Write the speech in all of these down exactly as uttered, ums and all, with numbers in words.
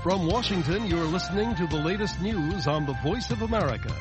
From Washington, you're listening to the latest news on the Voice of America.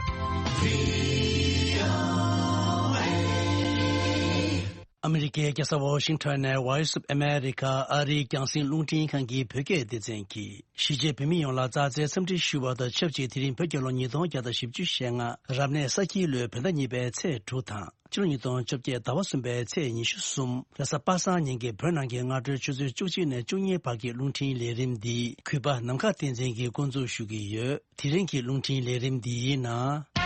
ཨ་མི་རི་ཀའི་རྒྱལ་ས་ཝོ་ཤིང་ཊོན་ནས་Voice of America ཨ་རིའི་རྒྱང་སྲིང་རླུང་འཕྲིན་ཁང་གི་བོད་སྐད་སྡེ་ཚན་གྱིས། གཞིས་བྱེས་བོད་མི་ཡོངས་ལ་རྩ་རྩེད་འཚམས་འདྲི་ཞུ་བ་དང་ཆབས་ཅིག་དེ་རིང་བོད་རྒྱལ་ལོ་ཉིས་སྟོང་བརྒྱ་དང་བཞི་བཅུ་ཞེ་ལྔ་རབ་གནས་ས་ཁྱིའི་ལོའི་བོད་ཟླ་གཉིས་པའི་ཚེས་དྲུག་དང་། ཕྱི་ལོ་ཉིས་སྟོང་བཅོ་བརྒྱད་ཟླ་བ་གསུམ་པའི་ཚེས་ཉི་ཤུ་གསུམ་རེས་གཟའ་པ་སངས་ཉིན་གྱི་བོད་ནང་གི་སྔ་དྲོའི་ཆུ་ཚོད་བཅུ་གཅིག་ནས་བཅུ་གཉིས་བར་གྱི་རླུང་འཕྲིན་ལས་རིམ་འདི་གུས་པ་ནམ་མཁའ་བསྟན་འཛིན་གྱིས་འགོ་འཛུགས་ཞུ་གི་ཡོད། དེ་རིང་གི་རླུང་འཕྲིན་ལས་རིམ་འདིའི་ནང་།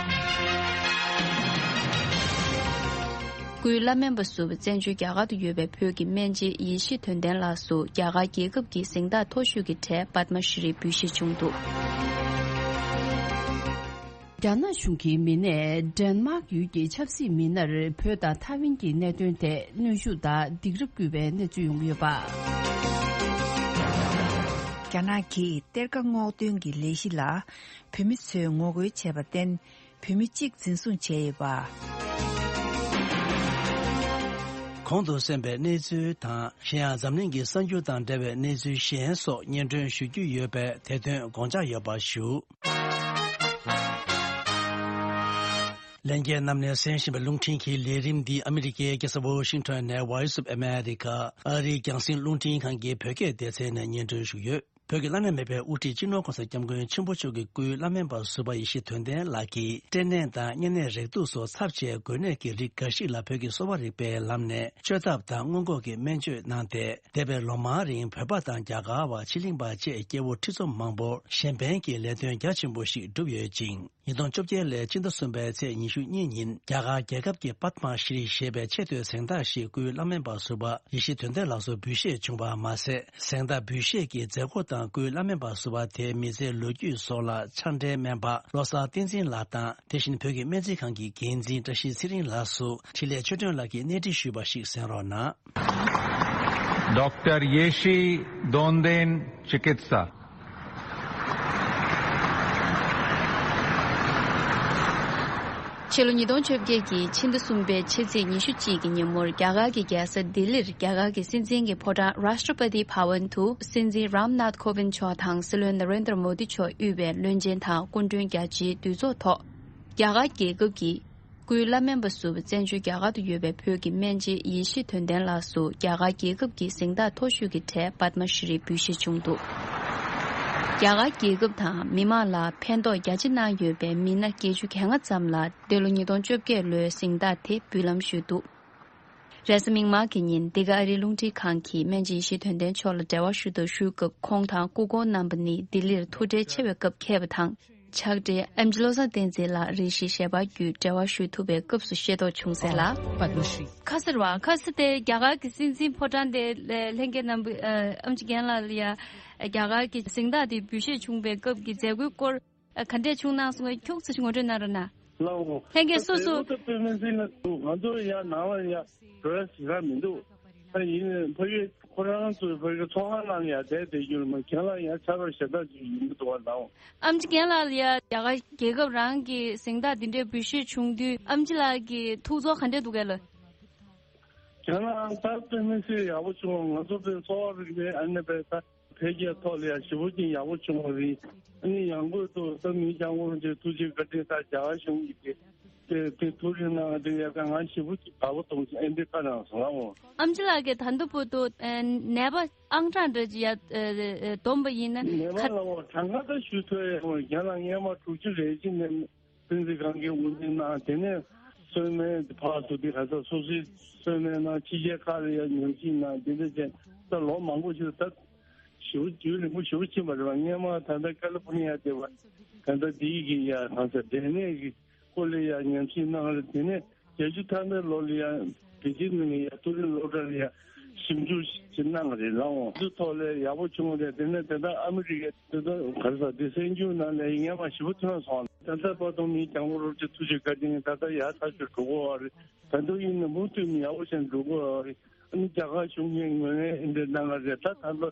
སྐུའི་བླ་སྨན་པ་ཟུར་པ་བཙན་བྱོལ་རྒྱ་གར་དུ་ཡོད་པའི་བོད་ཀྱི་སྨན་རྩིས་ཡེ་ཤེས་དོན་ལྡན་ལགས་སུ་རྒྱ་གར་རྒྱལ་ཁབ་ཀྱི་གཟེངས་རྟགས་མཐོ་ཤོས་ཀྱི་གྲས་པདྨ་ཤྲི་འབུལ་བཞེས་བྱུང་འདུག། རྒྱ་ནག་གཞུང་གིས་མི་སྣས་ཌེན་མཱག་ཡུལ་གྱི་ཆབ་སྲིད་མི་སྣར་བོད་དང་ཐའེ་ཝན་གྱི་གནད་དོན་ཐད་གནོན་ཤུགས་དང་སྡིགས་ར་བསྐུལ་བའི་གནས་ཚུལ་ཡོང་གི་ཡོད་པ། རྒྱ་ནག་གིས་གཏེར་ཁ་སྔོག་འདོན་གྱི་ལས་གཞི་ལ་བོད་མི་ཚོས་ངོ་རྒོལ་བྱས་པར་བརྟེན། བོད་མི་གཅིག་འཛིན་བཟུང་བྱས་ཡོད་པ། གོང་དུ་གསན་པའི་གནས་ཚུལ་དང་། གཞན་ཡང་འཛམ་གླིང་གི་གསར་འགྱུར་དང་འབྲེལ་བའི་གནས་ཚུལ་གཞན་སོགས་སྙན་སྒྲོན་ཞུ་རྒྱུ་ཡོད་པས་དེ་དོན་དགོངས་འཇགས་ཡོད་པ་ཞུ། ལྷན་རྒྱས་རྣམས་ནས་གསན་བཞིན་པའི་རླུང་འཕྲིན་གྱི་ལས་རིམ་འདི་ཨ་མི་རི་ཀའི་རྒྱལ་ས་ཝོ་ཤིང་ཊོན་ནས་Voice of America ཨ་རིའི་རྒྱང་སྲིང་རླུང་འཕྲིན་ཁང་གི་བོད་སྐད་སྡེ་ཚན་ནས་སྙན་སྒྲོན་ཞུ་གི་ཡོད། བོད་ཀྱི་བླ་ན་མེད་པའི་དབུ་ཁྲིད་སྤྱི་ནོར་༸གོང་ས་༸སྐྱབས་མགོན་ཆེན་པོ་མཆོག་གི་སྐུའི་བླ་སྨན་པ་ཟུར་པ་ཡེ་ཤེས་དོན་ལྡན་ལགས་ཀྱིས་སྐྲན་ནད་དང་གཉན་ནད་རེག་དུག་སོགས་ཚབས་ཆེའི་འགོས་ནད་ཀྱི་རིགས་འགའ་ཞིག་ལ་བོད་ཀྱི་གསོ་བ་རིག་པའི་ལམ་ནས་བཅོས་ཐབས་དང་སྔོན་འགོག་གི་སྨན་བཅོས་གནང་སྟེ། འདས་པའི་ལོ་མང་རིང་བོད་པ་དང་རྒྱ་གར་བ། ཕྱི་གླིང་པ་བཅས་སྐྱེ་བོ་ཁྲི་ཚོ་མང་པོར་གཞན་ཕན་གྱི་ལས་དོན་རྒྱ་ཆེན་པོ་ཞིག་བསྒྲུབས་ཡོད་ཅིང་། ཉིས་སྟོང་བཅོ་བརྒྱད་ལོའི་ཕྱི་ཟླ་གསུམ་པའི་ཚེས་ཉི་ཤུ་གཉིས་ཉིན་རྒྱ་གར་རྒྱལ་ཁབ་ཀྱི་པདྨ་ཤྲི་ཞེས་པའི་ཆེས་མཐོའི་གཟེངས་རྟགས་ཤིག་སྐུའི་བླ་སྨན་པ་ཟུར་པ་ཡེ་ཤེས་དོན་ལྡན་ལགས་སུ་འབུལ་བཞེས་བྱུང་བ་མ་ཟད། གཟེངས་རྟགས་འབུལ་བཞེས་ཀྱི་མཛད་སྒོ་དང་སྐུའི་བླ་སྨན་པ་ཟུར་པ་དེའི་མི་ཚེའི་ལོ་རྒྱུས་སོགས་ལ་ཕྱག་སྦྲེལ་སྨན་པ་བློ་བཟང་བསྟན་འཛིན་ལགས་དང་། དེ་བཞིན་བོད་ཀྱི་སྨན་རྩིས་ཁང་གི་འགན་འཛིན་བཀྲ་ཤིས་ཚེ་རིང་ལགས་སུ་འཕྲིན་ལས་ཆོས་སྒྲོན་ལགས་ཀྱིས་གནས་འདྲི་ཞུས་པ་ཞིག་གསན་རོགས་གནང་། Doctor Yeshi Donden Chikitsa. ཕྱི་ལོ་ཉིས་སྟོང་བཅོ་བརྒྱད་ཀྱི་ཕྱི་ཟླ་གསུམ་པའི་ཕྱི་ཚེས་ཉི་ཤུ་གཅིག་གི་ཉིན་མོར་རྒྱ་གར་གྱི་རྒྱལ་ས་ལྡི་ལིར་རྒྱ་གར་གྱི་སྲིད་འཛིན་གྱི་ཕོ་བྲང་Rashtrapati Bhavan དུ་སྲིད་འཛིན་Ram Nath Kovind མཆོག་དང་སྲིད་བློན་Narendra Modi མཆོག་དབུས་པའི་བློན་ཆེན་དང་སྐུ་མགྲོན་རྒྱ་ཆེའི་འདུས་ཚོགས་ཐོག་རྒྱ་གར་རྒྱལ་ཁབ་ཀྱི་སྐུའི་བླ་སྨན་པ་ཟུར་པ་བཙན་བྱོལ་རྒྱ་གར་དུ་ཡོད་པའི་བོད་ཀྱི་སྨན་རྩིས་ཡེ་ཤེས་དོན་ལྡན་ལགས་སུ་རྒྱ་གར་རྒྱལ་ཁབ་ཀྱི་གཟེངས་རྟགས་མཐོ་ཤོས་ཀྱི་གྲས་པདྨ་ཤྲི་འབུལ་བཞེས་བྱུང་འདུག། རྒྱ་གར་རྒྱལ་ཁབ་དང་མི་མང་ལ་ཕན་ཐོགས་རྒྱ་ཆེ་གནང་ཡོད་པའི་མི་སྣ་བརྒྱད་ཅུ་གྱ་ལྔ་ཙམ་ལ་འདི་ལོ་ཉིས་སྟོང་བཅོ་བརྒྱད་ལོའི་གཟེངས་རྟགས་དེ་འབུལ་ལམ་ཞུས་འདུག། རེས་གཟའ་མིག་དམར་གྱི་ཉིན་འདི་ག་ཨ་རིའི་རླུང་འཕྲིན་ཁང་གིས་སྨན་རྩིས་ཡེ་ཤེས་དོན་ལྡན་མཆོག་ལ་འབྲེལ་བ་ཞུ་དང་ཞུས་སྐབས། ཁོང་དང་སྐུ་འཁོར་རྣམ་པ་ནི་ལྡི་ལིར་ཐུགས་ཁྲལ་ཆེ་བའི་སྐབས་འཁེལ་བ་དང་། ཕྱག་སྦྲེལ་ཨེམ་ཆི་བློ་བཟང་བསྟན་འཛིན་ལགས་རེ་ཞིག་ཞལ་པར་བརྒྱུད་འབྲེལ་བ་ཞུ་ཐུབ་པའི་སྐབས་སུ་ཤེས་རྟོགས་བྱུང་གསལ་ལ། ཁ་སར་བ་ཁ་སར་དེ་རྒྱ་གར་གྱི་སྲིད་འཛིན་ཕོ་བྲང་དེ་ལྷན་རྒྱས་རྣམ་པ་ཨམ་ཆི་རྒན་ལགས་ལ་ཡ་རྒྱ་གར་གྱི་གཟེངས་རྟགས་དེ་འབུལ་བཞེས་བྱུང་བའི་སྐབས་ཀྱི་མཛད་སྒོའི་སྐོར་ག་འདྲས་བྱུང་གནང་སོང་ངས་ཁྱུག་ཙམ་ངོ་སྤྲོད་གནང་རོགས་གནང་། ལའོ། ལྷན་རྒྱས་སོ་སོ། དཔེ་མི་སྲིད་ན་འདུག་ང་ཚོ་ཡ་ནང་ལ་ཡ་འགྲོ་ཡ་ཞེ་དྲག་མི་འདུག་ད་ཡིན་ནའི་ཕ་གི་ཁོ་རང་ཚོའི་ཕ་གི་ཚོགས་ཁང་ནང་ཡ་བསྡད་བསྡད་རྒྱུ་རེད་མ་གཞན་ལ་ཡ་ཆར་པ་ཞེ་དྲག་ཅིག་ཡིན་གྱི་འདུག་བ་ལའོ། ཨམ་ཆི་རྒན་ལགས་ལ་ཡ་རྒྱ་གར་རྒྱལ་ཁབ་རང་གི་གཟེངས་རྟགས་འདི་འདྲའི་འབུལ་བཞེས་བྱུང་དུས་ཨམ་ཆི་ལགས་ཀྱི་ཐུགས་ཚོར་ག་འདྲས་འདུག་གས་ལ། རྒན་ལགས་ད་དཔེ་མི་སྲིད་ཡག་པོ་བྱུང་། ང་ཚོ་དཔེ་གསོ་བ་རིག་པའི་ཨ་ནི་དཔེ་ད་འཕེལ་རྒྱས་ཐོག་ལ་ཡང་ཞེ་པོ་ཅིག་ཡག་པོ་བྱུང་བ་རེད། ཨ་ནི་ཡང་སྒོས་སུ་ད་མི་སྐྱབས་མགོན་རིན་པོ་ཆེ་ཐུགས་རྗེ་བཀའ་དྲིན་ད་རྒྱ་གར་གཞུང་གིས་དེ་དེ་དེ་ཐུགས་རྗེ་གནང་དེ་ཡག་ག་ང་ཞེ་པོ་ཅིག་དགའ་པོ་གཏོང་ཞིང་ཨེ་འདྲའི་བཀའ་གནང་སོང་ལ་འོང་། ཨམ་ཆི་ལགས་ཀྱིས་ད་ལྟ་བར་དུ་ནད་པ་ཨང་གྲངས་འདྲ་ཅིག་ཡ་བསྡོམས་པ་ཡིན་ན་ནད་པ་ག་ལ་འོང་གྲངས་ཀ་ད་ཞུ་ཐུབ་ཡ་འོང་། རྒན་ལགས་སྔས་མ་དྲུག་ཅུ་རེ་བཞི་ནས། སྲིད་འཛིན་ཁང་གིས་དབུ་འཛིན་གནང་། དེ་ནས་གསོལ་སྨན་ཕར་ཚུར་དེ་ག་ས་སོ་སོའི་གསོལ་སྨན་གནང་། ཕྱི་རྒྱལ་ཁག་ལ་ཡང་ཉམས་ཞིབ་གནང་། དེ་འདྲ་བྱས་ད་ལོ་མང་པོ་ཞིག་ད་ཞེ་པོ་རྒྱུན་རིང་པོ་ཞེ་པོ་ཕྱིན་པ་རེད་བ། སྔས་མ་ད་ལྟ་ཀ་ལི་ཕོར་ནི་ཡ་དེ་བ་ད་ལྟ་དེའི་གི་ཡ་གང་ཟེར་འབྲས་ནད་ཀྱི་སྐོར་ལ་ཡ་ཉམས་ཞིབ་གནང་རེད། དེ་ནས་བརྒྱད་ཅུ་ཐམ་པའི་ལོ་ལ་ཡ་པེ་ཅིན་ནང་ལ་ཡ་ཏུ་རིན་སློབ་གྲྭ་ལ་ཡ་ཞིབ་འཇུག་ཅིག་གནང་རེད་ལ་འོང་། དེ་ཚོ་ཐོག་ལ་ཡག་པོ་བྱུང་རེད། དེ་ནས་དེ་ལྟར་ཨ་མི་རི་ཀའི་དེ་ཚོ་ག་རེ་ཟེར་དེ་གསར་འགྱུར་ནང་ལ་ཡ་སྔས་མ་ཞེ་པོ་ཐོན་སོང་། ད་ལྟ་བར་དུ་མི་སྐྱབས་མགོན་རིན་པོ་ཆེ་ཐུགས་རྗེ་བཀའ་དྲིན་ད་ལྟ་ཡག་ཐག་ཆོད་འགྲོ་གི་ཡོད་རེད། ད་དུང་ཡིན་ན་མུ་མཐུད་ནས་ཡག་པོ་བྱས་འགྲོ་གི་ཡོད་རེད། ཨ་ནི་རྒྱ་གར་གཞུང་གིས་ངོས་ལེན་ཨེ་འདྲ་གནང་གི་རེད། ད་ད་ལོ་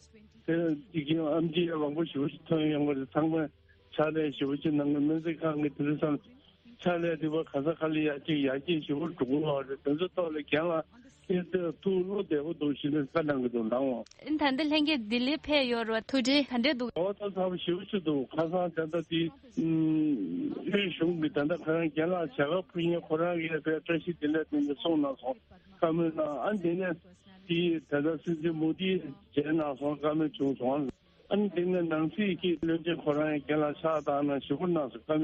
དེ་ཡིག་རྒྱུགས་ཨེམ་ཆི་ཡ་མང་པོ་ཞེ་པོ་ཞིག་ཐོན་ཡོང་གི་རེད། ཚང་མས་ཕྱག་ལས་ཞེ་པོ་ཅིག་གནང་གི། སྨན་རྩིས་ཁང་གི་དེ་རིང་སང་ཕྱག་ལས་དེ་བ་ག་ས་ག་ལ་ཡར་རྒྱས་ཡར་རྒྱས་ཞེ་པོ་འགྲོ་གི་ཡོད་རེད། དེ་ཚོ་ཐོག་ལ་རྒན་ལགས་ དེ་ལྟར་ཐུགས་བློ་བདེ་པོ་འདུག་ཞེས་ནས་བཀའ་གནང་གི་འདུག་ལགས་འོང་། ཨིན། ད་ལྟ་ལྷན་རྒྱས་ལྡི་ལིར་ཕེབས་ཡོད་རེད་བ། ཐུགས་འདྲི་ག་འདྲས་འདུག་འོ་ད་ཚ་པོ་ཞེ་པོ་ཅིག་འདུག་ཁ་སང་དེ་འདྲ་དེ་དབུས་གཞུང་གི་དེ་འདྲ་ཁོ་རང་རྒན་ལགས་བྱ་དགའ་ཕུལ་མཁན་ཁོ་རང་གིས་ཡང་དཔེ་བཀྲ་ཤིས་བདེ་ལེགས་དེ་འདྲ་གསུངས་གནང་སོང་། བཀའ་མོལ་གནང་། ཨ་འདི་ནས་དེ་དེ་འདྲ་སྲིད་འཛིན་མོ་དི་མཇལ་གནང་སོང་། བཀའ་མོལ་བྱུང་སོང་། ཨ་ནི་དེ་ནས་ནང་སྲིད་ཀྱི་བློན་ཆེན་ཁོ་རང་ཡང་རྒན་ལགས་ཕྱག་བཏང་གནང་ཞུ་སྐུལ་གནང་སོང་། བཀའ་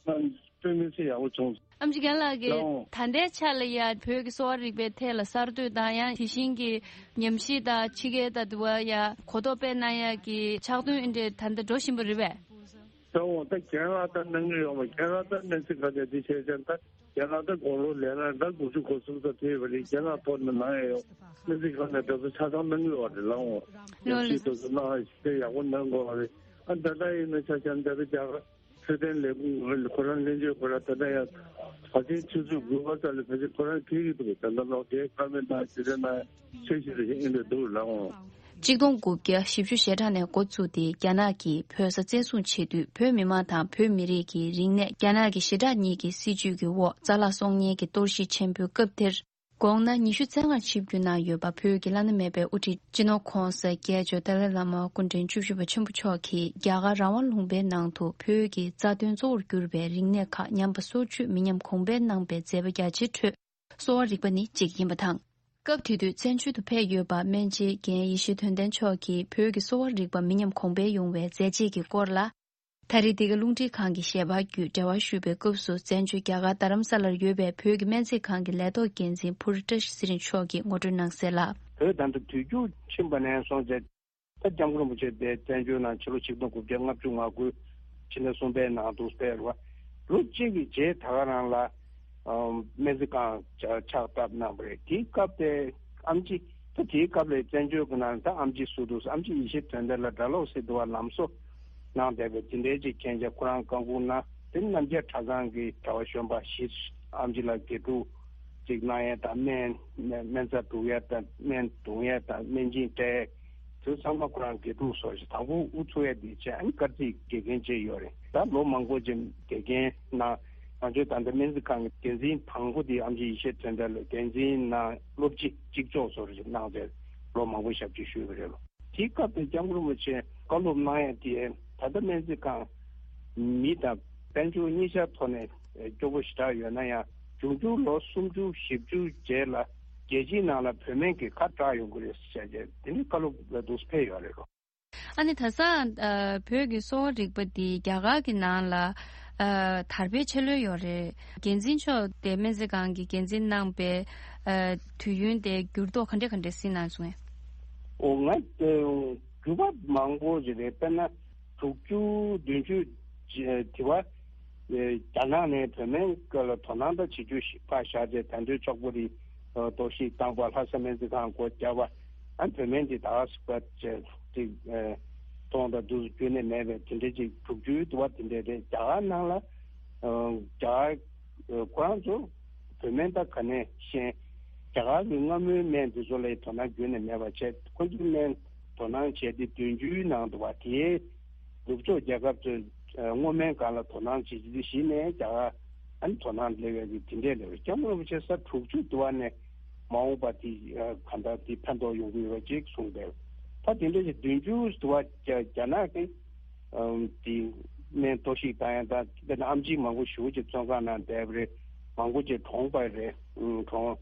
མོལ་གནང་སྤྲོད་མི་སྲིད་ཡག་པོ་བྱུང་སོང་། ཨེམ་ཆི་རྒན་ལགས་ཀྱིས་ལགས་འོང་། ད་ལྟའི་ཆ་ལ་ཡ་བོད་ཀྱི་གསོ་བ་རིག་པའི་ཐད་ལ་གསར་གཏོད་དང་ཡང་དེ་བཞིན་གྱི་ཉམས་ཞིབ་དང་ཕྱི་རྒྱལ་དང་དུ་བ་ཡ་གོ་རྟོགས་སྤེལ་གནང་ཡ་གི་ཕྱག་དོན་ཨེ་འདྲས་ད་ལྟ་འགྲོ་བཞིན་པ་རེད་པས། ལགས་འོང་། ད་རྒན་ལགས་ད་གནང་གི་ཡོད་མ་རེད། རྒན་ལགས་ད་སྨན་རྩིས་ཁང་ནས་འདི་བྱས་ཙང་ད་རྒན་ལགས་ད་དགུང་ལོ་ལས་ན་ད་དགུ་བཅུ་གོ་གསུམ་ཙམ་ཕེབས་པ་རེད། རྒན་ལགས་ཐོག་ནས་གནང་ཡ་ཡོད། སྨན་རྩིས་ཁང་ནས་དེ་ཚོ་ཆ་ཚང་གནང་གི་ཡོད་རེད། ལགས་འོང་། ལགས་ཡང་ཅིག་འོང་། དེ་ཚོ་གནང་ཞིག་དེ་ཡག་པོ་གནང་དགོས་པ་རེད། ཨ་ད་ལྟ་ཡིན་ན་ཆ་ཆ་འདི་རེད། རྒྱ་གར་ཚེ་བརྟན་ལས་ཁུངས་ཁོ་རང་ལྷན་རྒྱས་ཁོ་རང་ད་ལྟ་ཡང་ཕལ་ཆེར་ཆུ་ཚོད་དགུ་པ་ཙམ་ལ་ཕལ་ཆེར་ཁོ་རང་ཕེབས་ཀྱི་འདུག་ད་ལྟ་ལོག་དེ་བཀའ་མོལ་གནང་ཞིག་རེད་ན་འཆར་གཞི་རེ་ཞིག་ཨེ་འདྲ་འདུག་ལགས་འོང་། གཅིག་སྟོང་དགུ་བརྒྱ་བཞི་བཅུ་ཞེ་གྲངས་ནས་འགོ་བཙུགས་ཏེ་རྒྱ་ནག་གིས་བོད་ས་བཙན་བཟུང་བྱེད་དུས་བོད་མི་མང་དང་བོད་མི་རིགས་ཀྱི་རིག་གནས་རྒྱ་ནག་གི་ཞི་དྲག་གཉིས་ཀྱི་སྲིད་བྱུས་ཀྱི་འོག་རྩ་བརླག་སོང་མཁན་གྱི་གཏོར་བཤིག་ཆེན་པོའི་སྐབས་དེར། དགོངས་ན་ཉི་ཤུ་རྩ་ལྔར་ཆིབས་བསྒྱུར་གནང་ཡོད་པ་བོད་ཀྱི་བླ་ན་མེད་པའི་དབུ་ཁྲིད་སྤྱི་ནོར་༸གོང་ས་༸སྐྱབས་མཆོག་ཏཱ་ལའི་བླ་མ་སྐུ་ཕྲེང་བཅུ་བཞི་པ་ཆེན་པོ་མཆོག་གིས་རྒྱ་གར་རང་དབང་ལུང་པའི་ནང་དུ་བོད་ཀྱི་རྩ་དོན་གཙོ་བོར་གྱུར་པའི་རིག་གནས་ཁག་ཉམས་པ་སོར་ཆུད་མི་ཉམས་གོང་འཕེལ་གནང་པའི་མཛད་པ་རྒྱ་ཆེའི་ཁྲོད་གསོ་བ་རིག་པ་ནི་གཅིག་ཡིན་པ་དང་། སྐབས་དེ་དུས་བཙན་བྱོལ་དུ་ཕེབས་ཡོད་པ་སྨན་རྗེ་རྒན་ཡེ་ཤེས་དོན་ལྡན་མཆོག་གིས་བོད་ཀྱི་གསོ་བ་རིག་པ་མི་ཉམས་གོང་འཕེལ་ཡོང་བའི་མཛད་རྗེས་ཀྱི་སྐོར་ལ། ད་རེས་འདི་ག་རླུང་འཕྲིན་ཁང་གི་ཞལ་པར་བརྒྱུད་འབྲེལ་བ་ཞུས་པའི་སྐབས་སུ་བཙན་བྱོལ་རྒྱ་གར་རྡ་རམ་ས་ལར་ཡོད་པའི་བོད་ཀྱི་སྨན་རྩིས་ཁང་གི་ལས་ཐོག་འགན་འཛིན་ཕུར་བཀྲ་ཤིས་ཚེ་རིང་མཆོག་གིས་ངོ་སྤྲོད་གནང་གསལ་ལ། བོད་ད་ལྟ་དུས་འཁྱུག་ཕྱིན་པ་ནས་བཟུང་སྟེ་ད་སྐྱབས་མགོན་རིན་པོ་ཆེ་དེ་བཙན་བྱོལ་ནང་ཕྱི་ལོ་ཆིག་སྟོང་དགུ་བརྒྱ་ལྔ་བཅུ་ང་དགུ་ཕྱི་ཟླ་གསུམ་པའི་ནང་དུ་ཕེབས་པ་ལོ་གཅིག་གི་རྗེས་ད་ག་རང་ལ་སྨན་རྩིས་ཁང་ཕྱག་བཏབ་གནང་བ་རེད། དེའི་སྐབས་དེ་ཨམ་ཆི་ད་དེའི་སྐབས་ལ་བཙན་བྱོལ་གྱི་ནང་ད་ཨམ་ཆི་སུ་འདུག་ཨམ་ཆི་ཡེ་ཤེས་དོན་ལྡན་ལ་གྲྭ་ལོག་སྲིད་དུ་བ་ལམ་གསོ་གནང་བསྡད་པའི་དེ་འདྲའི་ཅིག་མཁྱེན་ཅག་ཁོ་རང་བཀའ་འགུག་གནང་། དེ་རྣམ་རྒྱལ་གྲྭ་ཚང་གི་གྲྭ་བ་གཞོན་པ་བཞི་ཨམ་ཆི་ལ་དགེ་ཕྲུག་ཅིག་གནང་ཡས་དང་སྨན་སྨན་རྩྭ་བསྒྲུག་ཡས་དང་སྨན་བརྡུང་ཡས་དང་སྨན་སྦྱིན་སྤྲད་ཡས་དེ་ཚང་མ་ཁོ་རང་དགེ་ཕྲུག་སོགས་ཤིག་དང་པོ་དབུ་ཚུགས་ཡས་དེ་བྱས། ཨ་ནི་སྐར་རྩིས་དགེ་རྒན་བྱས་ཡོད་རེད། ད་ལོ་མང་པོ་ཅིག་དགེ་རྒན་གནང་། ང་ཚོའི་ད་ལྟ་སྨན་རྩིས་ཁང་གི་འགན་འཛིན་དང་པོ་དེ་ཨམ་ཆི་ཡེ་ཤེས་དོན་ལྡན་ལ་འགན་འཛིན་གནང་སློབ་སྤྱི་གཅིག་ལྕོགས་ཚོར་ཞིག་གནང་བྱས་ལོ་མང་པོ་ཞབས་ཕྱི་ཞུས་པ་རེད་ལོ། དེའི་སྐབས་དེ་སྐྱབས་མགོན་རིན་པོ་ཆེ་བཀའ་སློབ་གནང་ཡས་དེ་ད་ལྟ་སྨན་རྩིས་ཁང་མི་དང་དཔལ་འབྱོར་གཉིས་ཆར་ཐོག་ནས་སྐྱོ་པོ་ཞེ་དྲག་ཡོད་ན་ཡང་འབྱུང་འགྱུར་ལོ་སུམ་ཅུ་བཞི་བཅུ་རྗེས་ལ་རྒྱལ་སྤྱིའི་ནང་ལ་བོད་སྨན་གྱི་ཁ་གྲག་ཡོང་གི་རེད་ཟེར་བྱས་དེ་ནི་བཀའ་སློབ་ལ་འདུག་སེ་ཕེབས་ཡོད་རེད་ལོ། ཨ་ནི་ད་ས་ཨ་བོད་ཀྱི་གསོ་བ་རིག་པ་འདི་རྒྱ་གར་གྱི་ནང་ལ་ཨ་དར་སྤེལ་ཆེ་ལོས་ཡོད་རེད། འགན་འཛིན་མཆོག་དེ་སྨན་རྩིས་ཁང་གི་འགན་འཛིན་གནང་པའི་ཨ་དུས་ཡུན་དེ་འགྱུར་ལྡོག་ག་འདྲ་ག་འདྲ་སྲིད་གནང་སོང་ངས། འོ་ང་འགྱུར་བ་མང་པོ་ཞིག་རེད། དཔེར་ན་དྲུག་ཅུ་བདུན་ཅུ་དེ་བ་རྒྱ་ནག་ནས་བོད་སྨན་སྐོར་ལ་དོ་སྣང་ད་བྱེད་རྒྱུ་ཞིག་ཕར་བཞག་རྗེས་ད་དུང་ལྕོག་པོ་རི་གཏོར་བཤིག་བཏང་པ། ལྷ་ས་སྨན་རྩིས་ཁང་སྒོ་བརྒྱབ་པ། ཨ་བོད་སྨན་འདི་ད་ག་སུ་ག་ཅིག་གཏོང་དང་འདུག་རྒྱུན་ནས་མེད་པའི་དེ་འདྲ་ཅིག་དྲུག་ཅུའི་དུ་བ་དེ་འདྲ་རེད། རྒྱ་གར་ནང་ལ་རྒྱ་གར་ཁོ་རང་ཚོ་བོད་སྨན་ད་ག་ནས་ཤེས། རྒྱ་གར་གྱི་སྔ་མོའི་སྨན་དེ་ཚོ་ལ་དོ་སྣང་རྒྱུན་ནས་མེད་པ་བྱས། ཁོ་ཚོའི་སྨན་དོ་སྣང་བྱས་ཏེ་བདུན་ཅུའི་ནང་དུ་བ་དེའི་ནུབ་ཕྱོགས་རྒྱལ་ཁབ་ཚོས་སྔོ་སྨན་སྒང་ལ་དོ་སྣང་བྱེད་ཀྱི་གཞི་ནས་རྒྱ་གར་ཨ་ནི་དོ་སྣང་སླེབས་ཡ་གི་དེ་འདྲས་སླེབས་རེད། སྐྱབས་མགོན་རིན་པོ་ཆེ་ས་དྲུག་ཅུ་དུ་བ་ནས་མ་འོངས་པ་དེ་ག་འདྲ་དེ་ཕན་ཐོགས་ཡོང་གི་ཡོད་པ་ཅིག་གསུངས་པས། ད་དེ་འདྲས་ཀྱི་བདུན་ཅུ་དུ་བ་རྒྱ་རྒྱ་ནག་གི་དེ་སྨན་གཏོར་བཤིག་བཏང་ཡ་དང་དཔེར་ན་ཨམ་ཆི་མང་པོ་ཞེ་པོ་ཅིག་བཙོན་ཁང་ནང་བསྡད་པ་རེད། མང་པོ་ཅིག་གྲོངས་པ་རེད། གྲོངས།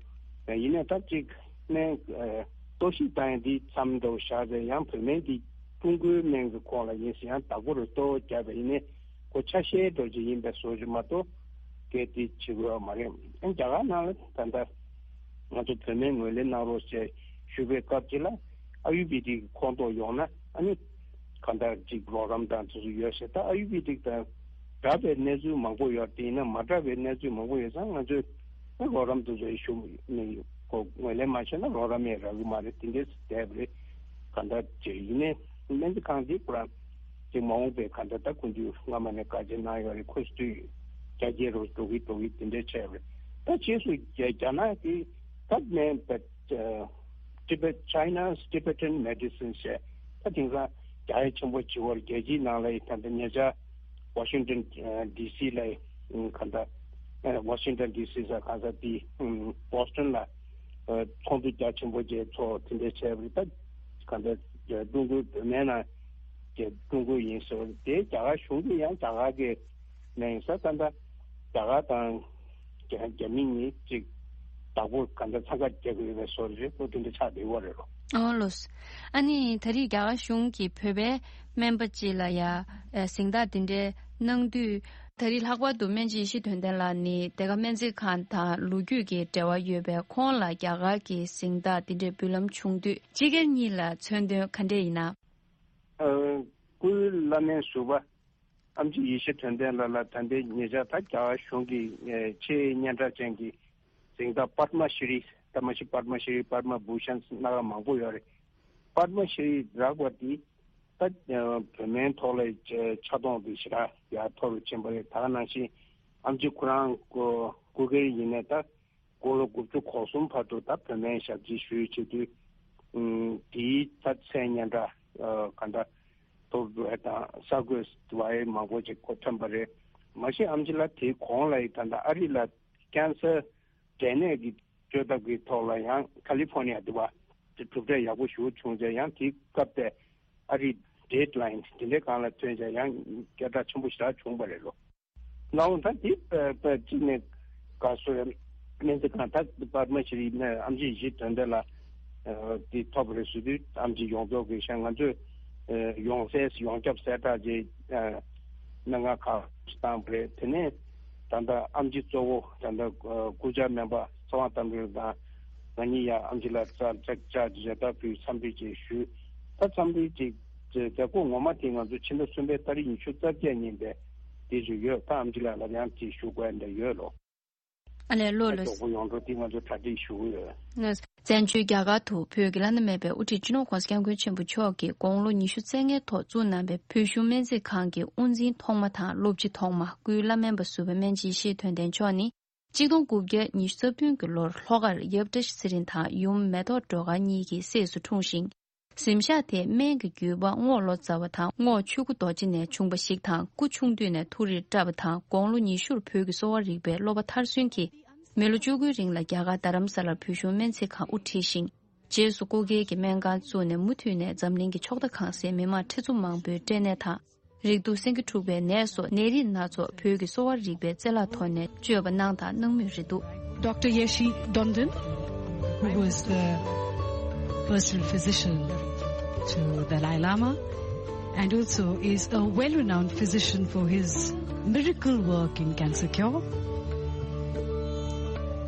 ཡིན་ནའི་ད་ཅིག་སྨན་གཏོར་བཤིག་བཏང་ཡ་འདི་མཚམས་འདྲ་བོ་བཞག་རྗེས་ཡང་བོད་སྨན་འདི་ཀྲུང་གོའི་སྨན་གྱི་ཁོངས་ལ་ཡིན་ཟེར་ཡང་བདག་པོ་རུ་གཏོར་བརྒྱབ་པ་ཡིན་ནའི་ཁོ་ཆ་ཤས་འདྲ་ཅིག་ཡིན་པའི་བཟོ་ཅིག་མ་གཏོགས་སྐད་དེ་བྱེད་དགོས་པ་མ་རེད། ཨ་རྒྱ་གར་ནང་ལ་ད་ལྟ་ང་ཚོ་བོད་སྨན་ངོས་ལེན་གནང་རོགས་ཞེས་ཞུ་བའི་སྐབས་ཅིག་ལ་ཨ་ཡུར་བེ་དིག་གི་ཁོངས་གཏོགས་ཡོང་ན་ཨ་ནི་གང་ལྟར་ཅིག་རོགས་རམ་དང་དེ་ཚོ་ཡོད་ཟེར། ད་ཨ་ཡུར་བེ་དིག་དང་འདྲ་བའི་གནས་ཚུལ་མང་པོ་ཡོད་དེ་ཡིན་ན་མ་འདྲ་བའི་གནས་ཚུལ་མང་པོ་ཡོད་ཙང་ང་ཚོས་ཨ་རོགས་རམ་དེ་ཚོ་ཞུ་མི་གོ་ངོས་ལེན་མ་བྱས་ན་རོགས་རམ་ཡང་རག་གི་མ་རེད། དེ་འདྲས་བསྡད་པ་རེད། གང་ལྟར་ཅིག་ཡིན་ནའི་སྨན་རྩིས་ཁང་འདི་ཁོ་རང་ཅིག་མ་འོངས་པའི་གང་ལྟར་ད་ཁོང་ཚོས་སྔ་མ་ནས་དཀའ་སྤྱད་གནང་ཡོད་རེད། ཁོ་ཚོས་རྒྱ་སྐྱེད་རུ་འགྲོ་གི་འགྲོ་གི་དེ་འདྲས་བྱས་པ་རེད། ད་རྗེས་སུ་རྒྱ་རྒྱ་ནག་གི་ད་སྨན་པ། Tibet China's Tibetan Medicine ཞེས་ད་དེང་སང་རྒྱ་ཡིག་ཆེན་པོ་བྱེད་པར་རྒྱལ་སྤྱིའི་ནང་ལ་ཡིན་ད་ལྟ་ཉེ་ཆར་Washington ཨ་ཌི་སི་ལ་ཡིན་གང་ལྟར་ཨ་Washington ཌི་སི་ས་གང་ས་དེ་ཨམ་Boston ལ་ ཚོགས་འདུ་རྒྱ་ཆེན་པོ་ཅིག་ཚོགས་དེ་འདྲ་བྱས་པ་རེད། ད་ག་འདྲ་ཀྲུང་གོའི་བོད་སྨན་ནང་གི་ཀྲུང་གོ་ཡིན་ཟེར་བ་དེ་རྒྱ་གར་གཞུང་གིས་ཡང་རྒྱ་གར་གྱི་སྨན་ཡིན་ས། ད་ལྟ་རྒྱ་གར་དང་རྒྱ་རྒྱ་མི་གཉིས་ཅིག་བདག་པོ་ག་འདྲ་འཚང་ཁ་རྒྱག་གི་ཡོད་པའི་བཟོ་འདྲ་རེད། འོ་དེ་འདྲ་ཆགས་བསྡད་ཡོད་རེད་ལོ། ཨོ་ལོས། ཨ་ནི་ད་རེས་རྒྱ་གར་གཞུང་གིས་བོད་པའི་སྨན་པ་ཅིག་ལ་ཡ་ཨ་གཟེངས་རྟགས་འདི་འདྲའི་གནང་དུས། ད་རེས་ལྷག་པར་དུ་སྨན་སྦྱིན་ཡེ་ཤེས་དོན་ལྡན་ལགས་ནི་དེ་ག་སྨན་རྩིས་ཁང་དང་ལོ་རྒྱུས་ཀྱི་འབྲེལ་བ་ཡོད་པས། ཁོང་ལ་རྒྱ་གར་གྱི་གཟེངས་རྟགས་འདི་འདྲའི་འབུལ་ལམ་བྱུང་དུས་སྤྱི་སྒེར་གཉིས་ལ་མཚོན་དོན་ག་འདྲས་ཡིན་ན། ཨ། སྐུའི་བླ་སྨན་ཟུར་པ་ཨེམ་ཆི་ཡེ་ཤེས་དོན་ལྡན་ལགས་ལ་ད་ལྟའི་ཉེ་ཆར་ད་རྒྱ་གར་གཞུང་གི་ཆེས་སྙན་གྲགས་ཅན་གྱི་གཟེངས་རྟགས་པདྨ་ཤྲི། ད་མ་གཞི་པདྨ་ཤྲི། པདྨ་བྷུ་ཤན་སྣ་ཁ་མང་པོ་ཡོད་རེད། པདྨ་ཤྲི་རག་པ་འདི་ད་བོད་སྨན་ཐོག་ལ་ཆ་རྐྱེན་འདི་ཞེ་དྲག་ཡར་མཐོ་རུ་ཕྱིན་པ་རེད། ད་ག་ནང་བཞིན་ཨེམ་ཆི་ཁོ་རང་སྐུ་སྒེར་ཡིན་ནའི་ད་དགུང་ལོ་དགུ་བཅུ་གོ་གསུམ་བར་དུ་ད་བོད་སྨན་ཞབས་ཕྱི་ཞུས་བྱེད་དུས། ཨུམ། དེའི་ད་མཚན་སྙན་གྲགས་ཨ་ག་འདྲ་མཐོ་རུ་འགྲོ་ཡ་དང་གསར་འགོད་པ་ཡང་མང་པོ་ཅིག་གོ་ཐོན་པ་རེད། མ་གཞི་ཨེམ་ཆི་ལགས་དེའི་གོང་ལ་ཡི་ད་ལྟ་ཨ་རི་ལ་ཀན་སར་འབྲས་ནད་ཀྱི་བཅོས་ཐབས་ཀྱི་ཐོག་ལ་ཡང་ཁ་ལི་ཕོར་ནི་ཡ་དེ་བ་དེ་གྲུབ་འབྲས་ཡག་པོ་ཞེ་པོ་བྱུང་རྗེས། ཡང་དེའི་སྐབས་དེ་ཨ་རི་ཌེཌ་ལའིན་དེ་འདྲའི་སྒང་ལ་ཐོན་རྗེས་ཡང་སྐད་གྲགས་ཆེན་པོ་ཞེ་དྲག་བྱུང་པ་རེད་ལོ། ལའོ། ད་འདི་པ་པ་གཅིག་ནས་ག་སོ་ཡ་སྨན་རྩིས་ཁང་ད་པདྨ་ཤྲི་ནས་ཨེམ་ཆི་ཡེ་ཤེས་དོན་ལྡན་ལགས་འདི་ཐོབ་པ་རེད་ཟེར་དུས། ཨེམ་ཆི་ཡོངས་རྫོགས་ཀྱི་ཤ་ང་ཚོས་ཡོངས་གསལ་ཡོངས་ཁྱབ་གསལ་བསྒྲགས་ཀྱི་གནད་འགག་ཁག་བཏང་པ་རེད། དེ་ནས་ད་ལྟ་ཨེམ་ཆི་གཙོ་བོ་ད་ལྟ་སྐུ་བཅར་སྨན་པ་ཚེ་དབང་བསྟན་འཕེལ་དང་ང་གཉིས་ཡང་ཨེམ་ཆི་ལ་ཙག་ཙག་ཙག་ཅིག་ཞལ་ཏ་ཕུལ། འཚམས་འདྲི་ཅིག་ཞུས། ད་འཚམས་འདྲི་ཅིག་མཛད་སྒོ་ངོ་མ་དེ་ང་ཚོ་ཕྱི་ཟླ་གསུམ་པའི་ཏ་རིག་ཉི་ཤུ་རྩ་བརྒྱད་ཉིན་པའི་དེ་ཞུ་ཡོད། ད་ཨེམ་ཆི་ལགས་ལ་ཡང་དེ་ཞུ་དགོས་འདྲ་ཡོད་ལོ། ཨ་ལས། ལོ་ལོ། མགྱོགས་པོ་ཡོང་འགྲོ་དེ་ང་ཚོ་གྲ་སྒྲིག་ཞུ་གི་ཡོད། བཙན་བྱོལ་རྒྱ་གར་དུ་བོད་ཀྱི་བླ་ན་མེད་པའི་དབུ་ཁྲིད་སྤྱི་ནོར་༸གོང་ས་༸སྐྱབས་མགོན་ཆེན་པོ་མཆོག་གིས་དགུང་ལོ་ཉི་ཤུ་རྩ་ལྔའི་ཐོག་བཙུགས་གནང་བའི་བོད་གཞུང་སྨན་རྩིས་ཁང་གི་དབུ་འཛིན་ཐོག་མ་དང་སློབ་སྤྱི་ཐོག་མ། སྐུའི་བླ་སྨན་པ་ཟུར་པ་སྨན་སྦྱིན་ཡེ་ཤེས་དོན་ལྡན་མཆོག་ནི། གཅིག་སྟོང་དགུ་བརྒྱ་ཉི་ཤུ་རྩ་བདུན་གྱི་ལོར་ལྷོ་ཁར་ཡབ་བཀྲ་ཤིས་ཚེ་རིང་དང་ཡུམ་མེ་ཏོག་སྒྲོལ་དཀར་གཉིས་ཀྱི་སྲས་སུ་འཁྲུངས་ཤིང་། གཟིམ་ཤག་དེས་སྨན་གྱི་བརྒྱུད་པ་རྔོག་ལོ་ཙཱ་བ་དང་རྔོག་ཆོས་སྐུ་རྡོ་རྗེ་ནས་བྱུང་བ་ཞིག་དང་། སྐུ་ཆུང་དུས་ནས་ཐུགས་རིག་བཀྲ་བ་དང་། དགུང་ལོ་ཉི་ཤུར་བོད་ཀྱི་གསོ་བ་རིག་པའི་སློབ་པ་མཐར་སོན་གྱིས། མི་ལོ་བཅུ་དགུའི་རིང་ལ་རྒྱ་གར་རྡ་རམ་ས་ལར་བོད་གཞུང་སྨན་རྩིས་ཁང་དབུ་ཁྲིད་ཞིང་། རྗེས་སུ་སྐུ་སྒེར་གྱི་སྨན་ཁང་བཙུགས་ནས། མུ་མཐུད་ནས་འཛམ་གླིང་གི་ཕྱོགས་མཐའ་གང་སའི་མི་མང་ཁྲི་ཚོ་མང་པོའི་སྐྲན་ནད་དང་། རེག་དུག་སེང་གེ་འཁྲུགས་པའི་ནད་སོགས་ནད་རིགས་སྣ་ཚོགས་བོད་ཀྱི་གསོ་བ་རིག་པའི་རྩལ་ལག་ཐོག་ནས་བཅོས་པ་གནང་དང་གནང་མུས་རེད་འདུག། Doctor Yeshe Dondon, who was the personal physician to Dalai Lama and also is a well-renowned physician for his miracle work in cancer cure.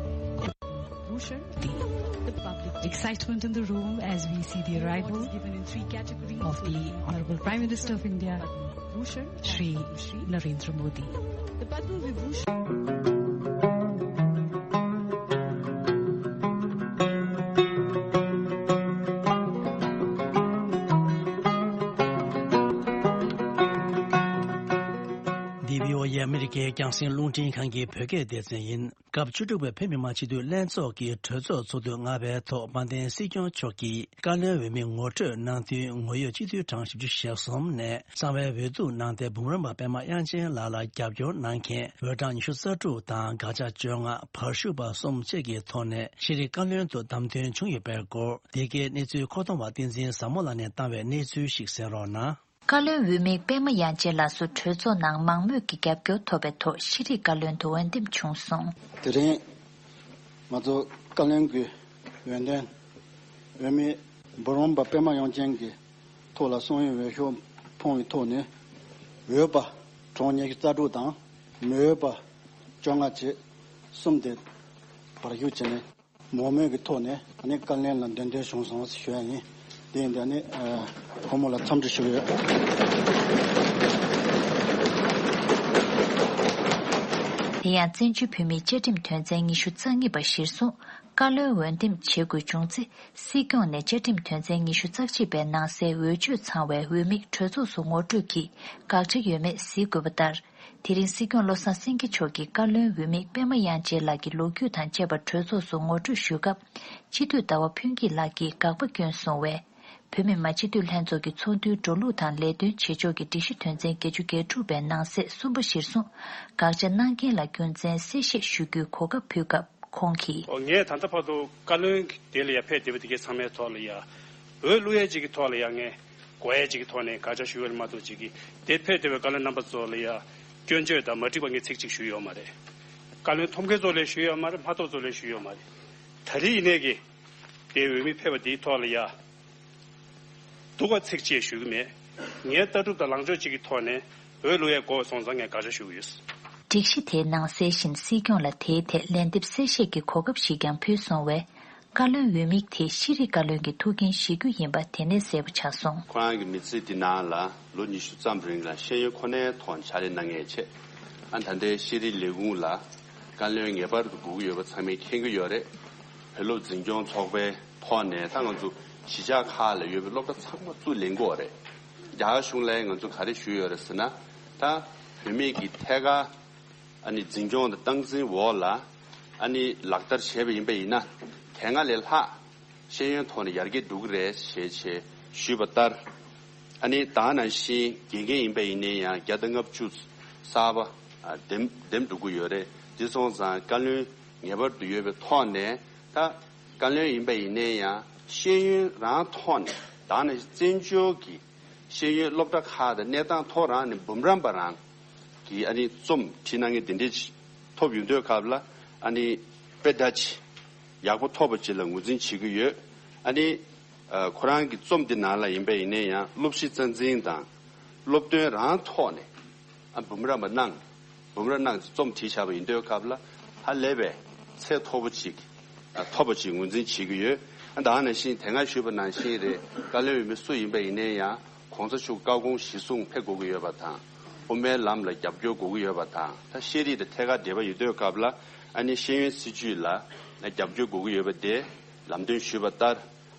The public excitement in the room as we see the arrival of the Honorable Prime Minister of India, Shri Narendra Modi. འདི་བྷི་ཨོ་ཨེ་ཨ་མི་རི་ཀའི་རྒྱང་སྲིང་རླུང་འཕྲིན་ཁང་གི་བོད་སྐད་སྡེ་ཚན་ཡིན། སྐབས་བཅུ་དྲུག་པའི་བོད་མི་མང་སྤྱི་འཐུས་ལྷན་ཚོགས་ཀྱི་གྲོས་ཚོགས་ཚོགས་དུས་ལྔ་པའི་ཐོག་དཔལ་ལྡན་སྲིད་སྐྱོང་མཆོག་གིས་བཀའ་བློན་འོས་མི་ངོ་སྤྲོད་གནང་དུས། ངོ་ཡོད་སྤྱི་འཐུས་གྲངས་བཞི་བཅུ་ཞེ་གསུམ་ནས་གསང་བའི་འོས་བསྡུ་གནང་སྟེ། འབུམ་རམས་པ་པད་མ་དབྱངས་ཅན་ལགས་ལ་རྒྱབ་སྐྱོར་གནང་མཁན་འོས་གྲངས་ཉི་ཤུ་རྩ་དྲུག་དང་། དགག་བྱ་བཅོ་ལྔ། བར་ཞུགས་པ་གསུམ་བཅས་ཀྱི་ཐོག་ནས་ཤེས་རིག་བཀའ་བློན་དུ་བདམས་ཐོན་བྱུང་ཡོད་པའི་སྐོར། འདི་གའི་གནས་ཚུལ་མཁོ་གཏོང་བ་བསྟན་འཛིན་བཟང་མོ་ལགས་ནས་བཏང་བའི་གནས་ཚུལ་ཞིག་གསན་རོགས་གནང་། བཀའ་བློན་འོས་མི་པད་མ་དབྱངས་ཅན་ལགས་སུ་གྲོས་ཚོགས་ནང་མང་མོས་ཀྱི་རྒྱབ་སྐྱོར་ཐོབ་པའི་ཐོག་ཤེས་རིག་བཀའ་བློན་དུ་འོས་འདེམས་བྱུང་སོང་། དེ་རིང་ང་ཚོ་བཀའ་བློན་གྱི་འོས་འདེམས་འོས་མི་འབུམ་རམས་པ་པད་མ་དབྱངས་ཅན་གྱི་ཐོག་ལ་གསང་བའི་འོས་ཤོག་ཕོངས་པའི་ཐོག་ནས། འོས་པ་གྲངས་ཉི་ཤུ་རྩ་དྲུག་དང་མི་འོས་པ་བཅོ་ལྔ་བཅས་གསུམ་དེ་བར་ཞུགས་བྱས་ནས། མང་མོས་ཀྱི་ཐོག་ནས་ཨ་ནི་བཀའ་བློན་ལ་འདེམས་ཐོན་བྱུང་སོང་ཞུ་ཡ་ཡིན། དེ་ཡིན་དུས་ཨ་ནི་ཨ་སྐུ་ངོ་ལ་འཚམས་འདྲི་ཞུ་གི་ཡོད། དེ་ཡང་བཙན་བྱོལ་བོད་མིའི་བཅའ་ཁྲིམས་དོན་ཚན་ཉི་ཤུ་རྩ་གཉིས་པ་གཞིར་བཟུང་བཀའ་བློན་འོས་འདེམས་བྱེད་དགོས་བྱུང་ཚེ། སྲིད་སྐྱོང་ནས་བཅའ་ཁྲིམས་དོན་ཚན་ཉི་ཤུ་རྩ་གཅིག་པའི་ནང་གསལ་འོས་ཆོས་ཚང་བའི་འོས་མི་གྲོས་ཚོགས་སུ་ངོ་སྤྲོད་ཀྱིས་དགག་བྱ་ཡོད་མེད་གཟིགས་དགོས་པ་ལྟར། དེ་རིང་སྲིད་སྐྱོང་བློ་བཟང་སེང་གེ་མཆོག་གིས་བཀའ་བློན་འོས་མི་པད་མ་དབྱངས་ཅན་ལགས་ཀྱི་ལོ་རྒྱུས་དང་བཅས་པ་གྲོས་ཚོགས་སུ་ངོ་སྤྲོད་ཞུ་སྐབས། སྤྱི་འཐུས་ཟླ་བ་ཕུན་སྐྱིད་ལགས་ཀྱིས་དགག་པ་བསྐྱོན་སོང་བས། བོད་མི་མང་སྤྱི་འཐུས་ལྷན་ཚོགས་ཀྱི་ཚོགས་འདུའི་འགྲོ་ལུགས་དང་ལས་དོན་བྱེད་ཕྱོགས་ཀྱི་སྒྲིག་གཞི་དོན་ཚན་བརྒྱད་ཅུ་གྱ་དྲུག་པའི་ནང་གསེས་གསུམ་པ་གཞིར་བཟུང་། དགག་བྱ་གནང་མཁན་ལ་རྒྱུ་མཚན་གསལ་བཤད་ཞུ་རྒྱུའི་གོ་སྐབས་ཕུལ་སྐབས། ཁོང་གིས། ཨོ་ངས་ད་ལྟ་བར་དུ་བཀའ་བློན་དེ་ལ་ཡ་ཕེབས་བསྡད་པ་དེ་གའི་ཚང་མའི་ཐོག་ལ་ཡ། འོས་བླུག་ཡས་ཅིག་གི་ཐོག་ལ་ཡ་ངས་གོ་ཡས་ཅིག་གི་ཐོག་ནས་དགག་བྱ་ཞུ་ཡོད་མ་གཏོགས་ཅིག་གི་དེ་ཕེབས་བསྡད་པའི་བཀའ་བློན་རྣམ་པ་ཚོ་ལ་ཡ་སྐྱོན་བརྗོད་དང་མ་འགྲིག་པ་ངས་ཚིག་གཅིག་ཞུས་ཡོད་མ་རེད། བཀའ་བློན་ཐོབ་མཁན་ཚོ་ལ་ཞུས་ཡོད་མ་རེད། མ་ཐོབ་ཚོ་ལ་ཞུས་ཡོད་མ་རེད། ད་རེས་ཡིན་ནའི་གི་དེ་འོས་མི་ཕེབས་པ་དེའི་ཐོག་ལ་ཡ། སྡུག་པ་ཚིག་ཅེས་ཞུ་གི་མེད། ངའི་ལྟ་གྲུབ་དང་ལངས་ཕྱོགས་གཅིག་གི་ཐོག་ནས་འོས་བླུག་ཡས་དགོས་སོང་ཙང་ངས་དགག་བྱ་ཞུ་གི་ཡོད། སྒྲིག་གཞི་དེའི་ནང་གསལ་བཞིན་སྲིད་སྐྱོང་ལ་དེའི་ཐད་ལན་འདེབས་གསལ་བཤད་ཀྱི་གོ་སྐབས་ཤིག་ཀྱང་ཕུལ་སོང་བས། བཀའ་བློན་འོས་མི་དེ་ཤེས་རིག་བཀའ་བློན་གྱི་ཐུགས་འགན་བཞེས་རྒྱུ་ཡིན་པ་དེ་ནས་གསལ་པོ་ཆགས་སོང་། ཁོ་རང་གི་མི་ཚེ་འདི་ནང་ལ་ལོ་ཉི་ཤུ་ཙམ་རིང་ལ་ཤེས་ཡོན་ཁོ་ནའི་ཐོག་ཕྱག་ལས་གནང་མཁན་བྱས། ཨ་ད་ལྟའི་ཤེས་རིག་ལས་ཁུངས་ལ་བཀའ་བློན་ངེས་པར་དུ་དགོས་ཀྱི་ཡོད་པ་ཚང་མས་མཁྱེན་གྱི་ཡོད་རེད། བོད་སློབ་འཛིན་སྐྱོང་ཚོགས་པའི་ཐོག་ནས་ད་ང་ཚོ་གཞིས་ཆགས་ཁག་ལ་ཡོད་པའི་སློབ་གྲྭ་ཚང་མ་བཙུགས་ལེན་དགོས་རེད། རྒྱ་གར་གཞུང་ལ་ང་ཚོ་ག་རེ་ཞུས་ཡོད་རེད་ཟེར་ན། ད་བུད་མེད་ཀྱི་ཐད་ཀར་ཨ་ནི་འཛིན་སྐྱོང་དང་སྟངས་འཛིན་འོག་ལ་ཨ་ནི་ལག་བསྟར་བྱས་པ་ཡིན་པ་ཡིན་ན། དེ་སྔ་ལས་ལྷག་ཤེས་ཡོན་ཐོག་ནས་ཡར་རྒྱས་འགྲོ་གི་རེད་ཞེས་ཞེས་ཞུས་པ་ལྟར། ཨ་ནི་ད་ནང་བཞིན་དགེ་རྒན་ཡིན་པ་ཡིན་ནའི་ཡང་བརྒྱ་དང་ལྔ་བཅུ་གསར་པ་ཨ་འདེམས་འདེམས་འགྲོ་གི་ཡོད་རེད། དེ་སོང་ཙང་བཀའ་བློན་ངེས་པར་དུ་ཡོད་པའི་ཐོག་ནས། ད་བཀའ་བློན་ཡིན་པ་ཡིན་ནའི་ཡང་ཤེས་ཡོན་རང་ཐོག་ནས་ད་ནང་བཞིན་བཙན་བྱོལ་གྱི་ཤེས་ཡོན་སློབ་གྲྭ་ཁག་དང་གནས་སྟངས་ཐོག་རང་ནས་འབུམ་རམས་པ་རང་གི་ཨ་ནི་རྩོམ་བྲིས་གནང་མཁན་དེ་འདྲས་ཐོབ་ཡོང་དུས་སྐབས་ལ། ཨ་ནི་དཔེ་ལྟ་ཅི་ཡག་པོ་ཐོབ་པ་ཅིག་ལ་ངོས་འཛིན་བྱེད་ཀྱི་ཡོད། ཨ་ནི་ཨ་ཁོ་རང་གི་རྩོམ་འདི་ནང་ལ་ཡིན་པ་ཡིན་ནའི་ཡང་སློབ་གཞི་རྩ་འཛིན་དང་སློབ་སྟོན་རང་ཐོག་ནས་ཨ་འབུམ་རམས་པ་གནང་། འབུམ་རམས་གནང་རྩོམ་བྲིས་བཞག་པ་ཡིན་དུས་སྐབས་ལ་ཧ་ལས་པའི་ཚད་མཐོ་པོ་ཅིག་ཨ་ཐོབ་པ་ཅིག་ངོས་འཛིན་བྱེད་ཀྱི་ཡོད། ཨ་ད་ནང་བཞིན་དེ་སྔ་ཞུས་པ་ནང་བཞིན་རེད། བཀའ་བློན་འོས་མི་སུ་ཡིན་པ་ཡིན་ནའི་ཡང་གོང་ས་མཆོག་བཀའ་དགོངས་གཞིར་བཟུང་ཕེབས་དགོས་ཀྱི་ཡོད་པ་དང་། དབུ་མའི་ལམ་ལ་རྒྱབ་སྐྱོར་དགོས་ཀྱི་ཡོད་པ་དང་། ད་ཤེས་རིག་དང་ཐད་ཀར་འབྲེལ་བ་ཡོད་དུས་སྐབས་ལ་ཨ་ནི་ཤེས་ཡོན་སྲིད་བྱུས་ལ་རྒྱབ་སྐྱོར་དགོས་ཀྱི་ཡོད་པ་དེ་ལམ་སྟོན་ཞུས་པ་ལྟར།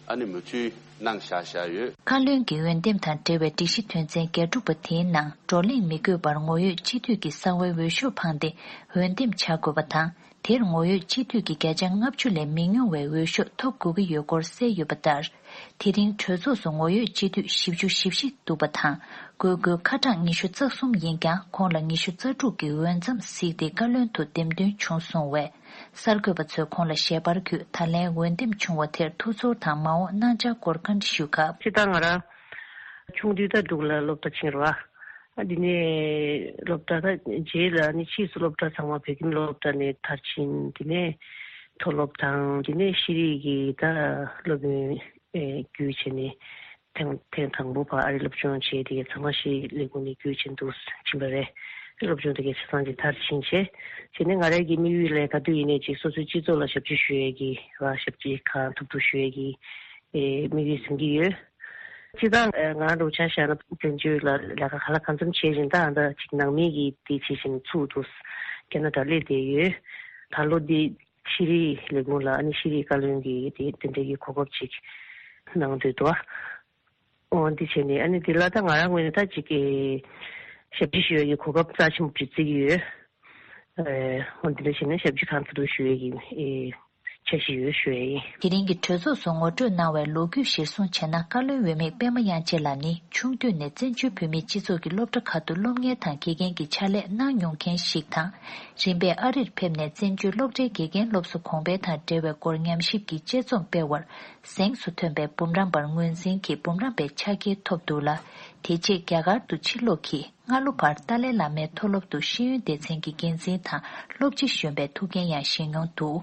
ཨ་ནི་མུ་མཐུད་གནང་བཞག་བཞག་ཡོད། བཀའ་བློན་གྱི་འོས་འདེམས་དང་འབྲེལ་བའི་སྒྲིག་གཞི་དོན་ཚན་བརྒྱད་དྲུག་པ་དེའི་ནང་བགྲོ་གླེང་མི་དགོས་པར་ངོ་ཡོད་སྤྱི་འཐུས་ཀྱི་གསང་བའི་འོས་ཤོག་འཕངས་ཏེ་འོས་འདེམས་བྱ་དགོས་པ་དང་། དེར་ངོ་ཡོད་སྤྱི་འཐུས་ཀྱི་བརྒྱ་ཆ་ལྔ་བཅུ་ལས་མི་ཉུང་བའི་འོས་ཤོག་ཐོབ་དགོས་ཀྱི་ཡོད་སྐོར་གསལ་ཡོད་པ་ལྟར། དེ་རིང་གྲོས་ཚོགས་སུ་ངོ་ཡོད་སྤྱི་འཐུས་བཞི་བཅུ་ཞེ་བཞི་འདུག་པ་དང་། དགོས་དགོས་ཁ་གྲངས་ཉི་ཤུ་རྩ་གསུམ་ཡིན་ཀྱང་ཁོང་ལ་ཉི་ཤུ་རྩ་དྲུག་གི་འོས་མཚམས་གཟིགས་ཏེ་བཀའ་བློན་དུ་འདེམས་ཐོན་བྱུང་སོང་བས། གསར་འགོད་པ་ཚོས་ཁོང་ལ་ཞལ་པར་བརྒྱུད་ད་ལན་འོས་འདེམས་བྱུང་བ་དེར་ཐུགས་ཚོར་དང་མ་འོངས་གནང་འཆར་སྐོར་བཀའ་འདྲི་ཞུས་སྐབས། སྤྱིར་བཏང་ང་རང་ཆུང་དུས་ད་འབྲུག་ལ་སློབ་གྲྭ་ཕྱིན་རོགས། ཨ་དེ་ནས་སློབ་གྲྭ་ད་རྗེས་ལ་ནི་ཕྱིས་སུ་སློབ་གྲྭ་ཚང་མ་བོད་ཁྱིམ་སློབ་གྲྭ་ནས་མཐར་ཕྱིན། དེ་ནས་མཐོ་སློབ་དང་དེ་ནས་ཤེས་རིག་གི་ད་སློབ་ཡོན་བརྒྱུད་བྱས་ནས། ཐེངས་ཐེངས་དང་པོ་ཕར་ཨ་རི་སློབ་སྦྱོང་བྱས་དེ་གའི་ཚང་མ་ཤེས་ལས་ཁུངས་ནས་བརྒྱུད་བྱས་འདུག་ཕྱིན་པ་རེད། སློབ་སྦྱོང་དེ་གའི་ཆ་ཚང་གི་མཐར་ཕྱིན་བྱས། བྱས་ནས་ང་རང་གི་དམིགས་ཡུལ་ལས་ག་དུས་ཡིན་ནའི་ཅིག་སོ་སོའི་སྤྱི་ཚོགས་ལ་ཞབས་ཕྱི་ཞུ་ཡས་ཀྱི་ར་ཞབས་ཕྱི་གང་ཐུབ་ཐུབ་ཞུ་ཡས་ཀྱི་ཨེ་དམིགས་ཡུལ་འཛིན་གྱི་ཡོད། སྤྱིར་བཏང་ཨེ་ང་རང་ལོ་ཆ་བཞག་ན་བཙན་བྱོལ་ལ་ལས་ཀ་ག་ལ་གང་འཚམ་བྱས་རིང་ད་ཨ་ད་ཅིག་ནང་མི་གི་དེ་བྱེད་བཞིན་ཚུགས་འདུག་ཁེ་ན་ཌ་སླེབས་བསྡད་ཡོད། ད་ལོ་འདི། ཤེས་རིག་ལས་ཁུངས་ལ་ཨ་ནི་ཤེས་རིག་བཀའ་བློན་གྱི་དེ་དེ་འདྲའི་གི་གོ་སྐབས་ཅིག་གནང་འདོད་འདུག་ཨ། འོ་འདི་བྱས་ནས་ཨ་ནི་འདི་ལ་ད་ང་རང་ངོས་ནས་ད་ཅིག་གི་ཞབས་ཕྱི་ཞུ་ཡ་གི་གོ་སྐབས་རྩ་ཆེན་པོ་ཅིག་བརྩི་གི་ཡོད། ཨེ་འོ་འདི་འདྲ་བྱས་ནས་ཞབས་ཕྱི་གང་ཐུབ་ཐུབ་ཞུ་ཡ་གི་ཨེ་འཆར་གཞི་ཡོད་ཞུ་ཡ་ཡིན། དེ་རིང་གི་གྲོས་ཚོགས་སུ་ངོ་སྤྲོད་གནང་བའི་ལོ་རྒྱུས་གཞིར་བཟུང་བྱས་ན། བཀའ་བློན་འོས་མི་པད་མ་དབྱངས་ཅན་ལགས་ནི་ཆུང་དུས་ནས་བཙན་བྱོལ་བོད་མིའི་སྤྱི་ཚོགས་ཀྱི་སློབ་གྲྭ་ཁག་ཏུ་སློབ་གཉེར་དང་དགེ་རྒན་གྱི་ཕྱག་ལས་གནང་མྱོང་མཁན་ཞིག་དང་། རིམ་པས་ཨ་རིར་ཕེབས་ནས་བཙན་བྱོལ་སློབ་གྲྭའི་དགེ་རྒན་སློབ་གསོ་གོང་འཕེལ་དང་འབྲེལ་བའི་སྐོར་ཉམས་ཞིབ་ཀྱི་དཔྱད་རྩོམ་སྤེལ་བར་གཟེངས་སུ་ཐོན་པའི་འབུམ་རམས་པར་ངོས་འཛིན་གྱིས་འབུམ་རམས་པའི་ཕྱག་འཁྱེར་ཐོབ་འདུག་ལ། དེ་རྗེས་རྒྱ་གར་དུ་ཕྱིར་ལོག་གིས་སྔ་ལོ་བར་ཏཱ་ལའི་བླ་མའི་མཐོ་སློབ་ཏུ་ཤེས་ཡོན་སྡེ་ཚན་གྱི་འགན་འཛིན་དང་སློབ་སྤྱི་གཞོན་པའི་ཐུགས་འགན་ཡང་བཞེས་མྱོང་འདུག་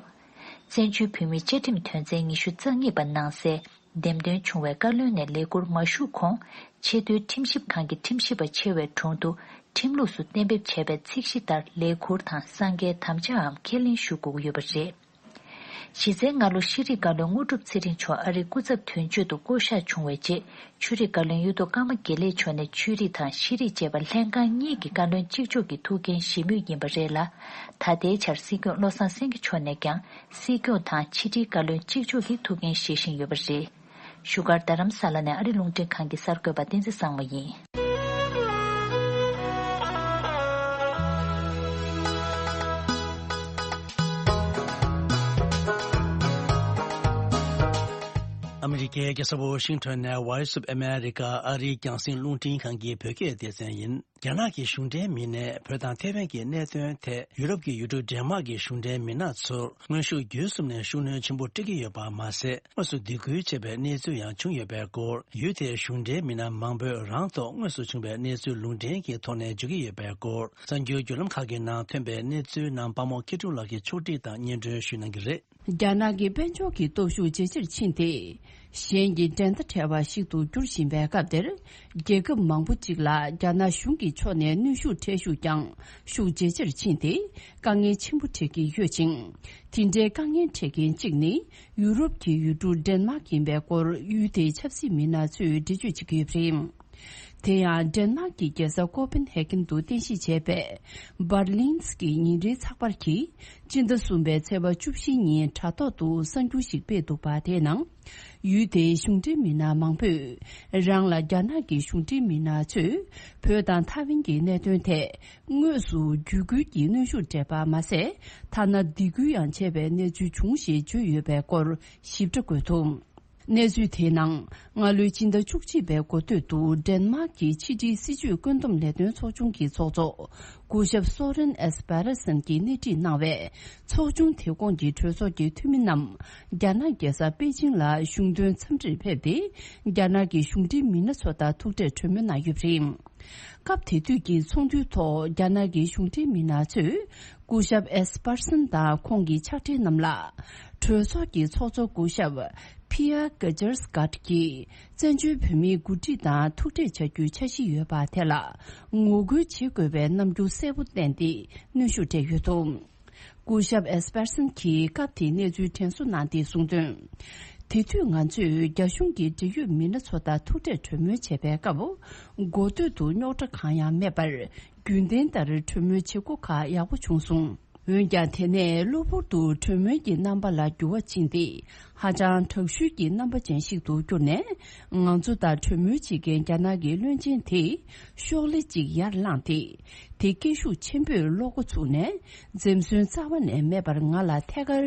བཙན་བྱོལ་བོད་མིའི་བཅའ་ཁྲིམས་དོན་ཚན་ཉི་ཤུ་རྩ་གཉིས་པ་ནང་གསལ། འདེམས་ཐོན་བྱུང་བའི་བཀའ་བློན་ནས་ལས་འཁུར་མ་ཞུགས་གོང་། ཆེས་མཐོའི་ཁྲིམས་ཞིབ་ཁང་གི་ཁྲིམས་ཞིབ་པ་ཆེ་བའི་དྲུང་དུ་ཁྲིམས་ལུགས་སུ་གཏན་འབེབས་བྱས་པའི་ཚད་གཞི་ལྟར་ལས་འཁུར་དང་གསང་རྒྱའི་དམ་བཅའམ་ཁས་ལེན་ཞུ་དགོས་ཀྱི་ཡོད་པ་རེད། གཞི་རྩའི་སྔ་ལོ་ཤེས་རིག་བཀའ་བློན་དངོས་གྲུབ་ཚེ་རིང་མཆོག་ཨ་རིའི་སྐུ་ཚབ་དོན་གཅོད་དུ་བསྐོ་གཞག་བྱུང་བའི་རྗེས། ཆོས་རིག་བཀའ་བློན་གཡུ་ཐོག་ཀརྨ་དགེ་ལེགས་མཆོག་ནས་ཆོས་རིག་དང་ཤེས་རིག་ཅེས་པ་ལྷན་ཁང་གཉིས་ཀྱི་བཀའ་བློན་གཅིག་ལྕོགས་ཀྱི་ཐུགས་འགན་བཞེས་མུས་ཡིན་པ་རེད་ལ། ད་ལྟའི་ཆར་སྲིད་སྐྱོང་བློ་བཟང་སེང་གེ་མཆོག་ནས་ཀྱང་སྲིད་སྐྱོང་དང་ཕྱི་དྲིལ་བཀའ་བློན་གཅིག་ལྕོགས་ཀྱི་ཐུགས་འགན་བཞེས་བཞིན་ཡོད་པ་རེད། བཞུགས་སྒར་རྡ་རམ་ས་ལ་ནས་ཨ་རི་རླུང་འཕྲིན་ཁང་གི་གསར་འགོད་པ་བསྟན་འཛིན་བཟང་མོ་ཡིན། ཨ་མི་རི་ཀའི་རྒྱལ་ས་ཝོ་ཤིང་ཊོན་ནས་Voice of America ཨ་རིའི་རྒྱང་སྲིང་རླུང་འཕྲིན་ཁང་གི་བོད་སྐད་སྡེ་ཚན་ཡིན། རྒྱ་ནག་གི་གཞུང་འབྲེལ་མི་སྣས་བོད་དང་ཐའེ་ཝན་གྱི་གནད་དོན་ཐད་ཡུ་རོབ་ཀྱི་ཡུལ་གྲུ་ཌེན་མཱག་གི་གཞུང་འབྲེལ་མི་སྣ་ཚོར་དངོས་ཤུགས་བརྒྱུད་གསུམ་ནས་ཤུགས་སྣོན་ཆེན་པོ་སྤྲད་ཀྱི་ཡོད་པ་མ་ཟད། དངོས་སུ་སྡིགས་སྐུལ་བྱས་པའི་གནས་ཚུལ་ཡང་བྱུང་ཡོད་པའི་སྐོར། ཡུལ་དེའི་གཞུང་འབྲེལ་མི་སྣ་མང་པོས་རང་ཐོག་དངོས་སུ་བྱུང་བའི་གནས་ཚུལ་ལུང་འདྲེན་གྱི་ཐོག་ནས་བརྗོད་ཀྱི་ཡོད་པའི་སྐོར། གསར་འགྱུར་བརྒྱུད་ལམ་ཁག་གི་ནང་ཐོན་པའི་གནས་ཚུལ་རྣམས་དཔའ་མོ་མཁས་གྲུབ་ལགས་ཀྱིས་ཕྱོགས་སྒྲིག་དང་སྙན་སྒྲོན་ཞུ་གནང་གི་རེད། རྒྱ་ནག་གི་དཔལ་འབྱོར་གྱི་སྟོབས་ཤུགས་ཇེ་ཆེར་ཕྱིན་ཏེ། གཞན་གྱི་འགྲན་ཟླ་བྲལ་བ་ཞིག་ཏུ་འགྱུར་བཞིན་པའི་སྐབས་དེར། རྒྱལ་ཁབ་མང་པོ་ཅིག་ལ་རྒྱ་ནག་གཞུང་གི་ཕྱོགས་ནས་གནོན་ཤུགས་སྤྲད་ཤུགས་ཀྱང་ཤུགས་ཇེ་ཆེར་ཕྱིན་ཏེ། དཀའ་ངལ་ཆེན་པོ་འཕྲད་ཀྱི་ཡོད་ཅིང་། དེ་འདྲའི་དཀའ་ངལ་འཕྲད་མཁན་གཅིག་ནི་ཡུ་རོབ་ཀྱི་ཡུལ་གྲུ་ཌེན་མཱག་ཡིན་པའི་སྐོར་ཡུལ་དེའི་ཆབ་སྲིད་མི་སྣ་ཚོས་འགྲེལ་བརྗོད་བྱེད་ཀྱི་ཡོད་པ་རེད། དེ་ཡང་ཌེན་མཱག་གི་རྒྱལ་ས་ཀོ་པན་ཧེ་གྷན་དུ་རྟེན་གཞི་བྱས་པའི་བྷར་ལིན་གྱི་ཉིན་རེའི་ཚགས་པར་གྱིས། སྤྱི་ཟླ་གསུམ་པའི་ཚེས་པ་བཅུ་བཞི་ཉིན་དྲ་ཐོག་ཏུ་གསར་འགྱུར་ཞིག་སྤེལ་འདུག་པ། དེའི་ནང་ཡུལ་དེའི་གཞུང་འབྲེལ་མི་སྣ་མང་པོས། རང་ལ་རྒྱ་ནག་གི་གཞུང་འབྲེལ་མི་སྣ་ཚོས་བོད་དང་ཐའེ་ཝན་གྱི་གནད་དོན་ཐད་དངོས་སུ་བརྒྱུད་སྐུལ་གྱིས་གནོན་ཤུགས་སྤྲད་པ་མ་ཟད། ཐ་ན་སྡིགས་སྐུལ་ཡང་བྱས་པའི་གནས་ཚུལ་བྱུང་ཞེས་བརྗོད་ཡོད་པའི་སྐོར་ཞིབ་ཕྲ་འགོད་འདུག། གནས་ཚུལ་དེའི་ནང་། སྔ་ལོའི་སྤྱི་ཟླ་བཅུ་གཅིག་པའི་འགོ་སྟོད་དུ་ཌེན་མཱག་གི་ཕྱི་འབྲེལ་སྲིད་ཇུས་བཀོད་འདོམས་ལས་དོན་ཚོགས་ཆུང་གི་ཚོགས་གཙོ་སྐུ་ཞབས་སོ་རེན་ཨེས་པེ་ར་སན་གྱིས་སྣེ་ཁྲིད་གནང་བའི་ཚོགས་ཆུང་དེ་གོང་གི་གྲོས་ཚོགས་ཀྱི་འཐུས་མི་རྣམས་རྒྱ་ནག་རྒྱལ་ས་པེ་ཅིང་ལ་གཞུང་དོན་འཚམས་འདྲིར་ཕེབས་ཏེ། རྒྱ་ནག་གི་གཞུང་འབྲེལ་མི་སྣ་ཚོ་དང་ཐུག་འཕྲད་གྲོས་མོལ་གནང་ཡོད་པ་རེད། སྐབས་དེ་དུས་ཀྱི་ཚོགས་འདུའི་ཐོག་རྒྱ་ནག་གི་གཞུང་འབྲེལ་མི་སྣ་ཚོས་སྐུ་ཞབས་ཨེས་པར་སན་དང་ཁོང་གི་ཕྱག་སྦྲེལ་རྣམས་ལ། གྲོས་ཚོགས་ཀྱི་ཚོགས་གཙོ་སྐུ་ཞབས་ཕི་ཡ་ཀ་ཇར་སི་ཀར་གྱིས་བཙན་བྱོལ་བོད་མིའི་འགོ་ཁྲིད་དང་ཐུག་འཕྲད་བྱ་རྒྱུའི་འཆར་གཞི་ཡོད་པ་དེ་ལ་ངོ་རྒོལ་བྱེད་དགོས་པའི་རྣམ་འགྱུར་གསལ་པོ་བསྟན་ཏེ་གནོན་ཤུགས་སྤྲད་ཡོད་འདུག། སྐུ་ཞབས་ཨེས་པར་སན་གྱིས་སྐབས་དེའི་གནས་ཚུལ་དྲན་གསོ་གནང་སྟེ་གསུངས་དོན། དེ་དུས་ང་ཚོས་རྒྱ་གཞུང་གི་འབྲེལ་ཡོད་མི་སྣ་ཚོ་དང་ཐུག་འཕྲད་གྲོས་མོལ་བྱས་པའི་སྐབས། འགོ་སྟོད་དུ་རྙོག་དྲ་གང་ཡང་མེད་པར། རྒྱུན་ལྡན་ལྟར་གྲོས་མོལ་བྱེད་སྒོ་ཁག་ཡག་པོ་བྱུང་སོང་། འོན་ཀྱང་། དེ་ནས་གློ་བུར་དུ་གྲོས་མོལ་གྱི་རྣམ་པ་ལ་འགྱུར་བ་ཕྱིན་ཏེ། ཧ་ཅང་དྲག་ཤུལ་གྱི་རྣམ་པ་ཅན་ཞིག་ཏུ་གྱུར་ནས། ང་ཚོ་དང་གྲོས་མོལ་བྱེད་མཁན་རྒྱ་ནག་གི་བློན་ཆེན་དེས་ཤོག་ལེ་གཅིག་ཡར་བསླངས་ཏེ། དེ་སྐད་ཤུགས་ཆེན་པོས་ཀློག་འགོ་ཚུགས་ནས། འཛེམ་ཟོན་རྩ་བ་ནས་མེད་པར་ང་ལ་ཐད་ཀར་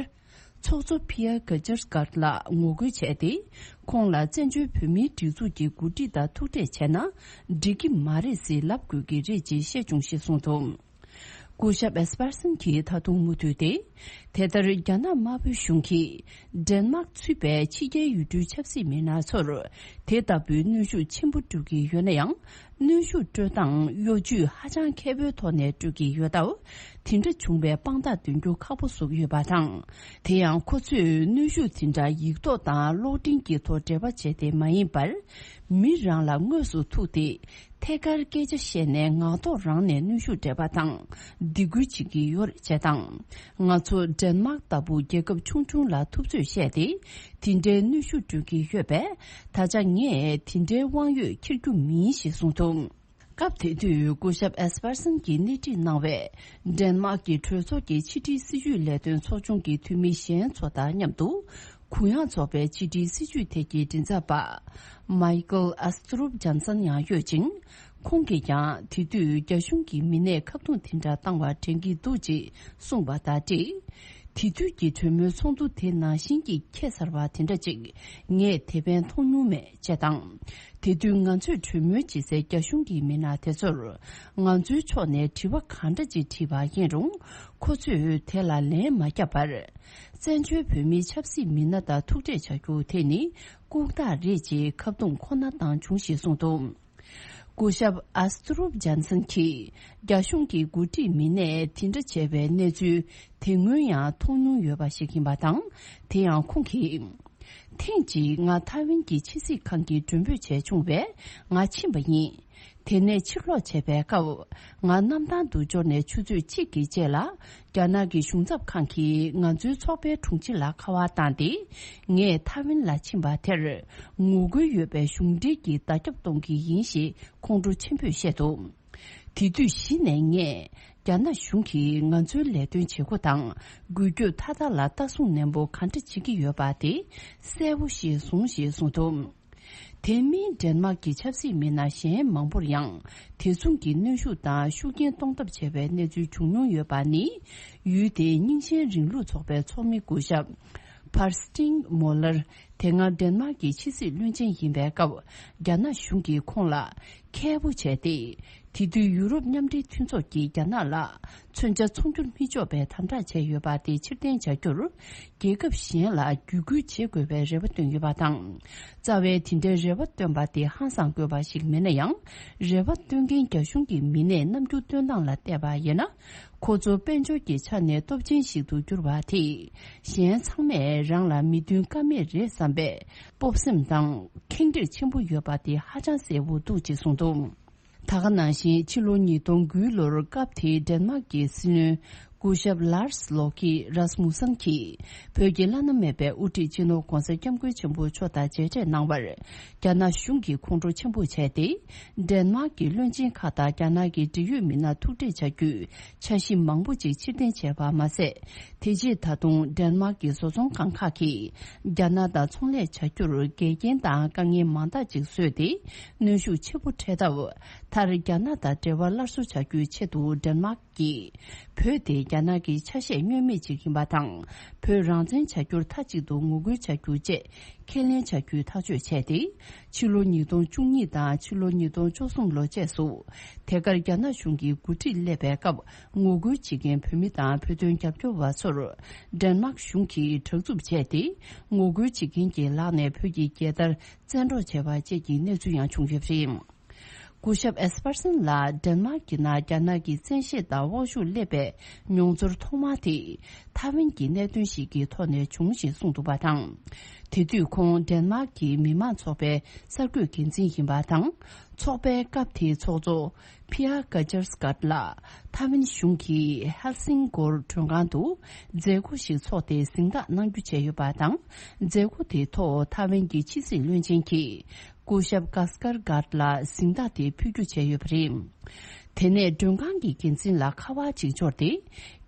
ཚོགས་གཙོ་ཕི་ཡ་ཀ་ཅར་སྐར་ལ་ངོ་རྒོལ་བྱས་ཏེ། ཁོང་ལ་བཙན་བྱོལ་བོད་མིའི་སྒྲིག་འཛུགས་ཀྱི་འགོ་ཁྲིད་དང་ཐུག་འཕྲད་བྱས་ན་འགྲིག་གི་མ་རེད་ཟེར་ལབ་དགོས་ཀྱི་རེད་ཅེས་བཤད་བྱུང་ཞེས་གསུངས་འདུག། སྐུ་ཞབས་ཨེས་པར་སན་གྱིས་ད་དུང་མུ་མཐུད་དེ། དེ་ལྟར་རྒྱ་ནག་དམར་པོའི་གཞུང་གིས་ཌེན་མཱག་ཚུད་པའི་ཕྱི་རྒྱལ་ཡུལ་གྲུའི་ཆབ་སྲིད་མི་སྣ་ཚོར་དེ་ལྟ་བུའི་གནོན་ཤུགས་ཆེན་པོ་སྤྲོད་ཀྱི་ཡོད་ན་ཡང་། གནོན་ཤུགས་སྤྲོད་སྟངས་གཡོ་ཇུས་ཧ་ཅང་མཁས་པོའི་ཐོག་ནས་སྤྲོད་ཀྱི་ཡོད་སྟབས། དེ་འདྲ་བྱུང་བའི་དཔང་རྟགས་འདོན་རྒྱུ་ཁག་པོ་བཟོས་ཡོད་པ་དང་། དེ་ཡང་ཁོ་ཚོས་གནོན་ཤུགས་དེ་འདྲ་ཡིག་ཐོག་དང་གློག་འཕྲིན་གྱི་ཐོག་འབྲེལ་བ་བྱས་ཏེ་མ་ཡིན་པར། མི་རང་ལ་དངོས་སུ་ཐུག་སྟེ། ཐད་ཀར་སྐད་ཆ་བཤད་ནས་ངག་ཐོག་རང་ནས་གནོན་ཤུགས་སྤྲད་པ་དང་། སྡིགས་སྐུལ་བྱེད་ཀྱི་ཡོད་རེད་ཅེས་དང་། ང་ཚོ་ཌེན་མཱག་ལྟ་བུ་རྒྱལ་ཁབ་ཆུང་ཆུང་ལ་ཐུབ་ཚོད་བཤད་དེ། དེ་འདྲའི་གནོན་ཤུགས་སྤྲོད་ཀྱི་ཡོད་པས། ད་ཆ་ངས་དེ་འདྲའི་དབང་ཡོད་འཁྱེར་རྒྱུ་མིན་ཞེས་གསུངས་འདུག། སྐབས་དེ་དུས་སྐུ་ཞབས་ཨེས་པར་སན་གྱིས་སྣེ་ཁྲིད་གནང་བའི་ཌེན་མཱག་གི་གྲོས་ཚོགས་ཀྱི་ཕྱི་འབྲེལ་སྲིད་ཇུས་ལས་དོན་ཚོགས་ཆུང་གི་འཐུས་མི་གཞན་ཚོ་དང་མཉམ་དུ། གུ་ཡངས་ཚོགས་པའི་ཕྱི་འབྲེལ་སྲིད་ཇུས་ཐད་ཀྱི་མགྲིན་ཚབ་པ། མའི་ཀལ་ཨ་སྟྲུབ་ཇན་སན་ཡང་ཡོད་ཅིང་། ཁོང་གིས་ཀྱང་དེ་དུས་རྒྱ་གཞུང་གི་མི་སྣས་ཁ་རྡུང་དེ་འདྲ་བཏང་བ་དྲན་གྱི་འདུག་ཅེས་གསུངས་པ་དང་འབྲེལ། དེ་དུས་ཀྱི་གྲོས་མོལ་ཚོགས་འདུ་དེ་ནང་བཞིན་གྱི་ཁྱད་མཚར་བ་དེ་འདྲ་ཅིག་ངས་དེ་ཕན་མཐོང་མྱོང་མེད་ཅེས་དང་། དེ་དུས་ང་ཚོས་གྲོས་མོལ་བྱེད་སའི་རྒྱ་གཞུང་གི་མི་སྣ་དེ་ཚོར། ང་ཚོའི་ཕྱོགས་ནས་དྲི་བ་གང་འདྲ་ཅིག་དྲིས་པ་ཡིན་རུང་། ཁོ་ཚོས་དེ་ལ་ལན་མ་བརྒྱབ་པར། བཙན་བྱོལ་བོད་མིའི་ཆབ་སྲིད་མི་སྣ་དང་ཐུག་འཕྲད་བྱ་རྒྱུ་དེ་ནི་ལྐུགས་རྟགས་རེད་ཅེས་ཁ་རྡུང་ཁོ་ན་བཏང་བྱུང་ཞེས་གསུངས་འདུག། སྐུ་ཞབས་ཨ་སྟྲུབ་ཇན་སན་གྱིས་རྒྱ་གཞུང་གི་འགོ་ཁྲིད་མི་སྣས་དེ་འདྲ་བྱས་པའི་གནས་ཚུལ་དེ་སྔོན་ཡང་མཐོང་མྱོང་ཡོད་པ་ཞིག་ཡིན་པ་དང་། དེ་ཡང་ཁོང་གིས། ཐེངས་གཅིག་ང་ཐའེ་ཝན་གྱི་ཕྱི་སྲིད་ཁང་གི་མགྲོན་འབོད་བྱས་བྱུང་བས་ང་ཕྱིན་པ་ཡིན། དེ་ནས་ཕྱིར་ལོག་བྱས་པའི་སྐབས། ང་གནམ་ཐང་དུ་འབྱོར་ནས་ཆུ་ཚོད་གཅིག་གི་རྗེས་ལ། རྒྱ་ནག་གི་གཞུང་ཚབ་ཁང་གིས་ང་ཚོའི་ཚོགས་པའི་དྲུང་ཆེ་ལ་ཁ་པར་བཏང་སྟེ། ངས་ཐའེ་ཝན་ལ་ཕྱིན་པ་དེར། ངོ་རྒོལ་ཡོད་པའི་གཞུང་འབྲེལ་གྱི་བརྡ་ཁྱབ་གཏོང་གི་ཡིན་ཞེས་ཁོང་ཁྲོ་ཆེན་པོས་བཤད་འདུག། དེ་དུས་གཞི་ནས་ངས། རྒྱ་ནག་གཞུང་གིས་ང་ཚོའི་ལས་དོན་བྱེད་སྒོ་དང་། འགུལ་སྐྱོད་མཐའ་དག་ལ་ལྟ་སྲུང་ནན་པོ་ག་འདྲ་བྱེད་ཀྱི་ཡོད་པ་དེ་གསལ་པོ་ཞིག་བཟུང་ཞེས་གསུངས་འདུག། དེ་མིན་ཌེན་མཱག་གི་ཆབ་སྲིད་མི་སྣ་གཞན་མང་པོར་ཡང་དེ་མཚུངས་ཀྱི་གནོན་ཤུགས་དང་ཤུགས་རྐྱེན་གཏོང་ཐབས་བྱས་པའི་གནས་ཚུལ་བྱུང་མྱོང་ཡོད་པ་ནི། ཡུལ་དེའི་རྙིང་ཞེན་རིང་ལུགས་ཚོགས་པའི་ཚོགས་མི་སྐུ་ཞབས་ཕར་སྟིང་མོ་ལར། དེ་སྔ་ཌེན་མཱག་གི་ཕྱི་སྲིད་བློན་ཆེན་ཡིན་པའི་སྐབས། རྒྱ་ནག་གཞུང་གིས་ཁོང་ལ་ཁལ་པོ་བྱས་ཏེ། དེ་དུས་ཡུ་རོབ་མཉམ་འབྲེལ་མཐུན་ཚོགས་ཀྱིས་རྒྱ་ནག་ལ་མཚོན་ཆ་ཚོང་སྒྱུར་མི་ཆོག་པའི་དམ་དྲག་བྱས་ཡོད་པ་དེ་ཕྱིར་འཐེན་བྱ་རྒྱུར། རྒྱལ་ཁབ་གཞན་ལ་བརྒྱུད་སྐུལ་བྱེད་དགོས་པའི་རེ་བ་བཏོན་ཡོད་པ་དང་། རྩ་བའི་དེ་འདྲའི་རེ་བ་བཏོན་པ་དེ་ཧང་སང་དགོས་པ་ཞིག་མིན་ན་ཡང་། རེ་བ་བཏོན་མཁན་རྒྱ་གཞུང་གི་མི་སྣས་རྣམ་འགྱུར་སྟོན་སྟངས་ལ་བལྟས་པ་ཡིན་ན། ཁོ་ཚོ་དཔལ་འབྱོར་གྱི་ཆ་ནས་སྟོབས་ཆེན་ཞིག་ཏུ་གྱུར་པ་དེས། གཞན་ཚང་མས་རང་ལ་མི་མཐུན་ཀ་མེད་རེད་བསམ་པའི་སྤོབས་སེམས་དང་ཁེངས་དྲེགས་ཆེན་པོ་ཡོད་པ་དེ་ཧ་ཅང་གསལ་པོ་འདུག་ཅེས་གསུངས་འདུག། ད་ག་ནང་བཞིན་ཕྱི་ལོ་ཉིས་སྟོང་དགུའི་ལོར་སྐབས་དེའི་ཌེན་མཱག་གི་སྲིད་བློན་སྐུ་ཞབས་ལཱར་སི་ལོ་ཁི་རཱ་སི་མུ་སན་གྱིས་བོད་ཀྱི་བླ་ན་མེད་པའི་དབུ་ཁྲིད་སྤྱི་ནོར་༧གོང་ས་༧སྐྱབས་མགོན་ཆེན་པོ་མཆོག་དང་མཇལ་འཕྲད་གནང་བར་རྒྱ་ནག་གཞུང་གིས་ཁོང་ཁྲོ་ཆེན་པོ་བྱས་ཏེ། ཌེན་མཱག་གི་བློན་ཆེན་ཁག་དང་རྒྱ་ནག་གི་འབྲེལ་ཡོད་མི་སྣར་ཐུག་འཕྲད་བྱ་རྒྱུའི་འཆར་གཞི་མང་པོ་ཅིག་ཕྱིར་འཐེན་བྱས་པ་མ་ཟད། དེ་རྗེས་ད་དུང་ཌེན་མཱག་གི་བཟོ་ཚོང་ཁང་ཁག་གིས་རྒྱ་ནག་དང་ཚོང་ལས་བྱ་རྒྱུར་འགལ་རྐྱེན་དང་དཀའ་ངལ་མང་དག་ཅིག་བཟོས་ཏེ། གནོན་ཤུགས་ཆེ་པོ་འཕྲད་སྟབས། མཐར་རྒྱ་ནག་དང་འབྲེལ་བ་སླར་གསོ་བྱ་རྒྱུའི་ཆེད་དུ་ཌེན་མཱག་གིས་བོད་དེ་རྒྱ་ནག་གི་ཆ་ཤས་བསྙོན་མེད་ཅིག་ཡིན་པ་དང་། བོད་རང་བཙན་བྱ་རྒྱུར་མཐའ་གཅིག་ཏུ་ངོ་རྒོལ་བྱ་རྒྱུ་བཅས་ཁས་ལེན་བྱ་རྒྱུའི་ཐག་གཅོད་བྱས་ཏེ། ཕྱི་ལོ་ཉིས་སྟོང་བཅུ་གཉིས་དང་ཕྱི་ལོ་ཉིས་སྟོང་བཅུ་གསུམ་ལོ་བཅས་སུ། དེ་གར་རྒྱ་ནག་གཞུང་གིས་འགོ་ཁྲིད་སླེབས་པའི་སྐབས། ངོ་རྒོལ་བྱེད་མཁན་བོད་མི་དང་བོད་དོན་རྒྱབ་སྐྱོར་བ་ཚོར། ཌེན་མཱག་གཞུང་གིས་དྲག་རྩུབ་བྱས་ཏེ། ངོ་རྒོལ་བྱེད་མཁན་གྱི་ལག་ནས་བོད་ཀྱི་རྒྱལ་དར་བཙན་འཕྲོག་བྱས་པ་བཅས་ཀྱི་གནས་ཚུལ་ཡང་བྱུང་ཡོད་པ་རེད། སྐུ་ཞབས་ཨེ་སི་པར་སན་ལགས་ཌེན་མཱག་གི་ནང་རྒྱ་ནག་གི་བཙན་ཤེད་དང་དབང་ཤུགས་སླེབས་པའི་མྱོང་ཚོར་ཐོག་མ་དེ། ཐའེ་ཝན་གྱི་གནད་དོན་ཞིག་གི་ཐོག་ནས་བྱུང་ཞེས་གསུངས་འདུག་པ་དང་། དེ་དུས་ཁོང་ཌེན་མཱག་གི་མི་དམངས་ཚོགས་པའི་གསར་འགོད་འགན་འཛིན་ཡིན་པ་དང་། ཚོགས་པའི་སྐབས་དེའི་ཚོགས་གཙོ་ཕི་ཡ་ཀ་ཅར་སི་ཀར་ལགས་ཐའེ་ཝན་གཞུང་གིས་ཧེལ་སིང་གོར་མགྲོན་ཁང་དུ་མཛད་སྒོ་ཞིག་འཚོགས་ཏེ་གཟེངས་རྟགས་གནང་རྒྱུ་བྱས་ཡོད་པ་དང་། མཛད་སྒོ་དེའི་ཐོག་ཐའེ་ཝན་གྱི་ཕྱི་སྲིད་བློན་ཆེན་གྱིས། སྐུ་ཞབས་ཀ་སི་ཀར་གྷར་ལ་གཟེངས་རྟགས་དེ་ཕུལ་རྒྱུ་བྱས་ཡོད་པ་རེད། དེ་ནས་མགྲོན་ཁང་གི་འགན་འཛིན་ལ་ཁ་པར་ཅིག་འབྱོར་ཏེ།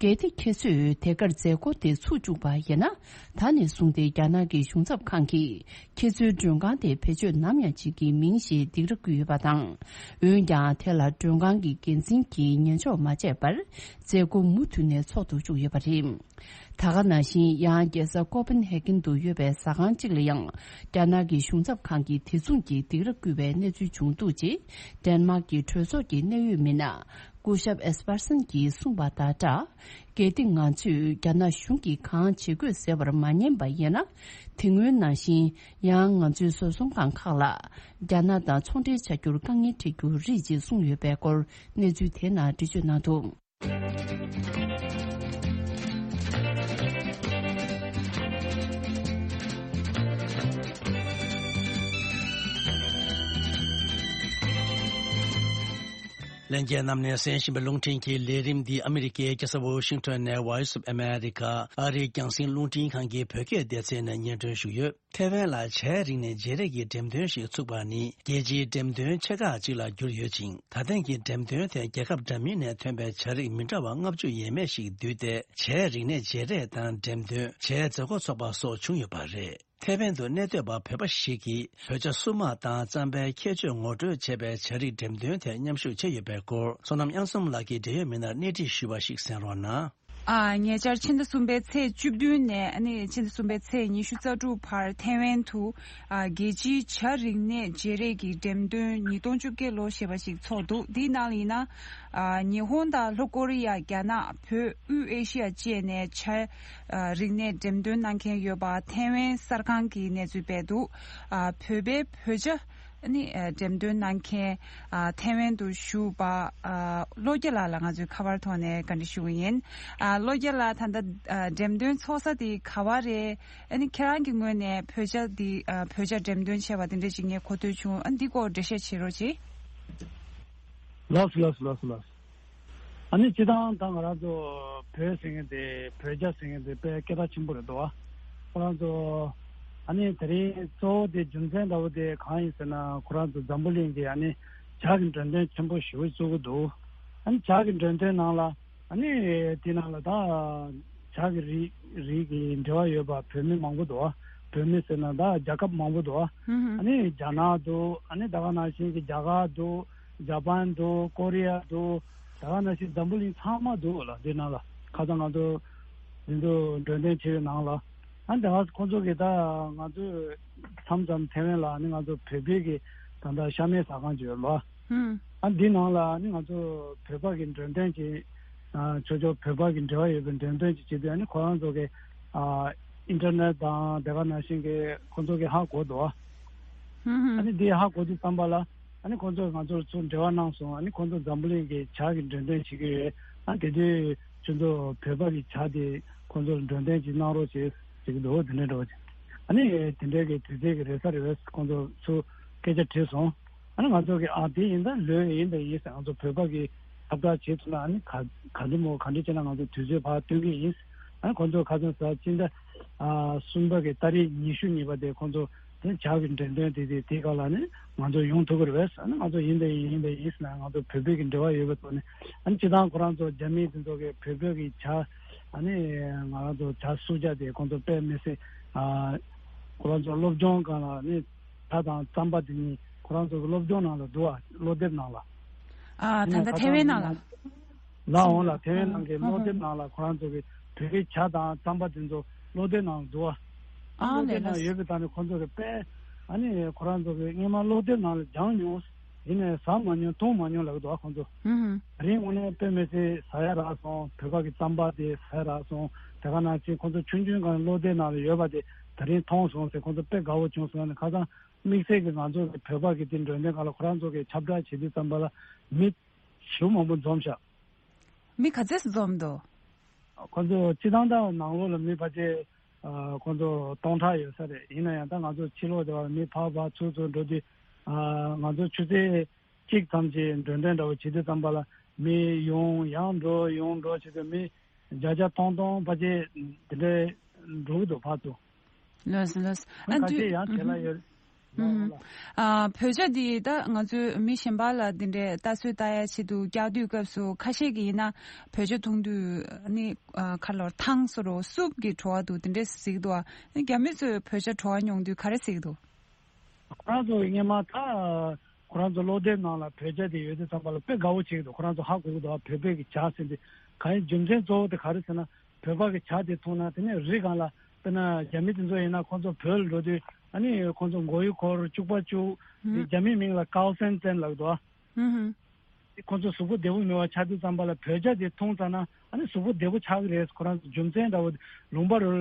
གལ་ཏེ་ཁྱེད་ཚོས་དེ་གར་མཛད་སྒོ་དེ་ཚུགས་བཅུག་པ་ཡིན་ན། ད་ནས་བཟུང་སྟེ་རྒྱ་ནག་གི་གཞུང་ཚབ་ཁང་གིས་ཁྱེད་ཚོའི་མགྲོན་ཁང་དེ་བེད་སྤྱོད་ནམ་ཡང་བྱེད་ཀྱི་མིན་ཞེས་སྡིགས་ར་བསྐུལ་ཡོད་པ་དང་། འོན་ཀྱང་དེ་ལ་མགྲོན་ཁང་གི་འགན་འཛིན་གྱིས་ཉན་འཇོག་མ་བྱས་པར། མཛད་སྒོ་མུ་མཐུད་ནས་འཚོགས་ཏུ་བཅུག་ཡོད་པ་རེད། ད་ག་ནང་བཞིན་ཡང་རྒྱལ་ས་ཀོ་པན་ཧེ་གྷན་དུ་ཡོད་པའི་ཟ་ཁང་གཅིག་ལ་ཡང་རྒྱ་ནག་གི་གཞུང་ཚབ་ཁང་གིས་དེ་མཚུངས་ཀྱི་སྡིགས་ར་བསྐུལ་བའི་གནས་ཚུལ་བྱུང་འདུག་ཅེས་ཌེན་མཱག་གི་གྲོས་ཚོགས་ཀྱི་གནད་ཡོད་མི་སྣ་སྐུ་ཞབས་ཨེ་སི་པར་སན་གྱིས་གསུངས་པ་དང་སྦྲགས། གལ་ཏེ་ང་ཚོས་རྒྱ་ནག་གཞུང་གིས་གང་བྱེད་དགོས་ཟེར་བར་མ་ཉན་པ་ཡིན་ན། དེ་སྔོན་ནང་བཞིན་ཡང་ང་ཚོའི་བཟོ་ཚོང་ཁང་ཁག་ལ་རྒྱ་ནག་དང་ཚོང་འབྲེལ་བྱ་རྒྱུར་དཀའ་ངལ་འཕྲད་རྒྱུ་རེད་ཅེས་གསུངས་ཡོད་པའི་སྐོར་གནས་ཚུལ་དེའི་ནང་འགྲེལ་བརྗོད་གནང་འདུག། ལྷན་རྒྱས་རྣམས་ནས་གསན་བཞིན་པའི་རླུང་འཕྲིན་གྱི་ལས་རིམ་འདི་ཨ་མི་རི་ཀའི་རྒྱལ་ས་ཝོ་ཤིང་ཊོན་ནས་Voice of America ཨ་རིའི་རྒྱང་སྲིང་རླུང་འཕྲིན་ཁང་གི་བོད་སྐད་སྡེ་ཚན་ནས་སྙན་སྒྲོན་ཞུས་ཡོད། ཐའེ་ཝན་ལ་བྱའི་རིག་གནས་བརྗེ་རེས་ཀྱི་འགྲེམས་སྟོན་ཞིག་ཚུགས་པ་ནི་རྒྱལ་སྤྱིའི་འགྲེམས་སྟོན་ཆེ་ཁག་ཅིག་ལ་གྱུར་ཡོད་ཅིང་། ད་ཐེངས་ཀྱི་འགྲེམས་སྟོན་དེར་རྒྱལ་ཁབ་འདྲ་མིན་ནས་ཐོན་པའི་བྱ་རིགས་མི་འདྲ་བ་ལྔ་བཅུ་ཡས་མས་ཤིག་འདུས་ཏེ། བྱའི་རིག་གནས་བརྗེ་རེས་དང་འགྲེམས་སྟོན། བྱའི་མཛད་སྒོ་ཚོགས་པ་སོགས་བྱུང་ཡོད་པ་རེད། ཐའེ་ཝན་དུ་གནས་སྡོད་པ་བོད་པ་ཞིག་གིས་བོད་ཇ་བསུ་མ་དང་རྩམ་པའི་ཁྱད་ཆོས་ངོ་སྤྲོད་བྱས་པའི་བྱ་རིགས་འགྲེམས་སྟོན་དེར་མཉམ་ཞུགས་བྱས་ཡོད་པའི་སྐོར་བསོད་ནམས་དབྱངས་འཛོམས་ལགས་ཀྱིས་འབྲེལ་ཡོད་མི་སྣར་གནས་འདྲི་ཞུས་པ་ཞིག་གསན་རོགས་གནང་། ཨ། ཉེ་ཆར་ཕྱི་ཟླ་གསུམ་པའི་ཚེས་བཅུ་བདུན་ནས་ཨ་ནི་ཕྱི་ཟླ་གསུམ་པའི་ཚེས་ཉི་ཤུ་རྩ་དྲུག་བར་ཐའེ་ཝན་དུ། ཨ། རྒྱལ་སྤྱིའི་བྱ་རིག་གནས་བརྗེ་རེས་ཀྱི་འགྲེམས་སྟོན་ཉིས་སྟོང་བཅོ་བརྒྱད་ལོ་ཞེས་པ་ཞིག་ཚོགས་འདུག། འདིའི་ནང་ལ་ཡིན་ན། ཨ། ཉི་ཧོང་དང་ལྷོ་ཀོ་རི་ཡ། རྒྱ་ནག་བོད། དབུས་ཨེ་ཤི་ཡ་བཅས་ནས་བྱ། ཨ། རིག་གནས་འགྲེམས་སྟོན་གནང་མཁན་ཡོད་པ་ཐའེ་ཝན་གསར་ཁང་གིས་གནས་ཚུལ་སྤེལ་འདུག། ཨ། བོད་པའི་བོད་ཇ། ནི། ཨ། འགྲེམས་སྟོན་གནང་མཁན། ཨ། ཐའེ་ཝན་དུ་བཞུགས་པ། ཨ། བློ་རྒྱ་ལགས་ལ་ང་ཚོས་ཁ་པར་ཐོག་ནས་བཀའ་འདྲི་ཞུ་གི་ཡིན། ཨ། བློ་རྒྱ་ལགས། ད་ལྟ། ཨ། འགྲེམས་སྟོན་ཚོགས་ས་དེ་ག་བ་རེད། ཨ་ནི་ཁྱེད་རང་གི་ངོས་ནས་བོད་ཇ་འདི། ཨ། བོད་ཇ་འགྲེམས་སྟོན་བྱས་པ་དེ་འདྲ་ཅིག་ངས་གོ་ཐོས་བྱུང་། ཨ། འདི་སྐོར་འགྲེལ་བཤད་བྱེད་རོགས་གྱིས། ལགས་སོ། ལགས་སོ། ལགས་སོ། ལགས་སོ། ཨ་ནི་སྤྱིར་བཏང་ད་ང་རང་ཚོ་བོད་ཟེར་མཁན་དེ། བོད་ཇ་ཟེར་མཁན་དེ་དཔེ་སྐད་གྲགས་ཆེན་པོ་རེད་འདུག་བ། ཁོ་རང་ཚོ་ཨ་ནི་དེ་རིང་གཙོ་བོ་དེ་རྒྱུ་མཚན་ལྟ་བུ་དེ་གང་ཡིན་ཟེར་ན། ཁོ་རང་ཚོ་འཛམ་བུ་གླིང་གི་ཨ་ནི་ཇ་གི་འགྲེམས་སྟོན་ཆེན་པོ་ཞེ་པོ་བཙུགས་ཀྱི་འདུག། ཨ་ནི་ཇ་གི་འགྲེམས་སྟོན་ནང་ལ། ཨ་ནི་དེ་ནང་ལ་ད་ཇ་གི་རིགས་རིགས་ཀྱི་འབྲེལ་བ་ཡོད་པ་བོད་མི་མང་པོ་འདུག་བ། བོད་མི་ཟེར་ན་ད་རྒྱལ་ཁབ་མང་པོ་འདུག་བ། ཧུམ་ཧུམ། ཨ་ནི་རྒྱ་ནག་འདུག། ཨ་ནི་ད་ག་ནང་བཞིན་གྱི་རྒྱ་གར་འདུག། ཇ་པན་འདུག། ཀོ་རི་ཡ་འདུག། ད་ག་ནང་བཞིན་འཛམ་བུ་གླིང་ཚང་མ་འདུག་ལ། དེ་ནང་ལ་ཁ་སང་ང་ཚོ་དེ་ཚོ་འགྲོ་སྟོན་བྱེད་པའི་ནང་ལ། ཨ་ནི་ད་ཁོང་ཚོ་གིས་ད་ང་ཚོས་མཚམས་མཚམས་ཐའེ་ཝན་ལ་ཨ་ནི་ང་ཚོ་བོད་པའི་གི་ད་ལྟ་ཤ་མེད་ཟ་ཁང་ཅིག་ཡོད་ལ། ཧུམ། ཨ་འདི་ནང་ལ་ནི་ང་ཚོ་བོད་པ་གི་འགྲེམས་སྟོན་ཅིག་ཨ་ཆོས་ཕྱོགས་བོད་པ་གི་འབྲེལ་བ་ཡོད་པའི་འགྲེམས་སྟོན་ཅིག་བྱེད་དུས། ཨ་ནི་ཁོ་རང་ཚོ་གི་ཨ་ཨིན་ཊར་ནེཊ་དང་དེ་ག་ནང་བཞིན་གི་ཁོ་ཚོ་གི་ཧ་གོ་འདུག་ཨ་ནི་འདི་ཧ་གོ་དུས་ཙམ་པ་ལ། ཨ་ནི་ཁོ་ཚོས་ང་ཚོར་ཚུར་འབྲེལ་བ་གནང་སོང་། ཨ་ནི་ཁོ་ཚོ་འཛམ་བུ་གླིང་གི་ཇ་གི་འགྲེམས་སྟོན་བྱེད་ཀྱི་ཡོད། ཨ་དེ་དུས་ཁྱོད་ཚོ་བོད་པ་གི་ཇ་དེ་ཁོ་ཚོར་འགྲེམས་སྟོན་ཅིག་གནང་རོགས་བྱེད་ཟེར་གྱི་འདུག་དེ་འདྲ་འདྲ་བོ་ཅིག་ཨ་ནི་དེ་འདྲའི་གི་དུས་ཚོད་ཀྱི་རེ་ས་རེ་བས་ཁོ་ཚོ་ཚུར་སྐད་ཆ་དྲིས་སོང་། ཨ་ནི་ང་ཚོ་གི་ཨ་དེ་ཡིན་ད་ལོས་ཡིན་ད་ཡིན་ཟེར། ང་ཚོ་བོད་པ་གི་ཁྱབ་བསྒྲགས་བྱེད་ཐུབ་ན་ཨ་ནི་ག་ག་འདྲ་མོ་ག་འདྲ་བྱས་ན་ང་ཚོ་དུས་ཚོད་ཕར་སྟོན་གྱི་ཡིན། ཨ་ནི་ཁོ་ཚོ་ཁ་སང་ཟ་སྤྱི་ཟླ་ཨ་གསུམ་པ་གི་ཏ་རིག་ཉི་ཤུ་གཉིས་པ་དེ་ཁོ་ཚོ་དེ་ཇ་གི་འགྲེམས་སྟོན་དེ་དེ་དེ་ག་ལ་ནི་ང་ཚོ་ཡོང་ཐུབ་ཀྱི་རེད་པས། ཨ་ནི་ང་ཚོ་ཡིན་ད་ཡིན་ཡིན་ད་ཡིན་ཟེར་ན་ང་ཚོ་བོད་པའི་གི་འབྲེལ་བ་ཡོད་པའི་ཐོག་ནས། ཨ་ནི་སྤྱི་བཏང་ཁོ་རང་ཚོ་རྒྱ་མི་དེ་ཚོ་གི་བོད་པའི་གི་ཇ། ཨ་ནི་ང་རང་ཚོ་ཇ་སུ་ཇ་དེ་ཁོ་ཚོ་དཔེ་མི་སྲིད་ཨ་ཁོ་རང་ཚོ་སློབ་སྦྱོང་སྒང་ལ་ནི་ཇ་དང་རྩམ་པ་དེ་གཉིས་ཁོ་རང་ཚོ་གི་སློབ་སྦྱོང་ནང་ལ་འདུག་ཨ་སློབ་དེབ་ནང་ལ། ཨ་ད་ཡིན་ནའི་ལྟ་ཁ་ཐེ་ཝན་སང་ནང་ལ། ལ་འོང་ལ་ཐེ་ཝན་ནང་གི་ཨ་སློབ་དེབ་ནང་ལ་ཁོ་རང་ཚོ་གི་བོད་པའི་ཇ་དང་རྩམ་པ་དེ་ཚོ་སློབ་དེབ་ནང་འདུག་ཨ། ཨ་སློབ་དེབ་ནང་ཡོད་པའི་ཐོག་ནས་ཁོ་ཚོ་གི་དཔེ་ཨ་ནི་ཁོ་རང་ཚོ་གི་སྔོན་མ་སློབ་དེབ་ནང་ལ་སྦྱངས་མྱོང་། ཡིན་ནའི་ཟ་མ་མྱོང་འཐུང་མ་མྱོང་ལབ་འདུག་ཨ་ཁོ་ཚོ། ཨུ་ཧུ། དེ་རིང་དངོས་གནས་དཔེ་མི་སྲིད་ཟ་ཡ་རག་སོང་། བོད་པ་གི་རྩམ་པ་དེ་ཟ་ཡ་རག་སོང་། དེ་ག་ནང་བཞིན་ཁོ་ཚོ་ཆུང་ཆུང་སྒང་སློབ་དེབ་ནང་ལ་ཡོད་པ་དེ་དེ་རིང་མཐོང་སོང་ཟེར་ཁོ་ཚོ་དཔེ་དགའ་བོ་བྱུང་སོང་། ཨ་ནི་ཁ་སང་དམིགས་བསལ་གྱི་ང་ཚོ་གི་བོད་པ་གི་དེ་འགྲེམས་སྟོན་སྒང་ལ་ཁོ་རང་ཚོ་གི་ཁྱབ་བསྒྲགས་བྱེད་དུས་ཙམ་པ་ལ་མི་ཞེ་པོ་མང་པོ་འཛོམས་ཤག་མི་ག་ཚོད་འཛོམས་འདུག་ཁོ་ཚོ་སྤྱི་བཏང་ད་ནང་ལོགས་ལ་མི་ཕལ་ཆེར་ཨ་ཁོ་ཚོ་སྟོང་ཕྲག་ཡོད་ས་རེད། ཡིན་ན་ཡང་ད་ང་ཚོ་ཕྱི་ལོགས་དེ་བར་མི་ཕར་ཕར་ཚུར་ཚུར་འགྲོ་དུས་ཨ་ང་ཚོ་ཆུ་ཚོད་གཅིག་ཙམ་གྱི་འགྲོ་གྲོན་འདྲ་བོ་བྱེད་དུས་ཙམ་པ་ལ་མི་ཡོང་ཡང་འགྲོ་ཡོང་འགྲོ་བྱེད་དུས་མི་བརྒྱ་བརྒྱ་སྟོང་སྟོང་ཕལ་ཆེར་དེ་འདྲའི་འགྲོ་གི་འདུག་ཕར་ཚུར། ལགས་སོ་ལགས་སོ། ཨ་ཁ་དུས་ཤས་ཡང་དེ་ལ་ཡོད། ཨུ་ཧུམ། ཨ་བོད་ཇ་འདི་ད་ང་ཚོས་མི་གཞན་པ་ལ་འདི་འདྲའི་ལྟ་ཚོད་ལྟ་ཡ་ཆེད་དུ་བཀྱག་དུས་སྐབས་སུ་ཁ་ཤས་ཀྱིས་ཡིན་ན་བོད་ཇ་འཐུང་དུས་ནི་ཨ་ཁ་ལོར་ཐང་སོ་རོ་སུབ་ཀྱི་བྲོ་བ་འདུག་དེ་འདྲས་གཟིགས་འདུག་ཨ་ནི་རྒྱ་མི་ཚོས་བོད་ཇ་བྲོ་བ་མྱོང་དུས་ག་རེ་གཟིགས་འདུག་ཁོ་རང་ཚོ་སྔོན་མ་ད་ཁོ་རང་ཚོ་སློབ་དེབ་ནང་ལ་བོད་ཇ་དེ་ཡོད་དུས་ཙམ་པ་ལ་དཔེ་དགའ་བོ་བྱེད་ཀྱི་འདུག་ཁོ་རང་ཚོ་ཧ་གོ་གི་འདུག་བོད་པའི་གི་ཇ་ཟེར་དེ་ག་ཡིན། རྒྱུ་མཚན་གཙོ་བོ་དེ་ག་རེ་ཟེར་ན། བོད་པ་གི་ཇ་དེ་འཐུང་ན་དེ་ནས་རི་སྒང་ལ་དཔེར་ན་རྒྱ་མི་དེ་ཚོ་ཡིན་ན་ཁོང་ཚོ་བོད་ལ་འགྲོ་དུས་ཨ་ནི་ཁོང་ཚོ་མགོ་ཡུ་འཁོར་གཅིག་པ་གཅིག་དེ་རྒྱ་མིའི་མིང་ལ་ཀའོ་སན་ཙན་ལབ་འདུག་ཨ། ཁོང་ཚོ་གཟུགས་པོ་བདེ་པོ་མེད་པ་ཆགས་དུས་ཙམ་པ་ལ་བོད་ཇ་དེ་འཐུང་ཙ་ན་ཨ་ནི་གཟུགས་པོ་བདེ་པོ་ཆགས་ཀྱི་རེད། ཁོ་རང་ཚོ་རྒྱུ་མཚན་འདྲ་བོ་ལུང་པ་རུ་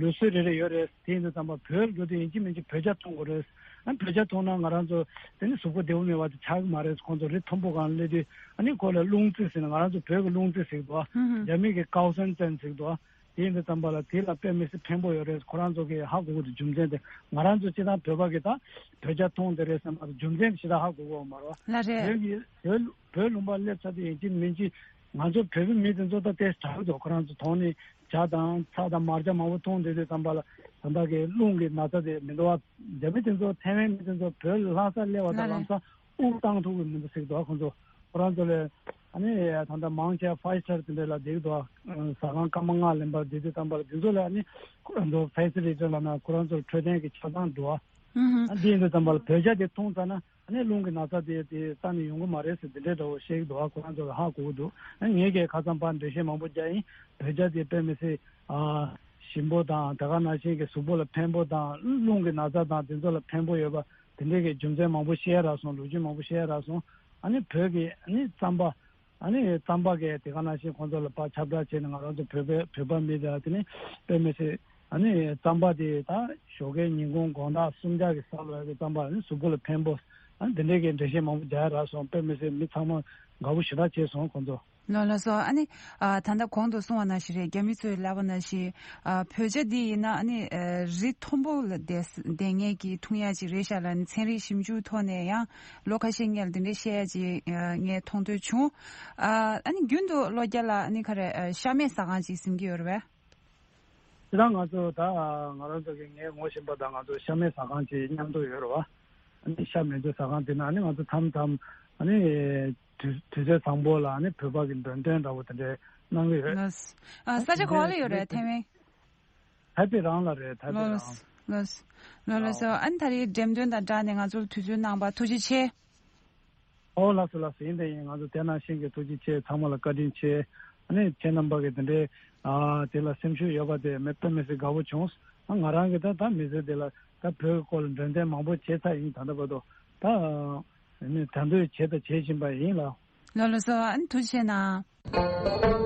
ལུགས་སྲོལ་རེ་རེ་ཡོད་རེད། དེ་ཡིན་དུས་ཙམ་པ་བོད་ལ་འགྲོ་དུས་ཡིན་གཅིག་མིན་གཅིག་བོད་ཇ་འཐུང་དགོས་རེད། ཨ་ནི་བོད་ཇ་འཐུང་ན་ང་རང་ཚོ་དེ་ནི་གཟུགས་པོ་བདེ་པོ་མེད་པ་དེ་ཆགས་ཀྱི་མ་རེད། ཁོང་ཚོ་རི་མཐོན་པོ་སྒང་སླེབས་དུས་ཨ་ནི་ཁོ་ལ་རླུང་རྩི་ཟེར་ན་ང་རང་ཚོ་བོད་ཀྱི་རླུང་རྩི་ཟེར་གྱི་འདུག་ཨ། རྒྱ་མི་གི་ཀའོ་སན་ཙན་ཟེར་གྱི་འདུག་ཨ། དེ་ཡིན་དུས་ཙམ་པ་ལ་དེ་ལ་དཔེ་མི་སྲིད་ཕན་པོ་ཡོད་རེད། ཁོ་རང་ཚོ་གིས་ཧ་གོ་གི་འདུག་རྒྱུ་མཚན་དེ་ང་རང་ཚོ་སྤྱི་བཏང་བོད་པ་གིས་ད་བོད་ཇ་འཐུང་དེ་རེད་བསམ་པ་རྒྱུ་མཚན་དེ་ཞེ་དྲག་ཧ་གོ་གི་ཡོད་མ་རེད་བ། ལགས་རེད། བོད་ཀྱི་བོད་བོད་ལུང་པ་སླེབས་ཚར་དུས་ཡིན་གཅིག་མིན་གཅིག་ང་ཚོ་བོད་པའི་མི་དེ་ཚོ་ད་ཏོག་ཙམ་དྲག་གི་འདུག་ཁོ་རང་ཚོ་དོང་ནས་ཇ་དང་ཚྭ་དང་མར་ཇ་མང་པོ་འཐུང་བསྡད་དུས་ཙམ་པ་ལ་ད་ལྟ་གི་རླུང་གི་ན་ཚ་དེ་མི་འདུག་བ། རྒྱ་མི་དེ་ཚོ་ཐའེ་ཝན་མི་དེ་ཚོ་བོད་ལ་ལྷག་ས་སླེབས་པ་དང་ལམ་སང་དབུགས་བཏང་ཐུབ་ཀྱི་མི་འདུག་ཟེར་གྱི་འདུག་ཁོང་ཚོ་ཁོ་རང་ཚོ་ལས་ཨ་ནི་ད་ལྟ་མང་ཆེ་ཕའི་ཛར་དེ་འདྲ་ལ་བསྡད་ཀྱི་འདུག་ཟ་ཁང་སྐར་མ་ལྔ་ལོན་པར་བསྡད་དུས་ཙམ་པ་ལ་དེ་ཚོ་ལ་ཨ་ནི་ཁོ་རང་ཚོ་ཕའི་ཛར་རེད་ལབ་ན་ཁོ་རང་ཚོར་འཕྲོད་བསྟེན་གྱི་ཆ་ཚང་འདུག་ཨ། ཨ་འདི་ཡིན་དུས་ཙམ་པ་ལ་བོད་ཇ་དེ་འཐུང་ཚར་ན་ཨ་ནི་རླུང་གི་ན་ཚ་དེ་དེ་རྩ་ནས་ཡོང་གི་མ་རེད་ཟེར་དེ་འདྲའི་འདྲ་བོ་བཤད་ཀྱི་འདུག་ཨ། ཁོ་རང་ཚོ་ལ་ཧ་གོ་གི་འདུག་ཨ་ངས་ཀྱིས་ཁ་སང་ཕར་འགྲེལ་བཤད་མང་པོ་རྒྱག་ཡིན། བོད་ཇ་དེ་དཔེ་མི་སྲིད་ཨ་ཞིམ་པོ་དང་དེ་ག་ནང་བཞིན་གྱི་གཟུགས་པོ་ལ་ཕན་པོ་དང་རླུང་གི་ན་ཚ་དང་དེ་ཚོ་ལ་ཕན་པོ་ཡོད་པ། དེ་འདྲའི་གི་རྒྱུ་མཚན་མང་པོ་བཤད་ཡ་རག་སོང་། ལོ་རྒྱུས་མང་པོ་བཤད་ཡ་རག་སོང་། ཨ་ནི་བོད་ཀྱི་ཨ་ནི་རྩམ་པ། ཨ་ནི་རྩམ་པ་གས་དེ་ག་ནང་བཞིན་ཁོང་ཚོ་ལ་ཕར་ཁྱབ་བསྒྲགས་བྱས་ནས་ང་རང་ཚོ་བོད་པའི་བོད་པ་མི་དེ་དེ་ནི་དཔེ་མི་སྲིད་ཨ་ནི་རྩམ་པ་དེ་ད་ཞོགས་ཀའི་ཉིན་གུང་དགོང་དག་སུམ་བརྒྱ་གི་ས་ལ་ཡ་གི་རྩམ་པ་ཨ་ནི་གཟུགས་པོ་ལ་ཕན་པོ། ཨ་ནི་དེ་འདྲའི་གི་འགྲེལ་བཤད་མང་པོ་རྒྱག་ཡ་རག་སོང་། དཔེ་མི་སྲིད་མི་ཚང་མ་དགའ་པོ་ཞེ་དྲག་བྱས་སོང་ཁོང་ཚོ། ལགས་ལགས་སོ། ཨ་ནི་ཨ་ད་ལྟ་གོང་དུ་གསུངས་པ་ནང་བཞིན་རེད། རྒྱ་མི་ཚོས་ལབ་པ་ནང་བཞིན་ཨ་བོད་ཇ་འདི་ཡིན་ན་ཨ་ནི་ཨ་རི་མཐོན་པོ་ལ་བསྡད་བསྡད་མཁན་གྱི་འཐུང་ཡག་ཅིག་རེད་ཤག་ལབ་ནས་ཚན་རིག་ཞིབ་འཇུག་ཐོག་ནས་ཡང་ལོ་ཁ་ཤས་སྔོན་ལ་དེ་འདྲའི་བཤད་ཡག་ཅིག་ཨ་ངས་མཐོང་ཐོས་བྱུང་། ཨ་ཨ་ནི་རྒྱུན་དུ་ལོ་བརྒྱ་ལ་ཨ་ནི་ག་རེ་ཨ་ཤ་མེད་ཟ་ཁང་ཅིག་ཟིན་གྱི་ཡོད་རེད་པས། དེ་དང་ང་ཚོ་ད་ང་རང་ཚོ་གི་ངས་ངོ་ཤེས་པ་དང་ང་ཚོ་ཤ་མེད་ཟ་ཁང་ཅིག་མཉམ་དུ་ཡོད་རེད་བ། ཨ་ནི་ཤ་མེད་ཚོད་ཟ་ཁང་དེ་ན་ཨ་ནི་ང་ཚོ་མཚམས་མཚམས་ཨ་ནི་དུས་དུས་ཚོད་བཟང་པོ་ལ་ཨ་ནི་བོད་པ་གི་འགྲེམས་སྟོན་འདྲ་བོ་དེ་འདྲའི་གནང་གི་ཡོད། ལགས། ཨ་ས་ཆ་ག་པར་ལ་ཡོད་རེད་ཐའེ་ཝན། ཐའེ་པེ་རང་ལ་རེད། ཐའེ་པེ་རང་། ལགས་ལགས་ལགས་ལགས་སོ། ཨ་ནི་ད་རེས་འགྲེམས་སྟོན་དང་སྦྲགས་ནས་ང་ཚོར་དུས་ཚོད་གནང་བར་ཐུགས་རྗེ་ཆེ། ཨོ་ལགས་སོ་ལགས་སོ། ཡིན་དང་ཡིན། ང་ཚོ་དེ་ནང་བཞིན་གྱི་ཐུགས་རྗེ་ཆེ། ཚང་མ་ལ་བཀའ་དྲིན་ཆེ། ཨ་ནི་ཁྱེད་རྣམ་པ་གི་དེ་འདྲའི་ཨ་དེ་ལ་སེམས་ཤུགས་ཡོད་པ་དེ་མེད་པ་མི་སྲིད་དགའ་བོ་བྱུང་། ཨ་ང་རང་གི་ད་ད་མི་ཚེ་དེ་ལ་ད་བོད་ཀྱི་སྐོར་ལ་འགྲེམས་སྟོན་མང་པོ་བྱས་ཚར་ཡིན། ད་ལྟ་བར་དུ་ད་ ནས་ད་འདོད་བྱས་དང་བྱེད་བཞིན་པ་ཡིན་ལགས། ལགས་ལགས་སོ། ཨ་ནི་ཐུགས་རྗེ་གནང་།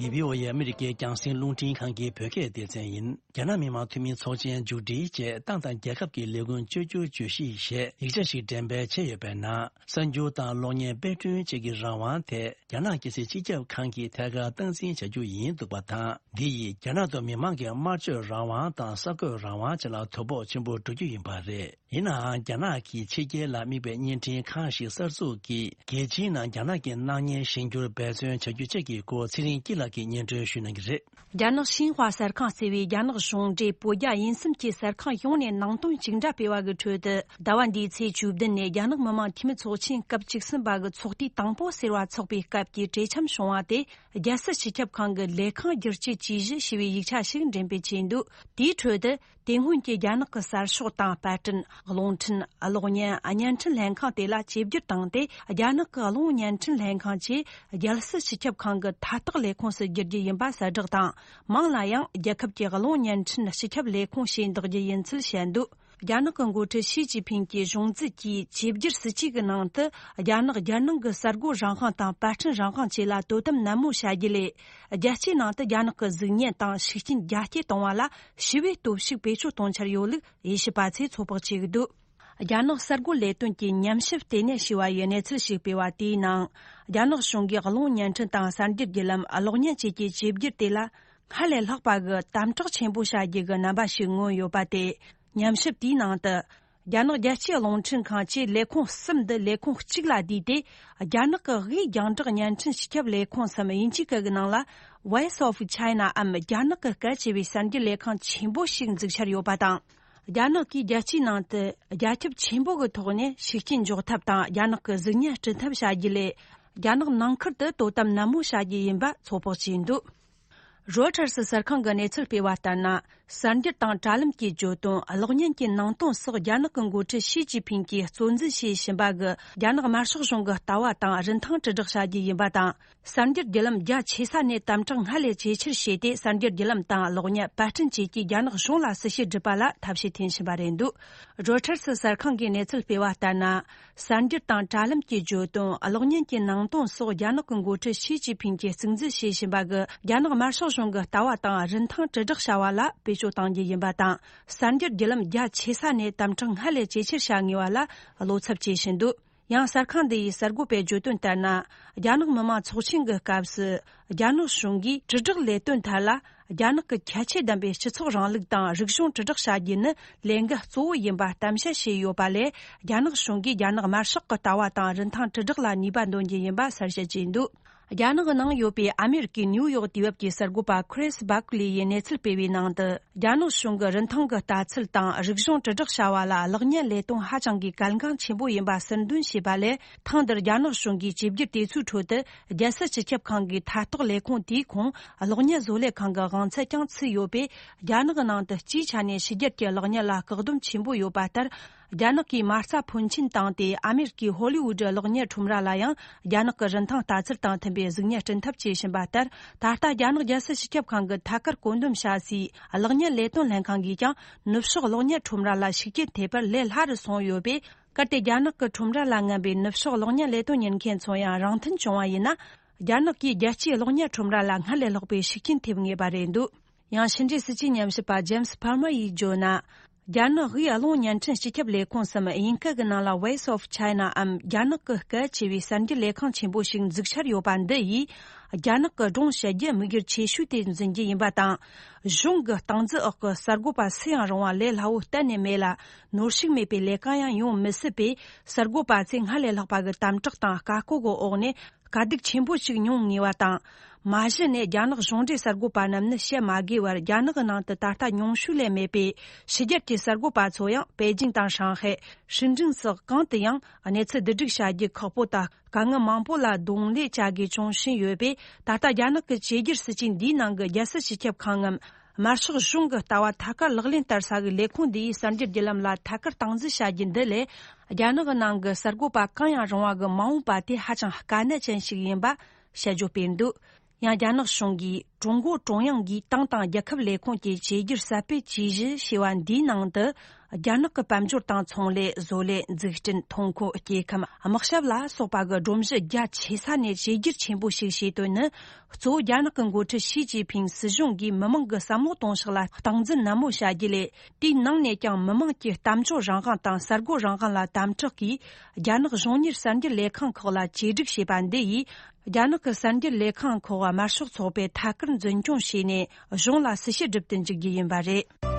འདི་བྷི་ཨོ་ཨེ་ཨ་མི་རི་ཀའི་རྒྱང་སྲིང་རླུང་འཕྲིན་ཁང་གི་བོད་སྐད་སྡེ་ཚན་ཡིན། རྒྱ་ནག་མི་དམངས་འཐུས་མིའི་ཚོགས་ཆེན་མཇུག་སྒྲིལ་རྗེས་ཏང་དང་རྒྱལ་ཁབ་ཀྱི་ལས་འགུལ་བཅོས་བསྒྱུར་བརྗོད་གཞི་ཞེས་ཡིག་ཆ་ཞིག་འགྲེམས་སྤེལ་བྱས་ཡོད་པའི་ནང་། གསར་འགྱུར་དང་གློག་བརྙན་དཔེ་སྐྲུན་བཅས་ཀྱི་རང་དབང་དེ་རྒྱ་ནག་རྒྱལ་སྲིད་སྤྱི་ཁྱབ་ཁང་གིས་ཐད་ཀར་སྟངས་འཛིན་བྱ་རྒྱུ་ཡིན་འདུག་པ་དང་། འདི་ཡིས་རྒྱ་ནག་ཏུ་མི་དམངས་ཀྱི་སྨྲ་བརྗོད་རང་དབང་དང་གསར་འགོད་རང་དབང་བཅས་ལ་དོ་ཕོག་ཆེན་པོ་འགྲོ་རྒྱུ་ཡིན་པ་རེད། ཡིན་ནའང་རྒྱ་ནག་གིས་ཕྱི་རྒྱལ་ལ་དམིགས་པའི་བརྙན་འཕྲིན་ཁང་ཞིག་གསར་འཛུགས་ཀྱིས་རྒྱལ་སྤྱིའི་ནང་རྒྱ་ནག་གི་སྣང་བརྙན་གཞན་སྒྱུར་འབད་བརྩོན་བྱ་རྒྱུ་བཅས་ཀྱི་སྐོར་ཚེ་རིང་སྐྱིད་ལགས་ཀྱིས་སྙན་སྒྲོན་ཞུ་གནང་གི་རེད། རྒྱ་ནག་ཤིན་ཧྭ་གསར་ཁང་ཟེར་བའི་རྒྱ་ནག་གཞུང་འབྲེལ་བོད་རྒྱ་དབྱིན་གསུམ་གྱི་གསར་ཁང་ཡོངས་ནས་ནང་དོན་གཅིག་འདྲ་སྤེལ་བ་གི་ཁྲོད་དུ། ཟླ་བ་འདིའི་ཚེས་བཅུ་བདུན་ནས་རྒྱ་ནག་མི་དམངས་འཐུས་མི་ཚོགས་ཆེན་སྐབས་བཅུ་གསུམ་པ་གི་ཚོགས་དུས་དང་པོ་ཟེར་བ་འཚོགས་པའི་སྐབས་ཀྱི་གྲོས་འཆམ་བྱུང་བ་དེ། རྒྱལ་སྲིད་སྤྱི་ཁྱབ་ཁང་གི་ལས་ཁང་བསྒྱུར་བཅོས་བྱས་གཞི་ཞེས་པའི་ཡིག་ཆ་ཞིག་འགྲེམས་སྤེལ་བྱས་འདུག་དེའི་ཁྲོད་དུ། དེ་སྔོན་གྱི་རྒྱ་ནག་གི་གསར་ཤོག་དང་པར་སྐྲུན། གློག་འཕྲིན། གློག་བརྙན། བརྙན་འཕྲིན་ལྷན་ཁང་དེ་ལ་བཅོས་བསྒྱུར་བཏང་སྟེ། རྒྱ་ནག་གི་གློག་བརྙན་འཕྲིན་ལྷན་ཁང་ཆེད་རྒྱལ་སྲིད་སྤྱི་ཁྱབ་ཁང་གི་མཐའ་བརྟག་ལས་ཁུངས་སུ་བསྒྱུར་རྒྱུ་ཡིན་པ་གསལ་བསྒྲགས་དང་། མང་ལ་ཡང་རྒྱལ་ཁབ་ཀྱི་གློག་བརྙན་འཕྲིན་སྤྱི་ཁྱབ་ལས་ཁུངས་ཞེས་འདོགས་རྒྱུ་ཡིན་ཚུལ་བཤད་འདུག་རྒྱ་ནག་གི་འགོ་ཁྲིད་ཞི་ཅིན་ཕིང་གིས་གཞུང་འཛིན་གྱིས་བཅོས་བསྒྱུར་སྲིད་ཇུས་ཀྱི་ནང་དུ། རྒྱ་ནག་རྒྱལ་ནང་གི་གསར་འགོད་རང་དབང་དང་པར་སྐྲུན་རང་དབང་བཅས་ལ་དོ་དམ་ནན་མོ་བྱ་རྒྱུ་ལས། རྒྱལ་སྤྱིའི་ནང་དུ་རྒྱ་ནག་གི་གཟུགས་བརྙན་དང་ཤུགས་རྐྱེན་རྒྱ་སྐྱེད་གཏོང་བ་ལ་ཞི་བའི་སྟོབས་ཤུགས་བེད་སྤྱོད་གཏོང་འཆར་ཡོད་ལུགས་དབྱེ་ཞིབ་པ་ཚོས་ཚོད་དཔག་བྱེད་ཀྱི་འདུག་རྒྱ་ནག་གསར་འགོད་ལས་དོན་གྱི་ཉམས་ཞིབ་ལྟེ་གནས་ཞེས་པ་ཡིས་གནས་ཚུལ་ཞིག་སྤེལ་བ་དེའི་ནང་། རྒྱ་ནག་གཞུང་གིས་གློག་བརྙན་འཕྲིན་དང་གསར་འགྱུར་བརྒྱུད་ལམ་གློག་བརྙན་བཅས་ཀྱི་བཅོས་བསྒྱུར་དེ་ལ་སྔར་ལས་ལྷག་པ་གི་དམ་དྲག་ཆེན་པོ་བྱ་རྒྱུ་གི་རྣམ་པ་ཞིག་མངོན་ཡོད་པ་སྟེ། ཉམས་ཞིབ་དེའི་ནང་དུ། རྒྱ་ནག་རྒྱལ་སྤྱིའི་རླུང་འཕྲིན་ཁང་བཅས་ལས་ཁུངས་གསུམ་འདི་ལས་ཁུངས་གཅིག་ལ་བསྡུས་ཏེ། རྒྱ་ནག་གི་དབུས་རྒྱང་བསྒྲགས་བརྙན་འཕྲིན་སྤྱི་ཁྱབ་ལས་ཁུངས་སམ་དབྱིན་ཇིའི་སྐད་ཀྱི་ནང་ལ། Voice of China འམ་རྒྱ་ནག་གི་སྐད་ཅེས་པའི་གསར་འགྱུར་ལས་ཁང་ཆེན་པོ་ཞིག་འཛུགས་འཆར་ཡོད་པ་དང་། རྒྱ་ནག་གིས་རྒྱལ་སྤྱིའི་ནང་དུ་རྒྱ་ཁྱབ་ཆེན་པོ་གི་ཐོག་ནས་ཤུགས་རྐྱེན་འཇོག་ཐབས་དང་རྒྱ་ནག་གི་གཟུགས་བརྙན་སྐྲུན་ཐབས་བྱ་རྒྱུ་ལས། རྒྱ་ནག་ནང་ཁུལ་དུ་དོ་དམ་ནན་མོ་བྱ་རྒྱུ་ཡིན་པ་ཚོད་དཔག་བྱས་འདུག་རོའི་ཊར་སི་གསར་ཁང་གིས་གནས་ཚུལ་སྤེལ་བ་ལྟར་ན། གསར་འགྱུར་དང་དྲ་ལམ་གྱི་བརྗོད་དོན། གློག་བརྙན་གྱི་ནང་དོན་སོགས་རྒྱ་ནག་གི་འགོ་ཁྲིད་ཞི་ཅིན་ཕིང་གིས་གཙོ་འཛིན་བྱེད་བཞིན་པ་གི་རྒྱ་ནག་དམར་ཤོག་གཞུང་གི་ལྟ་བ་དང་རིན་ཐང་དྲིལ་བསྒྲགས་བྱ་རྒྱུ་ཡིན་པ་དང་། གསར་འགྱུར་བརྒྱུད་ལམ་རྒྱ་ཆེ་ས་ནས་དམ་དྲག་སྔར་ལས་ཇེ་ཆེར་བྱས་ཏེ། གསར་འགྱུར་བརྒྱུད་ལམ་དང་གློག་བརྙན་པར་སྐྲུན་བཅས་ཀྱིས་རྒྱ་ནག་གཞུང་ལ་སྲི་ཞུ་སྒྲུབ་པ་ལ་ཐབས་ཤེས་འཐེན་བཞིན་པ་རེད་འདུག་རོའི་ཊར་སི་གསར་ཁང་གིས་གནས་ཚུལ་སྤེལ་བ་ལྟར་ན། གསར་འགྱུར་དང་དྲ་ལམ་གྱི་བརྗོད་དོན། གློག་བརྙན་གྱི་ནང་དོན་སོགས་རྒྱ་ནག་གི་འགོ་ཁྲིད་ཞི་ཅིན་ཕིང་གིས་གཙིགས་འཛིན་བྱེད་བཞིན་པ་གི་རྒྱ་ནག་དམར་ཤོག་གཞུང་གི་ལྟ་བ་དང་རིན་ཐང་དྲིལ་བསྒྲགས་བྱ་བ་ལ་བེད་སྤྱོད་གཏང་རྒྱུ་ཡིན་པ་དང་། གསར་འགྱུར་བརྒྱུད་ལམ་རྒྱ་ཆེ་ས་ནས་དམ་དྲག་སྔར་ལས་ཇེ་ཆེར་བྱ་ངེས་པ་ལ་བློ་འཚབ་བྱེད་བཞིན་འདུག་ཡང་གསར་ཁང་འདི་ཡིས་གསར་འགོད་པའི་བརྗོད་དོན་ལྟར་ན། རྒྱ་ནག་མི་དམངས་ཚོགས་ཆེན་གྱི་སྐབས་སུ། རྒྱ་ནག་གཞུང་གིས་དྲིལ་བསྒྲགས་ལས་དོན་ཐད་ལ། རྒྱ་ནག་གི་ཁྱད་ཆོས་ལྡན་པའི་སྤྱི་ཚོགས་རིང་ལུགས་དང་རིག་གཞུང་དྲིལ་བསྒྲགས་བྱ་རྒྱུ་ནི་ལས་འགན་གཙོ་བོ་ཡིན་པ་གཏམ་བཤད་བྱས་ཡོད་པ་ལས། རྒྱ་ནག་གཞུང་གིས་རྒྱ་ནག་དམར་ཤོག་གི་ལྟ་བ་དང་རིན་ཐང་དྲིལ་བསྒྲགས་ལ་ནུས་པ་འདོན་རྒྱུ་ཡིན་པ་གསལ་བཤད་བྱས་འདུག་རྒྱ་ནག་གི་ནང་ཡོད་པའི་ཨ་མེ་རི་ཀའི་ནིའུ་ཡོག་དུས་བབ་ཀྱི་གསར་འགོད་པ་ཁྲིས་བྷག་ལི་ཡིས་གནས་ཚུལ་སྤེལ་བའི་ནང་དུ། རྒྱ་ནག་གཞུང་གི་རིན་ཐང་གི་ལྟ་ཚུལ་དང་རིག་གཞུང་དྲིལ་བསྒྲགས་བྱ་བ་ལ་གློག་བརྙན་ལས་དོན་ཧ་ཅང་གི་གལ་འགངས་ཆེན་པོ་ཡིན་པ་ཟུར་འདོན་བྱས་པ་ལས། ཐེངས་འདིར་རྒྱ་ནག་གཞུང་གིས་བཅོས་བསྒྱུར་དེ་ཚོའི་ཁྲོད་དུ། རྒྱལ་སྲིད་སྤྱི་ཁྱབ་ཁང་གི་མཐའ་བརྟག་ལས་ཁུངས་དེའི་ཁོངས་གློག་བརྙན་བཟོ་ལས་ཁང་གི་དབང་ཚད་ཀྱང་ཚུད་ཡོད་པས། རྒྱ་ནག་གི་ནང་དུ་སྤྱིའི་ཆ་ནས་ཕྱི་རྒྱལ་གྱི་གློག་བརྙན་ལ་བཀག་སྡོམ་ཆེན་པོ་ཡོད་པ་ལྟར། རྒྱ་ནག་གིས་མ་རྩ་ཕོན་ཆེན་བཏང་སྟེ། ཨ་མེ་རི་ཀའི་ཧོ་ལི་ཝུད་གློག་བརྙན་ཁྲོམ་ར་ལ་ཡང་རྒྱ་ནག་གི་རིན་ཐང་ལྟ་ཚུལ་དང་མཐུན་པའི་གཟུགས་བརྙན་སྐྲུན་ཐབས་བྱེད་བཞིན་པ་ལྟར། ད་ལྟ་རྒྱ་ནག་རྒྱལ་སྲིད་སྤྱི་ཁྱབ་ཁང་གི་ཐད་ཀར་བཀོད་འདོམས་བྱ་སའི་གློག་བརྙན་ལས་དོན་ལྷན་ཁང་གིས་ཀྱང་ནུབ་ཕྱོགས་གློག་བརྙན་ཁྲོམ་ར་ལ་ཤུགས་རྐྱེན་ཐེབས་པར་ལས་སླ་རུ་སོང་ཡོད་པས། གལ་ཏེ་རྒྱ་ནག་གི་ཁྲོམ་ར་ལ་མངོན་པའི་ནུབ་ཕྱོགས་གློག་བརྙན་ལས་དོན་གཉེར་མཁན་ཚོ་ཡང་རང་མཐུན་བྱུང་བ་ཡིན་ན། རྒྱ་ནག་གིས་རྒྱལ་སྤྱིའི་གློག་བརྙན་ཁྲོམ་ར་ལ་སྔར་ལས་ལྷག་པའི་ཤུགས་རྐྱེན་ཐེབས་ངེས་པ་རེད་འདུག་ཡང་ཕྱི་འབྲེལ་སྲིད་ཇུས་ཉམས་ཞིབ་པ་ཇེམ་སི་ཕར་མ་ཡིས་བརྗོད་ན། རྒྱ་ནག་དབུས་གློག་བརྙན་འཕྲིན་སྤྱི་ཁྱབ་ལས་ཁུངས་སམ། དབྱིན་སྐད་ཀྱི་ནང་ལ་Voice of China འམ། རྒྱ་ནག་གི་སྐད་ཅེས་པའི་གསར་འགྱུར་ལས་ཁང་ཆེན་པོ་ཞིག་འཛུགས་འཆར་ཡོད་པ་འདི་ཡིས། རྒྱ་ནག་གི་སྒྲུང་བཤད་རྒྱུ་དམིགས་ཡུལ་ཆེ་ཤོས་དེ་འཛིན་རྒྱུ་ཡིན་པ་དང་། གཞུང་གི་སྟངས་འཛིན་འོག་གི་གསར་འགོད་པ་སུ་ཡང་རུང་བ་ལས་སླ་བོ་གཏན་ནས་མེད་ལ། ནོར་ཞུགས་མེད་པའི་ལས་ཀ་ཡང་ཡོང་མི་སྲིད་པས། གསར་འགོད་པ་ཚོས་སྔར་ལས་ལྷག་པ་གི་དམ་དྲག་དང་བཀའ་བཀོད་ཀྱི་འོག་ནས། དཀའ་སྡུག་ཆེན་པོ་ཞིག་མྱོང་ངེས་པ་དང་། མ་གཞི་ནས་རྒྱ་ནག་གཞུང་འབྲེལ་གསར་འགོད་པ་རྣམས་ནི་བཤད་མ་དགོས་པར། རྒྱ་ནག་གི་ནང་དུ་ད་ལྟ་ཉུང་ཤོས་ལས་མེད་པས། ཕྱི་རྒྱལ་གྱི་གསར་འགོད་པ་ཚོ་ཡང་པེ་ཅིང་དང་ཧྲང་ཧའེ། ཧྲིན་ཀྲིན་སོགས་གང་དུ་ཡང་གནས་ཚུལ་བསྡུ་སྒྲིག་བྱ་རྒྱུ་ཁག་པོ་དང་། དཀའ་ངལ་མང་པོ་ལ་གདོང་ལེན་བྱ་དགོས་བྱུང་བཞིན་ཡོད་པས། ད་ལྟ་རྒྱ་ནག་གི་བཅོས་བསྒྱུར་སྲིད་ཇུས་འདིའི་ནང་གི་རྒྱལ་སྲིད་སྤྱི་ཁྱབ་ཁང་ངམ། དམར་ཤོག་གཞུང་གི་ལྟ་བ་ཐད་ཀར་ལག་ལེན་བསྟར་ས་གི་ལས་ཁུངས་འདི་ཡིས་གསར་འགྱུར་བརྒྱུད་ལམ་ལ་ཐད་ཀར་སྟངས་འཛིན་བྱ་རྒྱུ་འདི་ལས། རྒྱ་ནག་གི་ནང་གི་གསར་འགོད་པ་གང་ཡང་རུང་བ་གི་མ་འོངས་པ་དེ་ཧ་ཅང་དཀའ་གནད་ཅན་ཞིག་ཡིན་པ་དཔྱད་བརྗོད་སྤེལ་འདུག། ཡང་རྒྱ་ནག་གཞུང་གིས་ཀྲུང་གོ་ཀྲུང་དབྱང་གིས་ཏང་དང་རྒྱལ་ཁབ་ལས་ཁུངས་ཀྱི་བྱས་རྒྱུར་གསར་སྤེལ་ཇུས་གཞི་ཞེས་པ་འདིའི་ནང་དུ། རྒྱ་ནག་གི་དཔལ་འབྱོར་དང་ཚོང་ལས། བཟོ་ལས། འཛུགས་སྐྲུན། ཐོན་ཁུངས། སྐྱེ་ཁམས། དམག་ཞབས་ལ་སོགས་པ་གི་སྒྲོམ་གཞི་རྒྱ་ཆེ་ས་ནས་བྱས་རྒྱུར་ཆེན་པོ་ཞིག་བྱས་དོན་ནི། གཙོ་བོ་རྒྱ་ནག་གི་འགོ་ཁྲིད་ཞི་ཅིན་ཕིང་སྲིད་གཞུང་གིས་མི་མང་གི་བསམ་བློ་གཏོང་ཕྱོགས་ལ་སྟངས་འཛིན་ནན་མོ་བྱ་རྒྱུ་ལས། དེའི་ནང་ནས་ཀྱང་མི་མང་གི་གཏམ་བརྗོད་རང་དབང་དང་གསར་འགོད་རང་དབང་ལ་དམ་དྲག་གིས། རྒྱ་ནག་གཞུང་གཉེར་གསར་འགྱུར་ལས་ཁང་ཁག་ལ་བཅོས་སྒྲིག་བྱས་པ་འདི་ཡིས། རྒྱ་ནག་གི་གསར་འགྱུར་ལས་ཁང་ཁག་དམར་ཤོག་ཚོགས་པས་ཐད་ཀར་འཛིན་སྐྱོང་བྱས་ནས་གཞུང་ལ་སྲི་ཞུ་བསྒྲུབ་ཏུ་འཇུག་རྒྱུ་ཡིན་པ་རེད།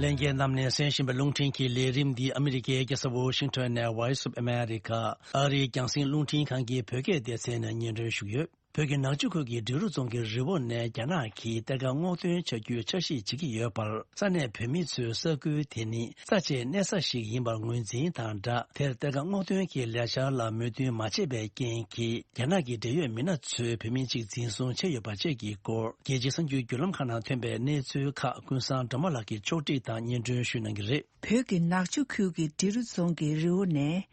ལྷན་རྒྱས་རྣམས་ནས་གསན་བཞིན་པའི་རླུང་འཕྲིན་གྱི་ལས་རིམ་འདི་ཨ་མི་རི་ཀའི་རྒྱལ་ས་ཝོ་ཤིང་ཊོན་ནས་Voice of America ཨ་རིའི་རྒྱང་སྲིང་རླུང་འཕྲིན་ཁང་གི་བོད་སྐད་སྡེ་ཚན་ནས་སྙན་སྒྲོན་ཞུས་ཡོད། བོད་ཀྱི་ནག་ཆུ་ཁུལ་གྱི་འབྲི་རུ་རྫོང་གི་རི་བོ་ནས་རྒྱ་ནག་གིས་གཏེར་ཁ་སྔོག་འདོན་བྱ་རྒྱུའི་འཆར་གཞི་བྱེད་ཀྱི་ཡོད་པར། ས་གནས་བོད་མི་ཚོས་ས་ཁུལ་དེ་ནི་རྩ་ཆེའི་གནས་ས་ཞིག་ཡིན་པར་ངོས་འཛིན་དང་སྦྲགས། དེར་གཏེར་ཁ་སྔོག་འདོན་གྱི་ལས་འཆར་ལ་མོས་མཐུན་མ་བྱས་པའི་རྐྱེན་གྱིས། རྒྱ་ནག་གི་འབྲེལ་ཡོད་མི་སྣ་ཚོས་བོད་མི་གཅིག་འཛིན་བཟུང་བྱས་ཡོད་པ་བཅས་ཀྱི་སྐོར། རྒྱལ་སྤྱིའི་གསར་འགྱུར་བརྒྱུད་ལམ་ཁག་ནང་ཐོན་པའི་གནས་ཚུལ་ཁག་ཀུན་བཟང་སྒྲོལ་མ་ལགས་ཀྱིས་ཕྱོགས་སྒྲིག་དང་སྙན་སྒྲོན་ཞུ་གནང་གི་རེད། བོད་ཀྱི་ནག་ཆུ་ཁུལ་གྱི་འབྲི་རུ་རྫོང་གི་རི་བོ་ནས་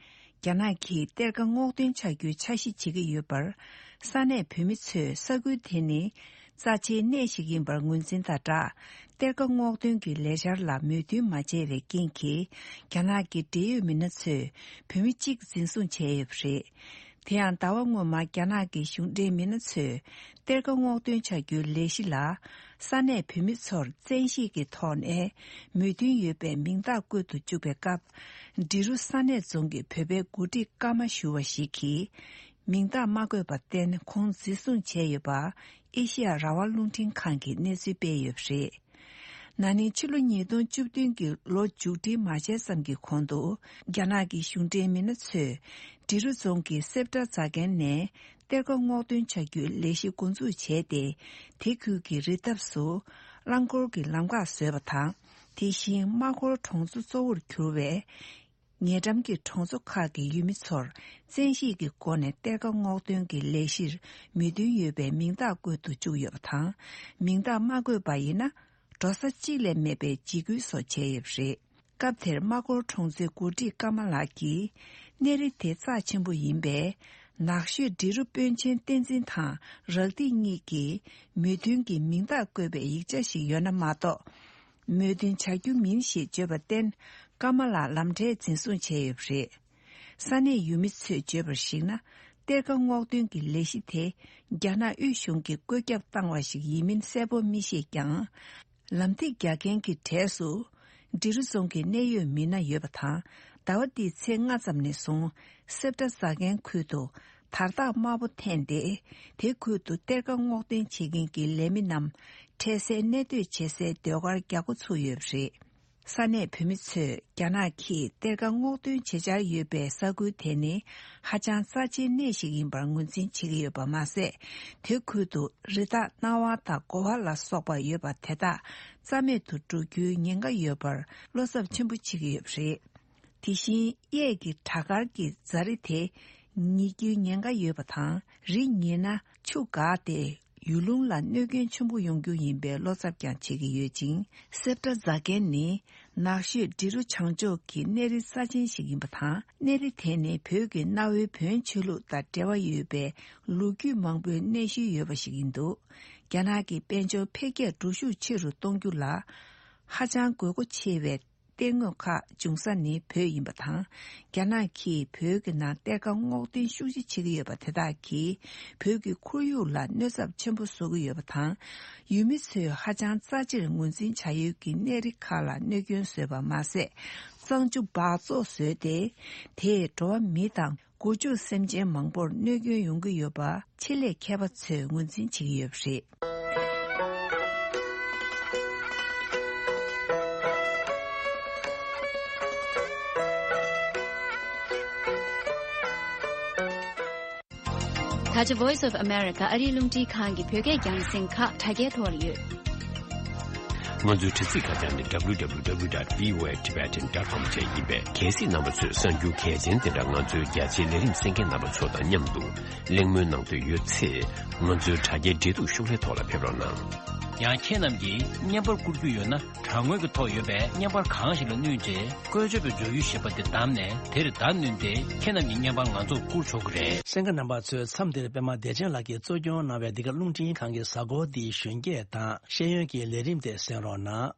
རྒྱ་ནག་གིས་གཏེར་ཁ་སྔོག་འདོན་བྱ་རྒྱུའི་འཆར་གཞི་བྱེད་ཀྱི་ཡོད་པར། ས་གནས་བོད་མི་ཚོས་ས་ཁུལ་དེ་ནི་རྩ་ཆེའི་གནས་ཤིག་ཡིན་པར་ངོས་འཛིན་དང་སྦྲགས། གཏེར་ཁ་སྔོག་འདོན་གྱི་ལས་འཆར་ལ་མོས་མཐུན་མ་བྱས་པའི་རྐྱེན་གྱིས། རྒྱ་ནག་གི་འབྲེལ་ཡོད་མི་སྣ་ཚོས་བོད་མི་གཅིག་འཛིན་བཟུང་བྱས་ཡོད་པ་རེད། དེ་ཡང་ཟླ་བ་སྔོན་མ་རྒྱ་ནག་གི་གཞུང་འབྲེལ་མི་སྣ་ཚོས་གཏེར་ཁ་སྔོག་འདོན་བྱ་རྒྱུའི་ལས་གཞི་ལ། ས་གནས་བོད་མི་ཚོར་བཙན་ཤེད་ཀྱི་ཐོག་ནས་མོས་མཐུན་ཡོད་པའི་མིང་རྟགས་བཀོད་དུ་བཅུག་པའི་སྐབས། འབྲི་རུ་ས་གནས་རྫོང་གི་བོད་པའི་འགོ་ཁྲིད་ཀརྨ་ཞུ་བ་ཞིག་གིས། མིང་རྟགས་མ་བཀོད་པར་བརྟེན་ཁོང་འཛིན་བཟུང་བྱས་ཡོད་པ། ཨེ་ཤེ་ཡ་རང་དབང་རླུང་འཕྲིན་ཁང་གིས་གནས་ཚུལ་སྤེལ་ཡོད་པ་རེད། ན་ནིང་ཕྱི་ལོ་ཉིས་སྟོང་བཅུ་བདུན་གྱི་ལོ་མཇུག་སྒྲིལ་མ་བྱས་ཙམ་གྱི་གོང་དུ། རྒྱ་ནག་གི་གཞུང་འབྲེལ་མི་སྣ་ཚོས་འབྲི་རུ་རྫོང་གི་སེབ་ཏྲ་རྫ་མཁན་ནས་གཏེར་ཁ་སྔོག་འདོན་བྱ་རྒྱུའི་ལས་གཞི་འགོ་འཛུགས་བྱས་ཏེ། དེ་ཁུལ་གྱི་རི་འདབས་སུ་རླངས་འཁོར་གྱི་ལམ་ཁ་བཟོས་པ་དང་། དེ་བཞིན་རྨ་སྐོར་གྲོང་ཚོ་གཙོ་བོར་གྱུར་བའི། ཉེ་འགྲམ་གྱི་གྲོང་ཚོ་ཁག་གི་ཡུལ་མི་ཚོར་བཙན་ཤེད་ཀྱི་སྒོ་ནས་གཏེར་ཁ་སྔོག་འདོན་གྱི་ལས་གཞིར་མོས་མཐུན་ཡོད་པའི་མིང་རྟགས་བཀོད་དུ་བཅུག་ཡོད་པ་དང་། མིང་རྟགས་མ་བཀོད་པ་ཡིན་ན། འགྲོ་ས་གཅིག་ལས་མེད་པའི་འཇིགས་སྐུལ་སོགས་བྱས་ཡོད་པ་རེད། སྐབས་དེར་རྨ་སྐོར་གྲོང་ཚོའི་འགོ་ཁྲིད་ཀརྨ་ལགས་ཀྱིས། གནས་རི་དེ་རྩ་ཆེན་པོ་ཡིན་པས། ནགས་ཤོད་འབྲི་རུ་དཔོན་ཆེན་བསྟན་འཛིན་དང་རག་སྡིས་གཉིས་ཀྱིས་མོས་མཐུན་གྱི་མིང་རྟགས་བཀོད་པའི་ཡིག་ཆ་ཞིག་ཡོད་ན་མ་གཏོགས། མོས་མཐུན་བྱ་རྒྱུ་མིན་ཞེས་བརྗོད་པར་བརྟེན། ཀརྨ་ལགས་ལམ་འཕྲལ་འཛིན་བཟུང་བྱས་ཡོད་པ་རེད། ས་གནས་ཡུལ་མི་ཚོས་བརྗོད་པར་གཞིགས་ན། གཏེར་ཁ་སྔོག་འདོན་གྱི་ལས་གཞི་དེ་རྒྱ་ནག་དབུས་གཞུང་གིས་བཀོད་ཁྱབ་བཏང་བ་ཞིག་ཡིན་མིན་གསལ་པོ་མི་ཤེས་ཀྱང་། ལམ་ཐིག་རྒྱག་མཁན་གྱི་གྲས་སུ། འབྲི་རུ་རྫོང་གི་གནད་ཡོད་མི་སྣ་ཡོད་པ་དང་། ཟླ་བ་འདིའི་ཚེས་ལྔ་ཙམ་ནས་བཟུང་། སེབ་ཏྲ་རྫ་མཁན་ཁུལ་དུ་དར་ཐག་དམར་པོ་འཐེན་ཏེ། དེ་ཁུལ་དུ་གཏེར་ཁ་སྔོག་འདོན་བྱེད་མཁན་གྱི་ལས་མི་རྣམས། འཕྲལ་སེལ་གནས་སྡོད་བྱེད་སའི་ཟློས་གར་རྒྱག་འགོ་ཚུགས་ཡོད་པ་རེད། ས་གནས་བོད་མི་ཚོས་རྒྱ་ནག་གིས་གཏེར་ཁ་སྔོག་འདོན་བྱེད་འཆར་ཡོད་པའི་ས་ཁུལ་དེ་ནི་ཧ་ཅང་རྩ་ཆེའི་གནས་ཤིག་ཡིན་པར་ངོས་འཛིན་བྱེད་ཀྱི་ཡོད་པ་མ་ཟད། དེ་ཁུལ་དུ་རི་དྭགས་གནའ་བ་དང་དགོ་བ་ལ་སོགས་པ་ཡོད་པ་དེ་དག་རྩ་མེད་དུ་འགྲོ་རྒྱུའི་ཉེན་ཁ་ཡོད་པར་བློ་འཚབ་ཆེན་པོ་བྱེད་ཀྱི་ཡོད་པ་རེད། དེ་བཞིན་གཡས་ཀྱི་བྲག་དཀར་གྱི་རྫ་རི་དེ་ཉིལ་རྒྱུའི་ཉེན་ཁ་ཡོད་པ་དང་། རི་ཉིལ་ན་ཆུ་འགགས་ཏེ། ཡུལ་ལུང་ལ་གནོད་སྐྱོན་ཆེན་པོ་ཡོང་རྒྱུ་ཡིན་པའི་བློ་འཚབ་ཀྱང་བྱེད་ཀྱི་ཡོད་ཅིང་། སེབ་ཏྲ་རྫ་མཁན་ནི་ནགས་ཤོད་འབྲི་རུ་བྱང་ཕྱོགས་ཀྱི་གནས་རི་རྩ་ཆེན་ཞིག་ཡིན་པ་དང་། གནས་རི་དེ་ནི་བོད་ཀྱི་གནའ་བོའི་བོན་ཆོས་ལུགས་དང་འབྲེལ་བ་ཡོད་པའི་ལོ་རྒྱུས་མང་པོའི་གནས་ཤུལ་ཡོད་པ་ཞིག་ཡིན་འདུག། རྒྱ་ནག་གི་དཔལ་འབྱོར་འཕེལ་རྒྱས་འགྲོ་ཤུགས་ཆེ་རུ་གཏོང་རྒྱུ་ལ་ཧ་ཅང་དགོས་མཁོ་ཆེ་བའི། གཏེར་དངོས་ཁག་འབྱུང་ས་ནི་བོད་ཡིན་པ་དང་། རྒྱ་ནག་གིས་བོད་ཀྱི་ནང་གཏེར་ཁ་སྔོག་འདོན་ཤུགས་ཆེ་བྱེད་ཀྱི་ཡོད་པ་དེ་དག་གིས་བོད་ཀྱི་ཁོར་ཡུག་ལ་གནོད་ཚབས་ཆེན་པོ་བཟོ་གི་ཡོད་པ་དང་། ཡུལ་མི་ཚོས་ཧ་ཅང་རྩ་ཆེར་ངོས་འཛིན་བྱ་ཡུལ་གྱི་གནས་རི་ཁག་ལ་གནོད་སྐྱོན་བཟོས་པ་མ་ཟད། གཙང་ཆུ་སྦགས་བཙོག་བཟོས་ཏེ། དེས་འགྲོ་བ་མི་དང་། སྒོ་ཕྱུགས་སེམས་ཅན་མང་པོར་གནོད་སྐྱོན་ཡོང་གི་ཡོད་པ་ཆེད་ལས་མཁས་པ་ཚོས་ངོས་འཛིན་བྱེད་ཀྱི་ཡོད་པ་རེད། ད་ཆ་Voice of America ཨ་རིའི་རླུང་འཕྲིན་ཁང་གི་བོད་སྐད་རྒྱང་སྲིང་ཁག་དྲ་རྒྱའི་ཐོག་ལ་ཡོད། ང་ཚོའི་དྲ་ཚིགས་ཁ་བྱང་ནི་W W W dot V O A Tibetan dot com བཅས་ཡིན་པས། གལ་སྲིད་རྣམ་པ་ཚོས་གསར་འགྱུར་གལ་ཆེན་དེ་འདྲ་ང་ཚོའི་རྒྱ་ཆེའི་ལས་རིམ་གསན་མཁན་རྣམ་པ་ཚོ་དང་མཉམ་དུ་གླེང་མོལ་གནང་འདོད་ཡོད་ཚེ། ང་ཚོའི་དྲ་རྒྱའི་འབྲེལ་གཏུག་ཤོག་ལྷེ་ཐོག་ལ་ཕེབས་རོགས་གནང་། ཡང་ཁྱེད་རྣམས་ཀྱིས་བརྙན་པར་བསྐུར་རྒྱུ་ཡོད་ན། དྲ་ངོས་ཀྱི་ཐོག་ཡོད་པའི་བརྙན་པར་གང་ཞིག་ལ་བསྣུན་རྗེས། བཀོལ་སྤྱོད་པའི་འཇོག་ཡུལ་ཞེས་པ་དེ་བདམས་ནས། དེར་བརྡ་བསྣུན་ཏེ། ཁྱེད་རྣམས་ཀྱི་བརྙན་པར་ང་ཚོར་བསྐུར་ཆོག་གི་རེད། གསན་མཁན་རྣམ་པ་ཚོས་མཚམས་འདིར་པད་མ་བདེ་ཆེན་ལགས་ཀྱིས་གཙོ་སྐྱོང་གནང་བའི་འདི་ག་རླུང་འཕྲིན་ཁང་གི་གཟའ་འཁོར་འདིའི་གཞོན་སྐྱེས་དང་ཤེས་ཡོན་གྱི་ལས་རིམ་དེ་གསན་རོགས་གནང་།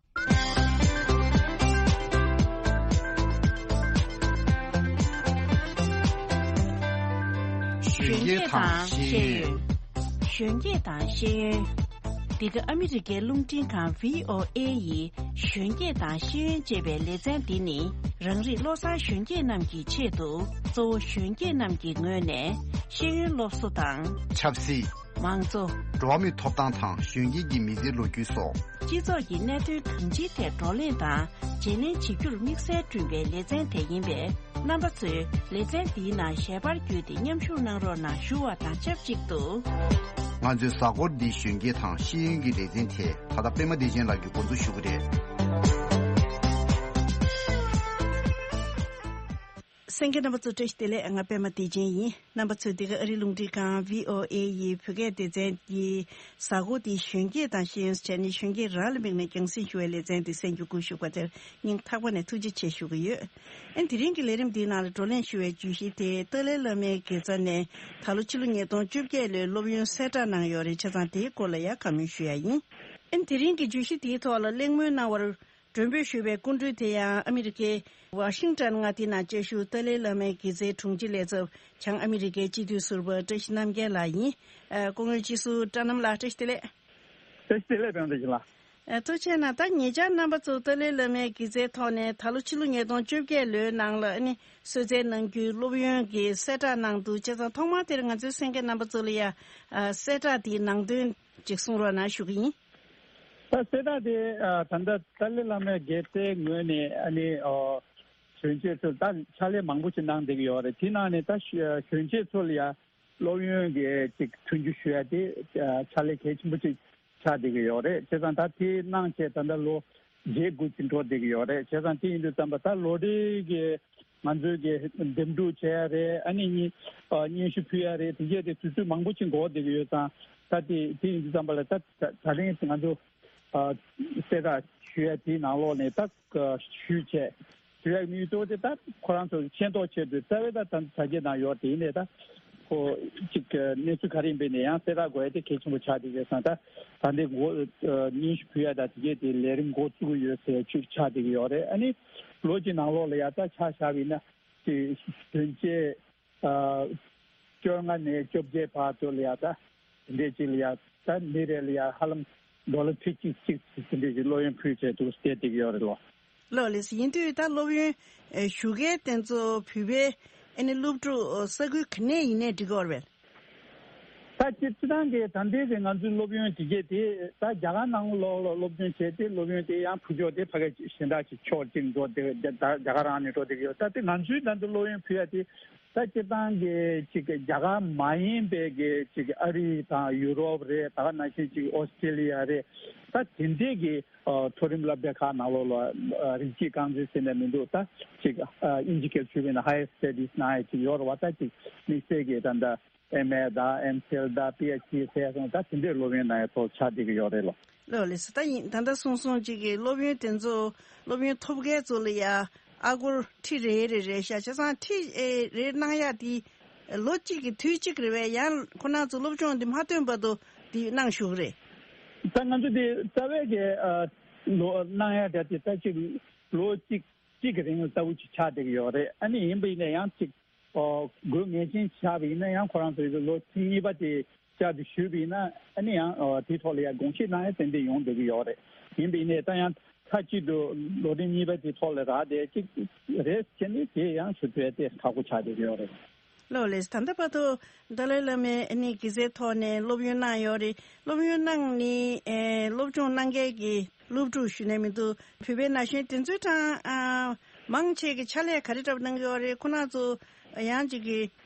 གཞོན་སྐྱེས་དང་ཤེས་ཡོན། གཞོན་སྐྱེས་དང་ཤེས་ཡོན། འདི་ག་ཨ་མི་རི་ཀའི་རླུང་འཕྲིན་ཁང་V O A ཡི་གཞོན་སྐྱེས་དང་ཤེས་ཡོན་ཅེས་པའི་ལེ་ཚན་འདི་ནི། རང་རིགས་བློ་བཟང་གཞོན་སྐྱེས་རྣམས་ཀྱི་ཆེད་དུ། གཙོ་བོ་གཞོན་སྐྱེས་རྣམས་ཀྱི་ངོས་ནས་ཤེས་ཡོན་སློབ་གསོ་དང་། ཆབ་སྲིད། མང་གཙོ། འགྲོ་བ་མིའི་ཐོབ་ཐང་དང་གཞོན་སྐྱེས་ཀྱི་མི་ཚེའི་ལོ་རྒྱུས་སོགས། སྤྱི་ཚོགས་ཀྱི་གནད་དོན་གང་ཅིའི་ཐད་བགྲོ་གླེང་དང་བརྗེ་ལེན་བྱེད་རྒྱུར་དམིགས་བསལ་བསྐྲུན་པའི་ལེ་ཚན་དེ་ཡིན་པས། རྣམ་པ་ཚོས་ལེ་ཚན་འདིའི་ནང་ཞལ་པར་བརྒྱུད་དེ་མཉམ་ཞུགས་གནང་རོགས་གནང་ཞུ་བ་དང་ཆབས་ཅིག་ཏུ། ང་ཚོའི་གཟའ་འཁོར་འདིའི་གཞོན་སྐྱེས་དང་ཤེས་ཡོན་གྱི་ལེ་ཚན་དེ་ད་ལྟ་པད་མ་བདེ་ཆེན་ལགས་ཀྱིས་འགོ་འཛུགས་ཞུ་གི་རེད། གསན་མཁན་རྣམ་པ་ཚོ་བཀྲ་ཤིས་བདེ་ལེགས། ང་པད་མ་བདེ་ཆེན་ཡིན། རྣམ་པ་ཚོས་འདི་ག་ཨ་རིའི་རླུང་འཕྲིན་ཁང་V O A ཡི་བོད་སྐད་སྡེ་ཚན་གྱི་གཟའ་འཁོར་འདིའི་གཞོན་སྐྱེས་དང་ཤེས་ཡོན་བྱས་ནས། གཞོན་སྐྱེས་རང་ལ་དམིགས་ནས་རྒྱང་སྲིང་ཞུ་བའི་ལེ་ཚན་འདི་གསན་རྒྱུ་སྒུག་བཞུགས་པ་དེར་སྙིང་ཐག་པ་ནས་ཐུགས་རྗེ་ཆེ་ཞུ་གི་ཡོད། ཨ་ནི་དེ་རིང་གི་ལས་རིམ་འདིའི་ནང་ལ་བགྲོ་གླེང་ཞུ་བའི་བརྗོད་གཞི་དེ་ཏཱ་ལའི་བླ་མའི་དགེ་རྩ་ནས་ད་ལོ་ཕྱི་ལོ་ཉིས་སྟོང་བཅོ་བརྒྱད་ལོའི་སློབ་ཡོན་གསལ་བསྒྲགས་གནང་ཡོད་རེད། བྱས་ཙང་དེའི་སྐོར་ལ་ཡང་བཀའ་མོལ་ཞུ་ཡ་ཡིན། ཨ་ནི་དེ་རིང་གི་བརྗོད་གཞི་དེའི་ཐོག་ལ་གླེང་མོལ་གནང་བར། མགྲོན་འབོད་ཞུས་པའི་སྐུ་མགྲོན་དེ་ཡང་ཨ་མི་རི་ཀའི་ཝ་ཤིང་ཊོན་མངའ་སྡེའི་ནང་བཅའ་བཞུགས་ཏཱ་ལའི་བླ་མའི་དགེ་རྩའི་དྲུང་ཆེ་ལས་ཚབ་བྱང་ཨ་མི་རི་ཀའི་སྤྱི་འཐུས་ཟུར་པ་བཀྲ་ཤིས་རྣམ་རྒྱལ་ལགས་ཡིན། ཨ། སྐུ་ངོ་སྤྱི་ཟུར་བཀྲ་རྣམ་ལགས། བཀྲ་ཤིས་བདེ་ལེགས། བཀྲ་ཤིས་བདེ་ལེགས། པད་མ་བདེ་ཆེན་ལགས། ཨ། ཐུགས་རྗེ་གནང་། ད་ཉེ་ཆར་རྣམ་པ་ཚོ་ཏཱ་ལའི་བླ་མའི་དགེ་རྩའི་ཐོག་ནས་ད་ལོ་ཕྱི་ལོ་ཉིས་སྟོང་བཅོ་བརྒྱད་ལོའི་ནང་ལ་ཨ་ནི་གསོལ་སྩལ་གནང་རྒྱུའི་སློབ་ཡོན་གྱི་གསལ་བསྒྲགས་གནང་འདུག། བྱས་ཙང་ཐོག་མར་དེར་ང་ཚོའི་གསན་མཁན་རྣམ་པ་ཚོ་ལ་ཡང་། ཨ། གསལ་བསྒྲགས་དེའི་ནང་དོན་ཅིག་གསུང་རོགས་གནང་ཞུ་གི་ཡིན། ད་གསལ་བསྒྲགས་དེ། ཨ། ད་ལྟ་ཏཱ་ལའི་བླ་མའི་དགེ་རྩའི་ངོས་ནས་ཨ་ནི། ཨོ། གཞོན་སྐྱེས་ཚོར་ད་ཕྱག་ལས་མང་པོ་ཞིག་གནང་བསྡད་ཀྱི་ཡོད་རེད། དེ་ནང་ནས་ད་གཞོན་སྐྱེས་ཚོ་ལ་ཡ་སློབ་ཡོན་གྱི་ཅིག་མཐུན་འགྱུར་ཞུ་ཡ་དེ་ཕྱག་ལས་གལ་ཆེན་པོ་ཅིག་ཆགས་བསྡད་ཀྱི་ཡོད་རེད། བྱས་ཙང་ད་དེ་གནང་བྱས་ད་ལྟ་ལོ་བརྒྱད་དགུ་ཅིག་འགྲོ་བསྡད་ཀྱི་ཡོད་རེད། བྱས་ཙང་དེ་ཡིན་དུས་ཙམ་པ་ད་ལོ་རེ་གི་ང་ཚོའི་གི་འདེམས་སྒྲུག་བྱས་ཡ་རེད། ཨ་ནི་སྙན་སྙན་ཞུ་ཕུལ་ཡ་རེད། དེ་གས་དེ་དུས་ཚོད་མང་པོ་ཅིག་འགོར་བསྡད་ཀྱི་ཡོད་ཙང་། ད་དེ་དེ་ཡིན་དུས་ཙམ་པ་ལ་ད་ད་ད་རིང་ང་ཚོ་གསལ་བསྒྲགས་ཞུ་ཡ་དེའི་ནང་ལོགས་ནས་ད་ཞུས་བྱས། ཞུ་ཡག་མི་གཙོ་བོ་དེ་ད་ཁོ་རང་ཚོ་ཤེས་རྟོགས་ཆེད་དུ་རྩ་བའི་ད་ད་དྲ་རྒྱའི་ནང་ཡོད་དེ་ཡིན་ནའི་ད་ཁོ་གཅིག་གནས་ཚུལ་ག་རེ་ཡིན་པའི་ནས་ཡང་གསལ་བསྒྲགས་དགོས་ཡ་དེ་གལ་ཆེན་པོ་ཆགས་བསྡད་ཡོད་ཙང་། ད་ད་འདི་འགོ་སྙན་ཞུ་ཕུལ་ཡ་ད་དེ་གས་དེ་ལས་རིམ་འགོ་བཙུགས་ཡོད་ཟེར་ཅིག་ཆགས་བསྡད་ཀྱི་ཡོད་རེད། ཨ་ནི་ལོ་གཅིག་ནང་ལོགས་ལ་ཡ་ད་ཆ་བཞག་པ་ཡིན་ན་དེ་གཞོན་སྐྱེས་བཅོ་ལྔ་ནས་བཅོ་བརྒྱད་བར་དུ་ལ་ཡ་ད། དེ་འདྲས་ཅིག་ལ་ཡ་ད་མི་རེ་ལ་ཡ་ཧ་ལམ་ཌོ་ལར་ཁྲི་གཅིག་གཅིག་དེ་འདྲས་ཀྱི་སློབ་ཡོན་ཕུལ་བྱས་འདུག་ཟེར་བསྡད་ཀྱི་ཡོད་རེད་ལོ། ལགས་ལགས་སོ། ཡིན་དུས་ད་སློབ་ཡོན་ཞུ་མཁན་དེ་ཚོ་བོད་པའི་ཨ་ནི་སློབ་ཕྲུག་ས་ཁུལ་ག་ནས་ཡིན་ནའི་འགྲིག་གི་ཡོད་རེད་པས། ད་སྤྱིར་སྤྱིར་བཏང་གི་ད་ལྟའི་གི་ང་ཚོའི་སློབ་ཡོན་དེ་གས་དེ་ད་རྒྱ་གར་ནང་ལོགས་ལ་སློབ་སྦྱོང་བྱས་ཏེ་སློབ་ཡོན་དེ་ཡང་ཕུལ་ཕྱོགས་དེ་ཕ་གི་གཞན་དག་ཅིག་ཕྱོགས་གཅིག་འགྲོ་བསྡད། རྒྱ་རྒྱ་གར་རང་ནས་འགྲོ་བསྡད་ཀྱི་ཡོད། ད་དེ་ང་ཚོའི་ད་ལྟ་སློབ་ཡོན་ཕུལ་ཡ་དེ། ད་སྤྱིར་བཏང་གི་ཅིག་རྒྱ་གར་མ་ཡིན་པའི་གི་ཅིག་ཨ་རི་དང་ཡུ་རོབ་རེད། ད་ག་ནང་བཞིན་ཅིག་ཨོ་སི་ཀྲི་ལི་ཡ་རེད། ད་དེ་འདྲས་ཀྱི་ཨ་མཐོ་རིམ་སློབ་གྲྭ་ཁག་ནང་ལོགས་ལ་ཨ་རིགས་གཅིག་རྐང་འཛིན་ཟེར་ནས་མི་འདུག། ད་ཅིག་ཨ་དབྱིན་ཇི་སྐད་ཞུས་པ་ཡིན་ན་Higher Studies གནང་ཡ་ཅིག་ཡོད་རེད་བ། ད་ཅིག་དམིགས་བསལ་གྱི་ད་ལྟ་ཨེམ་ཨེ་དང་ཨེམ་ཕིལ་དང་པི་ཨེཆ་ཌི་ཟེར་སོང་། ད་དེ་འདྲས་སློབ་ཡོན་གནང་ཡ་ཐོག་ཆགས་བསྡད་ཀྱི་ཡོད་རེད་ལོ། ལགས་ལགས་སོ། ད་ཡིན་ད་ལྟ་གསུངས་སོང་ཅིག་གི་སློབ་ཡོན་དེ་ཚོ་སློབ་ཡོན་ཐོབ་མཁན་ཚོ་ལ་ཡ་ཨ་སྒོར་ཁྲི་རེ་རེ་རེ་བཞག། བྱས་ཙང་ཁྲི་ཨེ་རེ་གནང་ཡ་དེ་ལོ་གཅིག་གི་དུས་གཅིག་རེད་པས། ཡང་ཁོ་རང་ཚོ་སློབ་སྦྱོང་འདི་མ་ཐོན་བར་དུ་འདི་གནང་བཞུགས་རེད། ད་ང་ཚོ་འདི་རྩ་བའི་གི་ཨ་ལོ་གནང་ཡ་འདྲ་དེ་ད་ཅིག་ལོ་གཅིག་གཅིག་གི་རིང་ལ་ལྟ་བུ་ཅིག་ཆགས་བསྡད་ཀྱི་ཡོད་རེད། ཨ་ནི་ཡིན་པ་ཡིན་ན་ཡང་ཅིག་ཨོ་དགོས་ངེས་ཅན་ཆགས་པ་ཡིན་ན་ཡང་ཁོ་རང་ཚོ་ལོ་གཅིག་གཉིས་པ་དེ་བསྐྱར་དུ་ཞུས་པ་ཡིན་ན། ཨ་ནི་ཡང་ཨོ་དེའི་ཐོག་ལ་ཡང་དགོངས་བཞེས་གནང་ཡ་ཏན་ཏན་ཡོང་བསྡད་ཀྱི་ཡོད་རེད། ཡིན་པ་ཡིན་ནའི་ད་ཡང་མཐའ་གཅིག་ཏུ་ལོ་རིམ་གཉིས་པ་དེའི་ཐོག་ལ་རག་བསྡད་ཅིག་རེད་བྱས་ནས་དེ་ཡང་ཞུ་ཐུབ་ཡ་དེ་ཁག་པོ་ཆགས་བསྡད་ཀྱི་ཡོད་རེད། ལགས་ལགས། ད་ལྟ་བར་དུ་ཏཱ་ལའི་བླ་མའི་ཨ་ནི་དགེ་རྩའི་ཐོག་ནས་སློབ་ཡོན་གནང་ཡོད་རེད། སློབ་ཡོན་གནང་ནི་ཨེ་སློབ་སྦྱོང་གནང་མཁན་གྱི་སློབ་ཕྲུག་ཞུ་ནས་མི་འདུག། བོད་པའི་ན་གཞོན་དེ་ཚོའི་གྲས་ཨ་མང་ཆེ་གི་ཕྱག་ལས་ག་རེ་འདྲ་པོ་གནང་གི་ཡོད་རེད། ཁོ་རང་ཚོ་ཡང་ཅིག་གི་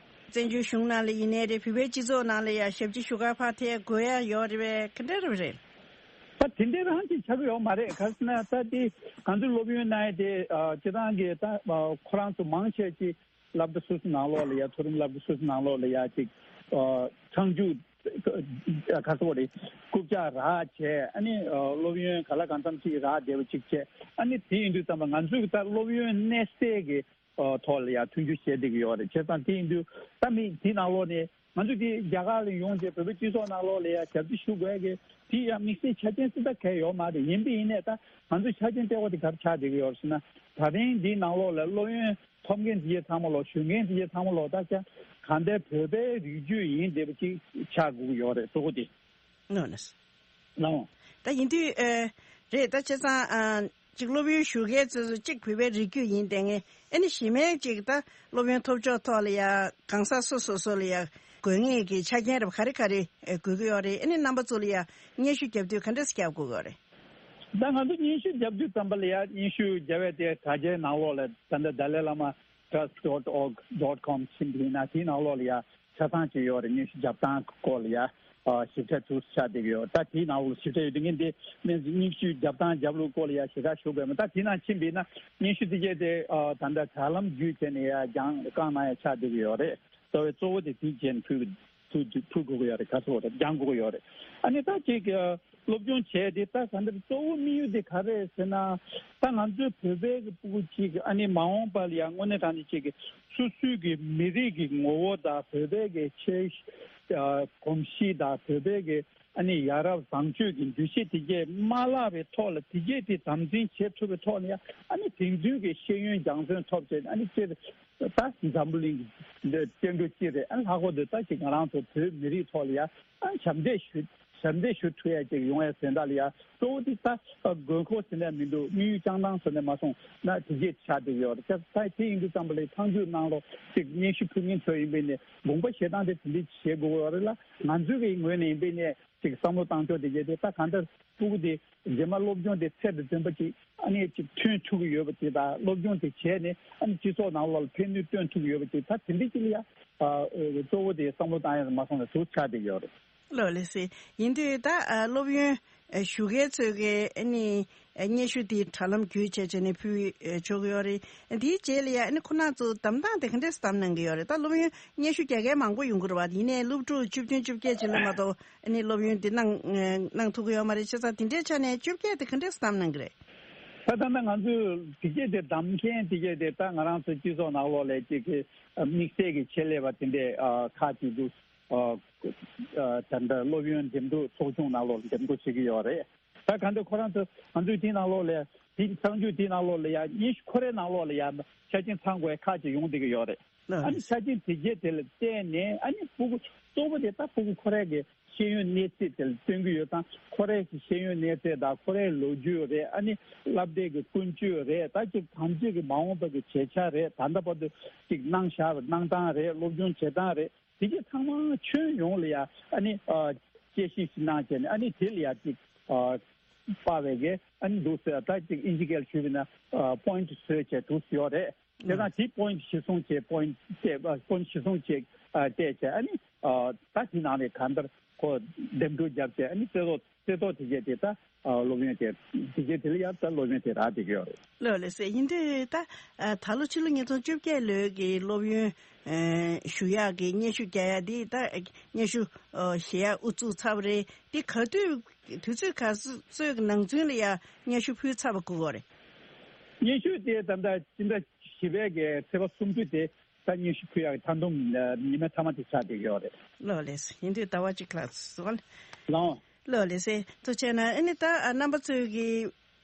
བཙན་བྱོལ་གཞུང་ནང་ལ་ཡིན་ནའི་རེད། བོད་པའི་སྤྱི་ཚོགས་ནང་ལ་ཡང་ཞབས་ཕྱི་ཞུ་ག་ཕར་ཐད་དགོས་ཡ་ཡོད་རེད་པས། ག་འདྲ་རེད་པས་རེད། ད་དེ་འདྲའི་རང་ཅིག་ཆགས་ཀྱི་ཡོད་མ་རེད། ག་རེ་ཟེར་ན་ད་དེ་ང་ཚོའི་སློབ་ཡོན་གནང་ཡས་དེ་ཨ་སྤྱིར་བཏང་གི་ད་ཨ་ཁོ་རང་ཚོ་མང་ཆེ་ཅིག་སློབ་གྲྭ་སོ་སོའི་ནང་ལོགས་ལ་ཡ་མཐོ་རིམ་སློབ་གྲྭ་སོ་སོའི་ནང་ལོགས་ལ་ཡ་ཅིག་ཨ་ཚང་རྒྱུག་ག་སོ་རེད། རྐུབ་བཀྱག་རག་བྱས་ཨ་ནི་ཨ་སློབ་ཡོན་ག་ལ་གང་འཚམ་ཅིག་རག་བསྡད་པ་ཅིག་བྱས། ཨ་ནི་དེ་ཡིན་དུས་ཙམ་པ་ང་ཚོས་ད་སློབ་ཡོན་གནས་སའི་གི་ཨ་ཐོག་ལ་ཡ་མཐུན་འགྱུར་བྱས་བསྡད་ཀྱི་ཡོད་རེད། བྱས་ཙང་དེ་ཡིན་དུས་ད་མི་དེའི་ནང་ལོགས་ནས་ང་ཚོ་དེ་རྒྱ་གར་ལ་ཡོང་རྗེས་བོད་པའི་སྤྱི་ཚོགས་ནང་ལོགས་ལ་ཡ་ཞབས་ཕྱི་ཞུ་དགོས་ཀྱི་དེ་ཡ་དམིགས་བསལ་ཆ་རྐྱེན་ཅི་ལྟར་གལ་ཡོད་མ་རེད། ཡིན་པ་ཡིན་ནའི་ད་ང་ཚོ་ཆ་རྐྱེན་ལྟེ་བ་དེ་ག་རེ་ཆགས་བསྡད་ཀྱི་ཡོད་རེད་ཟེར་ན། ད་ཐེངས་འདིའི་ནང་ལོགས་ལ་སློབ་ཡོན་ཐོབ་མཁན་དེ་གའི་ཚང་མ་ལོ་ཞུགས་མཁན་དེ་གའི་ཚང་མ་ལོ་ད་ཆ་གང་ལྟར་བོད་པའི་རིགས་རྒྱུད་ཡིན་བསྡད་པ་ཅིག་ཆགས་དགོས་ཀྱི་ཡོད་རེད། གཙོ་བོ་དེ། ལགས་འོང་། ད་ཡིན་དུས་ཨ་རེད། ད་བྱས་ཙང་ཨ་གཅིག་སློབ་ཡོན་ཞུ་མཁན་ཚོ་གཅིག་བོད་པའི་རིགས་རྒྱུད་ཡིན་བསྡད་མཁན། ཨ་ནི་གཞན་མའི་གཅིག་ད་སློབ་ཡོན་ཐོབ་ཕྱོགས་ཐོག་ལ་ཡ་གང་ཟག་སོ་སོ་སོ་ལ་ཡ་དགོས་ངེས་ཀྱི་ཆ་རྐྱེན་རབ་ག་རེ་ག་རེ་ཨ་དགོས་ཀྱི་ཡོད་རེད། ཨ་ནི་རྣམ་པ་ཚོ་ལ་ཡ་སྙན་ཞུ་རྒྱབ་དུས་ག་འདྲས་སེ་རྒྱབ་དགོས་ཀྱི་ཡོད་རེད། ད་ང་ཚོ་སྙན་ཞུ་རྒྱབ་དུས་ཙམ་པ་ལ་ཡ་སྙན་ཞུ་རྒྱབ་ཡས་དེ་དྲ་རྒྱའི་ནང་ལོགས་ལ་ད་ལྟ་Dalai Lama Trust dot org dot com ཕྱིན་པ་ཡིན་ན་དེའི་ནང་ལོགས་ལ་ཡ་ཆ་ཚང་ཅིག་ཡོད་རེད། སྙན་ཞུ་རྒྱབ་སྟངས་སྐོར་ལ་ཡ་ཨ་ཞིབ་ཕྲ་ཚུར་ཆགས་བསྡད་ཀྱི་ཡོད། ད་དེའི་ནང་ལོགས་ཞིབ་ཕྲ་ཡོད་དུས་ངས་འདི་སྙན་ཞུ་རྒྱབ་སྟངས་རྒྱབ་ལུགས་སྐོར་ལ་ཡ་ཞེ་དྲག་ཞུ་དགོས་མེད། ད་དེའི་ནང་ཕྱིན་པ་ཡིན་ན་སྙན་ཞུ་དེ་གས་དེ་ཨ་ད་ལྟ་དྲ་ལམ་བརྒྱུད་བྱས་ནས་ཡ་རྒྱང་བཀང་གནང་ཡ་ཆགས་བསྡད་ཀྱི་ཡོད་རེད། གཙོ་བོ་གཙོ་བོ་དེ་དེའི་རྗེས་ཕུལ་ཕུལ་ཕུལ་དགོས་ཀྱི་ཡོད་རེད། ག་ཚོད་རེད་རྒྱང་དགོས་ཀྱི་ཡོད་རེད། ཨ་ནི་ད་ཅིག་ཨ་སློབ་སྦྱོང་བྱས་ཏེ་ད་ག་འདྲ་གཙོ་བོ་དམིགས་ཡུལ་དེ་ག་རེ་རེད་ཟེར་ན། ད་ང་ཚོའི་བོད་པའི་གི་སྤུ་གུ་གཅིག་ཨ་ནི་མ་འོངས་པ་ལ་ཡང་དངོས་གནས་དྲང་གནས་གཅིག་གི་སོ་སོའི་གི་མི་རིགས་ཀྱི་ངོ་བོ་དང་བོད་པའི་གི་ཆོས་ཨ་གོམས་གཤིས་དང་བོད་པའི་གི་ཨ་ནི་ཡ་རབས་བཟང་སྤྱོད་ཀྱི་འདུ་ཤེས་དེ་གས་མ་བརླག་པའི་ཐོག་ལ་དེ་གས་དེ་དམ་འཛིན་བྱེད་ཐུབ་པའི་ཐོག་ལ་ཡང་ཨ་ནི་དེང་དུས་ཀྱི་ཤེས་ཡོན་སྦྱང་བརྩོན་ཐོབ་བྱས་ཨ་ནི་སྤྱིར་ད་འཛམ་བུ་གླིང་གི་སྐྱེ་འགྲོ་སྤྱི་རེད། ཨ་ལྷག་པར་དུ་ད་ཅིག་ང་རང་ཚོ་བོད་མི་རིགས་ཐོག་ལ་ཡ་ཨ་ཞབས་འདེགས་ཞུ་ཞབས་འདེགས་ཞུ་ཐུབ་ཡ་ཅིག་ཡོང་ཡ་ཟེར་ད་ལ་ཡ་གཙོ་བོ་དེ་ད་དགོས་མཁོ་ཟེར་ནས་མི་འདུག་དམིགས་ཡུལ་བཅངས་སྟངས་ཟེར་ནས་མ་སོང་ན་དེ་གས་ཆགས་བསྡད་ཡོད་རེད། ད་དེ་ཡིན་དུས་ཙམ་པ་ལ་ཚང་རྒྱུ་གནང་རོགས་ཅིག་སྙན་ཞུ་ཕུལ་མཁན་ཚོ་ཡིན་པས་ནས་དགོངས་པ་བཞེས་སྟངས་དེ་དེ་འདྲ་བྱེད་དགོས་ཡོད་རེད་ལ། ང་ཚོའི་གི་ངོས་ནས་ཡིན་པས་ནས་ཅིག་བསམ་བློ་བཏང་ཕྱོགས་དེ་གས་དེ་ད་གང་ལྟར་སྤུ་གུ་དེ་རྗེས་མ་སློབ་སྦྱོང་དེ་ཚད་དང་ལྡན་པ་ཅིག་ཨ་ནི་ཅིག་ཐོན་ཐུབ་ཀྱི་ཡོད་པ་དེ་དང་སློབ་སྦྱོང་དེ་བྱས་ནས་ཨ་ནི་སྤྱི་ཚོགས་ནང་ལོགས་ལ་ཕན་ནུས་སྟོན་ཐུབ་ཀྱི་ཡོད་པ་དེ་ད་དེ་འདྲ་ཅིག་ལ་ཡ་ཨ་གཙོ་བོ་དེ་བསམ་བློ་བཏང་ཡ་མ་སོང་ལ་ཟུར་ཆག་བསྡད་ཡོད་རེད། ལགས་ལགས་སེ། ཡིན་དུས་ད་ཨ་སློབ་ཡོན་ཨ་ཞུ་མཁན་ཚོས་ཀྱི་ཨ་ནི་ཨ་སྙན་ཞུ་དེ་དྲ་ལམ་བརྒྱུད་བྱས་བྱས་ནས་ཕུལ་ཨ་ཆོག་གི་ཡོད་རེད། དེའི་རྗེས་ལ་ཡ་ཨ་ནི་ཁོ་རང་ཚོ་གདམ་སྟངས་དེ་ག་འདྲས་གདམ་གནང་གི་ཡོད་རེད། ད་སློབ་ཡོན་སྙན་ཞུ་རྒྱག་མཁན་མང་པོ་ཡོང་གི་རེད་བ། ཡིན་ནའི་སློབ་ཕྲུག་བཅུ་བདུན་བཅོ་བརྒྱད་ཅིག་ལ་མ་གཏོགས་ཨ་ནི་སློབ་ཡོན་དེ་གནང་གནང་ཐུབ་ཀྱི་ཡོད་མ་རེད། བྱས་ཙང་དེ་འདྲའི་ཆ་ནས་བཅོ་བརྒྱད་དེ་ག་འདྲས་གདམ་གནང་གི་རེད། ད་ལྟ་ན་ང་ཚོས་དེ་གས་དེ་གདམ་མཁན་དེ་གས་དེ་ད་ང་རང་ཚོ་སྤྱི་ཚོགས་ནང་ལོགས་ལ་ཅིག་གི་དམིགས་བསལ་གྱི་ཆེད་ལས་པ་དེ་འདྲས་ཨ་ཁག་ཅིག་འདུག་ཨ་ཨ་ད་ལྟ་སློབ་ཡོན་འདེམས་སྒྲུག་ཚོགས་ཆུང་ནང་ལོགས་འདེམས་སྒྲུག་བྱེད་ཀྱི་ཡོད་རེད། ད་གང་ལྟར་ཁོ་རང་ཚོ་ང་ཚོའི་དེའི་ནང་ལོགས་ལ་དེ་གསར་འགྱུར་དེའི་ནང་ལོགས་ལ་ཡ་སྙན་ཞུ་ཁོ་རའི་ནང་ལོགས་ལ་ཡ་ཆ་རྐྱེན་ཚང་དགོས་ཁག་ཅིག་ཡོང་བསྡད་ཀྱི་ཡོད་རེད། ཨ་ནི་ཆ་རྐྱེན་དེ་གས་དེ་ལ་བལྟས་ནས་ཨ་ནི་སྤུ་གུ་གཙོ་བོ་དེ་ད་སྤུ་གུ་ཁོ་རའི་གི་ཤེས་ཡོན་གནས་ཚད་དེ་ལ་བསྟུན་གྱི་ཡོད་ཙང་ཁོ་རའི་གི་ཤེས་ཡོན་གནས་ཚད་དང་ཁོ་རའི་ལོ་རྒྱུས་རེད། ཨ་ནི་སློབ་གྲྭའི་གི་ཀུན་སྤྱོད་རེད། ད་ཅིག་གང་ཅིག་གི་མ་འོངས་པ་གི་བྱེད་འཆར་རེད། ད་ལྟ་བར་དུ་ཅིག་གནང་བཞག་པའི་གནང་སྟངས་རེད། སློབ་སྦྱོང་བྱེད་སྟངས་རེད། དེ་གས་ཚང་མ་ཁྱོན་ཡོངས་ལ་ཡ་ཨ་ནི་ཨ་དཔྱད་ཞིབ་ཞིག་གནང་བྱས་ནས་ཨ་ནི་དེ་ལ་ཡ་ཅིག་ཨ་དཔག་པའི་གི་ཨ་ནི་འདུག་ཟེར། ད་ཅིག་ཨིན་ཇི་སྐད་ཞུས་པ་ཡིན་ན་ཨ་པོ་ཡིན་ཊི་བཟོས་བྱས་འདུག་ཡོད་རེད། དེ་དང་དེ་པོ་ཡིན་ཊི་གཞིར་བཟུང་བྱས་པོ་ཡིན་ཊི་བལྟས་པོ་ཡིན་ཊི་གཞིར་བཟུང་བྱས་ཨ་བལྟས་བྱས་ཨ་ནི་ཨ་ད་དེ་ནང་ནས་གང་ལྟར་ཁོ་འདེམས་སྒྲུག་བརྒྱབ་བྱས་ཨ་ནི་རྩེ་ཐོག་རྩེ་ཐོག་དེ་གས་དེ་ད་ཨ་སློབ་ཡོན་དེ་དེ་གས་དེ་ལ་ཡང་ད་སློབ་ཡོན་དེ་རག་བསྡད་ཀྱི་ཡོད་རེད། ལགས་ལགས་སེ། ཡིན་དུས་ད་ཨ་ད་ལོ་ཕྱི་ལོ་ཉིས་སྟོང་བཅོ་བརྒྱད་ལོའི་གི་སློབ་ཡོན་ཨ་ཞུ་ཡག་གི་སྙན་ཞུ་རྒྱག་ཡག་འདི་ད་སྙན་ཞུ་ཨ་ཞུ་ཡག་དབུ་བཙུགས་ཚར་བ་རེད། འདི་ག་དུས་དུས་ཚོད་ག་ཚོད་ཀྱི་ནང་ཚུན་ལ་ཡ་སྙན་ཞུ་ཕུལ་ཚར་བ་དགོས་ཀྱི་ཡོད་རེད། སྙན་ཞུ་དེ་ད་ལྟ་སྤྱི་ཟླ་བཞི་པའི་གི་ཚེས་པ་སུམ་ཅུ་དེ་ད་སྙན་ཞུ་ཕུལ་ཡག་གི་མཐའ་སྡོམ་ཉི་མ་མཐའ་མ་དེ་ཆགས་བསྡད་ཡོད་རེད། ལགས་ལགས་སེ། ཡིན་དུས་ཟླ་བ་གཅིག་ལྷག་སོང་། ལགས་འོང་། ལགས་ལགས་སེ། ཐུགས་རྗེ་གནང་། ཨ་ནི་ད་ཨ་རྣམ་པ་ཚོས་ཀྱི་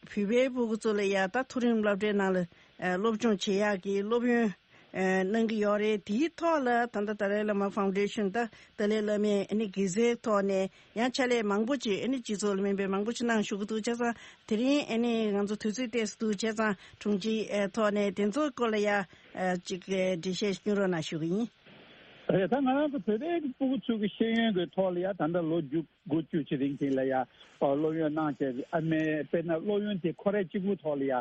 བོད་པའི་སྤུ་གུ་ཚོ་ལ་ཡ་ད་མཐོ་རིམ་སློབ་གྲྭའི་ནང་ལ་ཨ་སློབ་སྦྱོང་བྱེད་ཡག་གི་སློབ་ཡོན་ཨ་གནང་གི་ཡོད་རེད། དེའི་ཐོག་ལ་ད་ལྟ་ཏཱ་ལའི་བླ་མ་ཕའུན་ཌེ་ཤན་ད་ཏཱ་ལའི་བླ་མས་ཨ་ནི་དགེ་རྩའི་ཐོག་ནས་ཡང་ཕྱག་ལས་མང་པོ་ཅིག་ཨ་ནི་སྤྱི་ཚོགས་ལ་སྨན་པའི་མང་པོ་ཅིག་གནང་བཞུགས་ཀྱི་འདུག་བྱས་ཙང་དེ་རིང་ཨ་ནི་ང་ཚོ་དུས་ཚོད་ཏོག་ཙམ་འདུག་བྱས་ཙང་དྲུང་ཆེའི་ཨ་ཐོག་ནས་དེ་ཚོའི་སྐོར་ལ་ཡ་ཨ་ཅིག་ཨ་འགྲེལ་བཤད་སྐྱོན་རོགས་གནང་ཞུ་གི་ཡིན། རེད། ད་ང་རང་ཚོ་བོད་པའི་སྤུ་གུ་ཚོའི་གི་ཤེས་ཡོན་གྱི་ཐོག་ལ་ཡ་ད་ལྟ་ལོ་རྒྱུས་ དགུ་བཅུ་ཅིག་རིང་དེ་ལ་ཡ་སློབ་ཡོན་གནང་བྱས། ཨ་མའི་དཔེར་ན་སློབ་ཡོན་དེ་ཁོ་རའི་གཅིག་པུ་ཐོག་ལ་ཡ་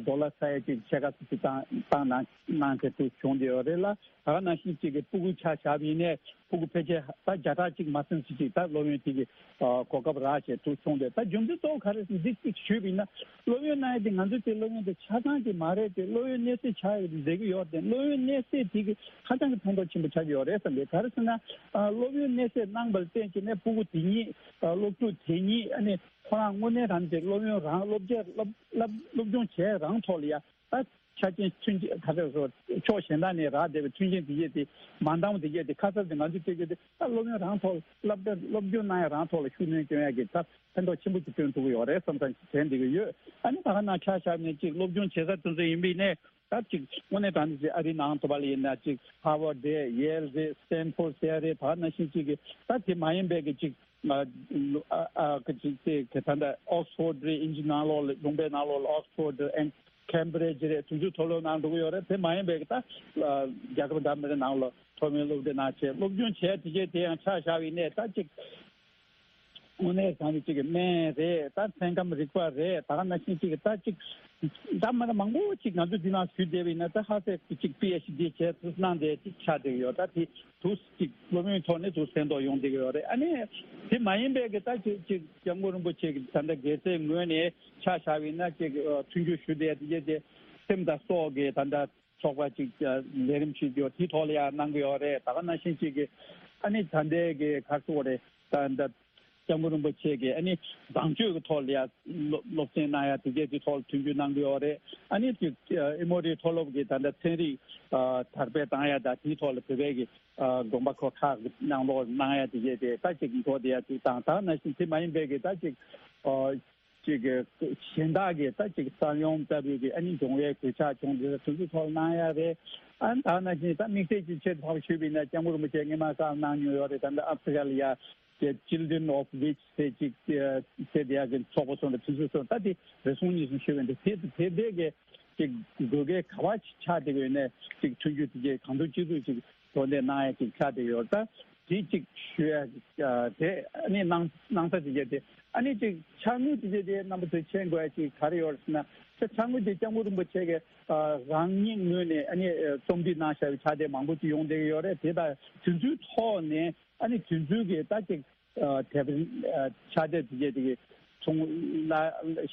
ཌོ་ལར་ས་ཡ་གཅིག་ཕྱེད་ཀ་ཙམ་ཅིག་བཏང་བཏང་གནང་གནང་བྱས་དུ་བྱུང་བསྡད་ཡོད་རེད་ལ། ད་ག་ནང་བཞིན་གཅིག་གི་སྤུ་གུ་ཆ་བཞག་པ་ཡིན་ནའི་སྤུ་གུ་ཕལ་ཆེར་ད་བརྒྱ་ཕྲག་གཅིག་མ་ཟིན་ཙམ་ཅིག་ད་སློབ་ཡོན་དེ་གི་གོ་སྐབས་རག་བྱས་དུ་བྱུང་བསྡད། ད་རྒྱུ་མཚན་གཙོ་བོ་ག་རེ་ཟེར་ན་འདི་གཅིག་ཞུས་པ་ཡིན་ན། སློབ་ཡོན་གནང་ཡ་དེ་ང་ཚོ་དེ་སློབ་ཡོན་དེ་ཆ་ཚང་གཅིག་མ་རེད་དེ། སློབ་ཡོན་གནས་སའི་ཆ་ཡོད་བསྡད་ཀྱི་ཡོད་དེ། སློབ་ཡོན་གནས་སའི་དེ་གི་ཧ་ཅང་གི་ཕན་ཐོགས་ཆེན་པོ་ཆགས་ཀྱི་ཡོད་རེད་བསམ་གི། ག་རེ་ཟེར་ན་སློབ་ཡོན་གནས་སའི་གནང་བ་ལ་བརྟེན་བྱས་ནས་སྤུ་གུ་དེ་ཉིད་སློབ་ཕྲུག་དེ་ཉིད་ཨ་ནི་ཁོ་རང་དངོས་གནས་རང་གི་སློབ་ཡོན་རང་སློབ་ཆས་སློབ་སློབ་སློབ་སྦྱོང་བྱས་རང་ཐོག་ལ་ཡ། ད་ཆ་རྐྱེན་མཐུན་རྐྱེན་ག་རེ་ཟེར། ཕྱོགས་གཞན་དག་ནས་རག་བསྡད་པའི་མཐུན་རྐྱེན་དེ་གས་དེ་མ་འདང་བ་དེ་གས་དེ་ཁ་གསབ་དེ་ང་ཚོས་སྤྲད་རྒྱུ་དེ་ད་སློབ་ཡོན་རང་ཐོག་སློབ་གྲྭ་སློབ་སྦྱོང་གནང་ཡ་རང་ཐོག་ལ་ཤུགས་སྣོན་སྐྱོན་ཡ་གི་ད་ཕན་ཐོགས་ཆེན་པོ་ཅིག་སྟོན་ཐུབ་ཀྱི་ཡོད་རེད་བསམ་བསམ་ཞིག་དྲན་བསྡད་ཀྱི་ཡོད། ཨ་ནི་ད་ག་ནང་ཆ་བཞག་ནས་ཅིག་སློབ་སྦྱོང་བྱེད་ས་དེ་ཚོ་ཡིན་པས་ནས་ད་ཅིག་དངོས་གནས་དྲང་གནས་ཅིག་ཨ་རིའི་ནང་དུ་བ་ལ་ཡིན་ན་ཅིག་ཧར་ཝརཌ་རེད། ཡེལ་རེད། སི་ཊན་ཕོརཌ་ཟེར་ཡ་རེད། ད་ག་ནང་བཞིན་ཅིག་གི་ད་དེ་མ་ཡིན་པའི་གི་ཅིག་ཨ་ཨ་ཨ་ཀ་ཅིག་དེ་ག་ད་ལྟ་ཨོག་སི་ཕོརཌ་རེད། དབྱིན་ཇི་ནང་ལོགས་ལ་ལུང་པའི་ནང་ལོགས་ལ་ཨོག་སི་ཕོརཌ་རེད། ཨེན་ཁེམ་བྷི་རིཇ་རེད། དེ་ཚོའི་མཐོ་སློབ་ནང་འགྲོ་གི་ཡོད་རེད། དེ་མ་ཡིན་པའི་གི་ད་རྒྱལ་ཁབ་འདྲ་མི་འདྲ་ནང་ལ་མཐོ་དམན་སློབ་གྲྭའི་ནང་བྱས་སློབ་སྦྱོང་བྱས་དེ་གས་དེ་ཡང་ཆ་བཞག་པ་ཡིན་ནའི་ད་ཅིག་དངོས་གནས་དྲང་གནས་ཅིག་གི་སྨན་རེད། ད་ཚན་ཁམས་རིག་པ་རེད། ད་ག་ནང་བཞིན་ཅིག་གི་ད་ཅིག་འདྲ་མི་འདྲ་མང་པོ་ཅིག་ང་ཚོ་འདི་ནང་ཞུགས་བསྡད་པ་ཡིན་ན་ད་ཧ་སེ་ཅིག་པི་ཨེཆ་ཌི་བྱས་ཚུལ་གནང་བསྡད་ཅིག་ཆགས་བསྡད་ཡོད། ད་དེ་དུས་ཅིག་སློབ་ཡོན་ཐོག་ནས་དུ་ཕན་ཐོགས་ཡོང་བསྡད་ཀྱི་ཡོད་རེད། ཨ་ནི་དེ་མ་ཡིན་པའི་གི་ད་ཅིག་ཅིག་སྐྱབས་མགོན་རིན་པོ་ཆེ་གི་ད་ལྟ་དགེ་རྩའི་ངོས་ནས་ཆ་བཞག་པ་ཡིན་ན་ཅིག་མཐུན་འགྱུར་ཞུ་བསྡད་དེ་གས་དེ་སེམས་དང་སྲོག་གི་ད་ལྟ་ཚོགས་པ་ཅིག་ལས་རིམ་ཞུས་ཡོད། དེའི་ཐོག་ལ་ཡང་གནང་གི་ཡོད་རེད། ད་ག་ནང་བཞིན་ཅིག་གི་ཨ་ནི་ད་ལྟའི་གི་ག་རེ་ཟེར་དགོས་རེད། ད་ད་སྐྱབས་མགོན་རིན་པོ་ཆེ་གིས་ཨ་ནི་བཟང་སྤྱོད་ཀྱི་ཐོག་ལ་ཡང་སློབ་སློབ་ཚན་གནང་ཡ་དེ་གས་ཀྱི་ཐོག་ལ་མཐུན་འགྱུར་གནང་གི་ཡོད་རེད། ཨ་ནི་ཅིག་ཨ་ཨི་མོ་རི་མཐོ་སློབ་ཀྱི་ད་ལྟ་ཚན་རིག་ཨ་དར་སྤེལ་བཏང་ཡ་དང་དེའི་ཐོག་ལ་བོད་པའི་གི་ཨ་དགོན་པ་ཁག་ཁག་གི་ནང་ལོགས་གནང་ཡ་དེ་གས་དེ་ད་ཅིག་འགྲོ་བསྡད་ཡ་ཅིག་དང་། ད་ནང་བཞིན་དེ་མ་ཡིན་པའི་གི་ད་ཅིག་ཨ་ཅིག་གི་གཞན་དག་གི་ད་ཅིག་ས་ཡོམ་ལྟ་བུའི་གི་ཨ་ནི་འབྱུང་བའི་གོད་ཆག་བྱུང་དེ་དེ་ཚོའི་ཐོག་གནང་ཡ་རེད། ཨ་ནི་ད་ནང་བཞིན་ད་དམིགས་བསལ་གྱི་ཆེད་དུ་ཕར་ཞུས་པ་ཡིན་ན་སྐྱབས་མགོན་རིན་པོ་ཆེ་སྔོན་མ་བཀའ་གནང་མྱོང་ཡོད་རེད། ད་ལྟ་ཨ་ཧྥི་རི་ཀ་ལ་ཡ་གི་Children of Witch་ཟེར་ཅིག་ཟེར་དེ་ཡ་གི་ཚོགས་པ་སོགས་དང་དེ་ཚོའི་སོགས་ད་དེ་རེ་ཟུང་གཉིས་གསུམ་ཞུས་པ་ཡིན། དེ་དེ་དེ་དེ་གི་ཅིག་དགོས་གལ་ག་བ་ཞིག་ཆགས་བསྡད་ཡོད་ནས་ཅིག་མཐུན་འགྱུར་དེ་གས་གང་ཐུབ་ཅི་ཐུབ་ཅིག་དོ་འདེད་གནང་ཡ་ཅིག་ཆགས་བསྡད་ཡོད། ད་དེ་ཅིག་ཞུ་ཡ་དེ་ཨ་ནི་གནང་གནང་ས་དེ་གས་དེ་ཨ་ནི་ཅིག་ཕྱག་དངུལ་དེ་གས་དེ་རྣམ་པ་ཚོས་མཁྱེན་དགོས་ཡ་ཅིག་ག་རེ་ཡོད་ཟེར་ན། ད་ཕྱག་དངུལ་དེ་སྐྱབས་མགོན་རིན་པོ་ཆེ་གིས་རང་ཉིད་ངོས་ནས་ཨ་ནི་རྩོམ་སྒྲིག་གནང་བཞག་པའི་ཕྱག་དེབ་མང་པོ་ཅིག་ཡོང་བསྡད་ཀྱི་ཡོད་རེད། དེ་དང་དེ་ཚོའི་ཐོག་ནས་ཨ་ནི་དེ་ཚོའི་གི་ད་ཅིག་ཨ་དེབ་ཨ་ཕྱག་དེབ་དེ་གས་དེ་གི་ཚོང་ལ་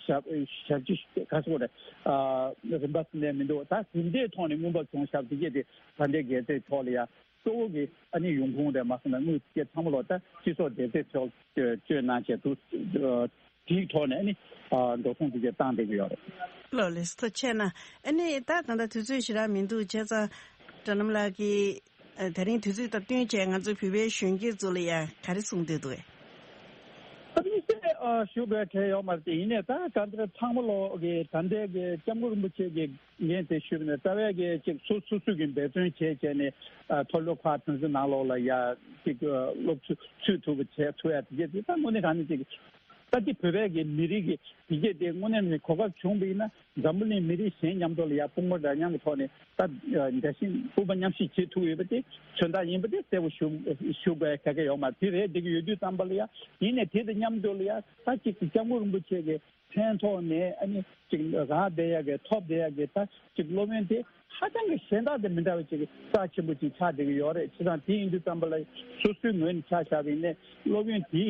ཞབས་ཞབས་ཕྱི་ག་ཟེར་དགོས་རེད། ཨ་རིན་པ་ཟེར་ནས་མི་འདུག་ད་རིན་པའི་ཐོག་ནས་མངོན་པ་བྱུང་ཞབས་དེ་གས་དེ་ད་ལྟའི་དགེ་རྩའི་ཐོག་ལ་ཡ་གཙོ་བོ་གི་ཨ་ནི་ཡོང་ཁུངས་རེད་མ་སོང་ན་དངུལ་དེ་གས་ཚང་མ་ལོ་ད་སྤྱི་ཚོགས་བདེ་རྩའི་ཐོག་སྤྱོད་སྤྱོད་གནང་བྱས་འདུག་དེའི་ཐོག་ནས་ཨ་ནི་ཨ་འགྲོ་སོང་དེ་གས་བཏང་བསྡད་ཀྱི་ཡོད་རེད། ལགས་ལགས་སོ། ཐུགས་རྗེ་ཆེ་གནང་། ཨ་ནི་ད་ད་ལྟ་དུས་ཚོད་ཞེ་དྲག་མི་འདུག་བྱས་ཙང་། སྒྲོལ་ལྷམ་ལགས་ཀྱིས་ཨ་དེ་རིང་དུས་ཚོད་དང་བསྟུན་བྱས་ང་ཚོ་བོད་པའི་གཞོན་སྐྱེས་ཚོ་ལ་ཡང་ག་རེ་གསུང་འདོད་འདུག་གས། ཨ་ནི་ཨ་ཞུ་དགོས་གལ་ཡོད་མ་རེད་དེ། ཡིན་ནའི་ད་ག་འདྲ་ཚང་མ་ལོག་གི་ད་ལྟའི་གི་སྐྱབས་མགོན་རིན་པོ་ཆེ་གི་འགན་དེ་ཞུས་པ་ནས་རྩ་བའི་གི་ཅིག་སོ་སོ་སོ་གི་འབད་བརྩོན་བྱས་བྱས་ནས་ཨ་མཐོ་སློབ་ཁག་ཕན་ཚུན་ནང་ལོགས་ལ་ཡ་ཅིག་ཨ་སློབ་ཚུ་ཚུད་ཐུབ་པ་བྱས་ཐུབ་ཡ་དེ་གས་དེ་ད་དངོས་གནས་དྲང་གནས་ཅིག་ད་ཅིག་བོད་པའི་གི་མི་རིགས་ཀྱི་དེ་གས་དེ་དངོས་གནས་ནས་གོ་སྐབས་བྱུང་བ་ཡིན་ན་འཛམ་བུ་གླིང་མི་རིགས་གཞན་མཉམ་དུ་ལ་ཡ་དཔུང་པ་འདྲ་མཉམ་གྱི་ཐོག་ནས་ད་འདྲ་བཞིན་དབུ་མ་མཉམ་གཤིབ་བྱེད་ཐུབ་ཡོད་པ་དེ་མཚོན་རྟགས་ཡིན་པ་དེ་གསལ་པོ་ཞུ་ཞུ་དགོས་ཡ་ག་གེ་ཡོད་མ་རེད། དེ་རེད་བསྡད་ཀྱི་ཡོད་དུས་ཙམ་པ་ལ་ཡ་ཡིན་ནའི་དེ་དང་མཉམ་དུ་ལ་ཡ་ད་ཅིག་སྐྱབས་མགོན་རིན་པོ་ཆེ་གི་མཚན་ཐོག་ནས་ཨ་ནི་ཅིག་རག་བསྡད་ཡ་གི་ཐོབ་བསྡད་ཡ་གི་ད་ཅིག་སློབ་ཡོན་དེ་ཧ་ཅང་གི་གཞན་དག་དང་མི་འདྲ་བའི་ཅིག་རྩ་ཆེན་པོ་ཅིག་ཆགས་བསྡད་ཀྱི་ཡོད་རེད། བྱས་ཙང་དེ་ཡིན་དུས་ཙམ་པ་ལ་སོ་སོའི་ངོས་ནས་ཆ་བཞག་པ་ཡིན་ནའི་སློབ་ཡོན་དེ་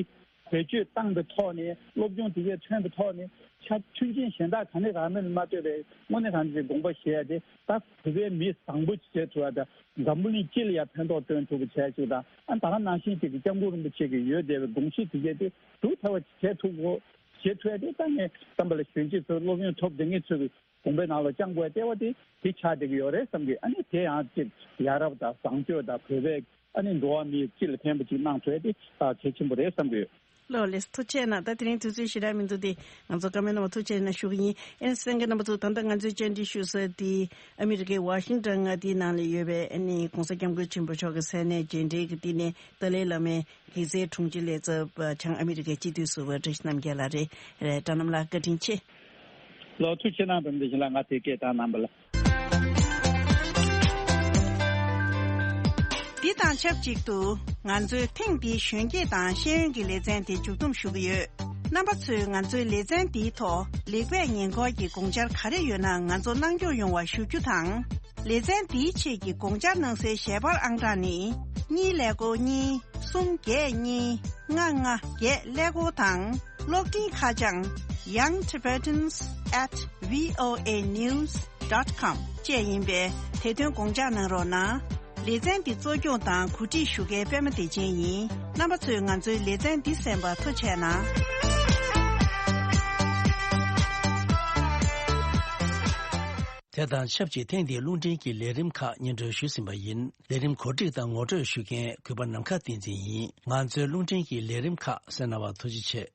བེད་སྤྱོད་བཏང་པའི་ཐོག་ནས་སློབ་སྦྱོང་དེ་གས་ཐོན་པའི་ཐོག་ནས་ཆ་མཐུན་རྐྱེན་གཞན་དག་ག་ནས་རག་མིན་ལ་མ་ལྟོས་པའི་དངོས་གནས་དྲང་གནས་དགོངས་པ་བཞེས་ཡ་དེ་ད་བོད་པའི་མི་བཟང་པོ་ཅིག་བྱེད་ཐུབ་ཡ་དང་འཛམ་བུ་གླིང་སྤྱི་ལ་ཡ་ཕན་ཐོགས་སྟོན་ཐུབ་པ་བྱས་ཅིག་དང་ཨ་ད་ག་ནང་བཞིན་ཅིག་གི་སྐྱབས་མགོན་རིན་པོ་ཆེ་གི་ཡོད་བསྡད་པའི་དགོངས་གཞི་དེ་གས་དེ་གྲུབ་ཐུབ་པ་བྱེད་ཐུབ་དགོས། བྱེད་ཐུབ་ཡ་དེ་ད་ངས་བསམ་པ་ལ་གཞོན་སྐྱེས་ཚོ་སློབ་ཡོན་ཐོབ་བསྡད་མཁན་ཚོ་གི་དགོངས་པའི་ནང་ལ་བཅང་དགོས་ལྟེ་བ་དེ་དེ་ཆགས་བསྡད་ཀྱི་ཡོད་རེད་བསམ་གི། ཨ་ནི་དེ་ཡང་ཅིག་ཡ་རབས་དང་བཟང་སྤྱོད་དང་བོད་པའི་ཨ་ནི་འགྲོ་བ་མིའི་སྤྱི་ལ་ཕན་པ་ཅིག་གནང་ཐུབ་ཡ་དེ་ཨ་གལ་ཆེན་པོ་རེད་བསམ་གི་ཡོད། ལགས་ལགས་སོ། ཐུགས་རྗེ་ཆེ་གནང་། ད་དེ་རིང་དུས་ཚོད་ཞེ་དྲག་མི་འདུག་སྟེ་ང་ཚོ་བཀའ་མོལ་རྣམ་པ་ཐུགས་རྗེ་ཆེ་གནང་ཞུ་གི་ཡིན། ཨ་ནི་གསན་མཁན་རྣམ་པ་ཚོ་ད་ལྟ་ང་ཚོའི་བཅར་འདྲི་ཞུ་ས་དེ་ཨ་མི་རི་ཀའི་ཝ་ཤིང་ཊོན་མངའ་སྡེའི་ནང་ལ་ཡོད་པའི་ཨ་ནི་༸གོང་ས་༸སྐྱབས་མགོན་ཆེན་པོ་མཆོག་གི་ས་གནས་རྒྱས་འབྲེལ་གྱི་སྟེང་ནས་ཏཱ་ལའི་བླ་མའི་དགེ་རྩའི་དྲུང་ཆེ་ལས་ཚབ་བྱང་ཨ་མི་རི་ཀའི་སྤྱི་འཐུས་ཟུར་པ་བཀྲ་ཤིས་རྣམ་རྒྱལ་ལགས་རེད། རེད། སྒྲོལ་ལྷམ་ལགས་བཀའ་དྲིན་ཆེ། ལགས་ཐུགས་རྗེ་གནང་། དམ་འདི་བཞིན་ལ་ང་དེ་སྐད་བཏང་གནང་བ་ལ། འདི་ དང་ཆབས་ཅིག་ཏུ་ང་ཚོའི་ཐེངས་འདིའི་གཞོན་སྐྱེས་དང་ཤེས་ཡོན་གྱི་ལེ་ཚན་དེ་མཇུག་བསྡོམས་ཞུ་གི་ཡོད། རྣམ་པ་ཚོས་ང་ཚོའི་ལེ་ཚན་འདིའི་ཐོག་ལེགས་སྤེལ་ཉེས་འཁོར་གྱི་དགོངས་འཆར་ག་རེ་ཡོད་ན་ང་ཚོར་གནང་སྐྱོང་ཡོང་བ་ཞུ་རྒྱུ་དང་། ལེ་ཚན་འདིའི་ཆེད་ཀྱི་དགོངས་འཆར་གནང་སའི་ཞལ་པར་ཨང་གྲངས་ནི། གཉིས་ཀླད་ཀོར་གཉིས། གསུམ་བརྒྱད་གཉིས། ལྔ་ལྔ་བརྒྱད་ཀླད་ཀོར་དང་། གློག་འཕྲིན་ཁ་བྱང་young tibetans at voa news dot com བཅས་ཡིན་པས་དེ་དོན་དགོངས་འཇགས་གནང་རོགས་གནང་། ལེ་ཚན་འདི་གཙོ་སྐྱོང་དང་གོ་སྒྲིག་ཞུ་མཁན་པད་མ་བདེ་ཆེན་ཡིན། རྣམ་པ་ཚོས་ང་ཚོའི་ལེ་ཚན་འདི་གསན་པར་ཐུགས་རྗེ་གནང་། དེ་དང་ཆབས་ཅིག་ཐེངས་འདིའི་རླུང་འཕྲིན་གྱི་ལས་རིམ་ཁག་སྙན་སྒྲོན་ཞུས་ཟིན་པ་ཡིན། ལས་རིམ་གོ་སྒྲིག་དང་ངོ་སྤྲོད་ཞུ་མཁན་གུས་པ་ནམ་མཁའ་བསྟན་འཛིན་ཡིན། ང་ཚོའི་རླུང་འཕྲིན་གྱི་ལས་རིམ་ཁག་གསན་གནང་བར་ཐུགས་རྗེ་ཆེ།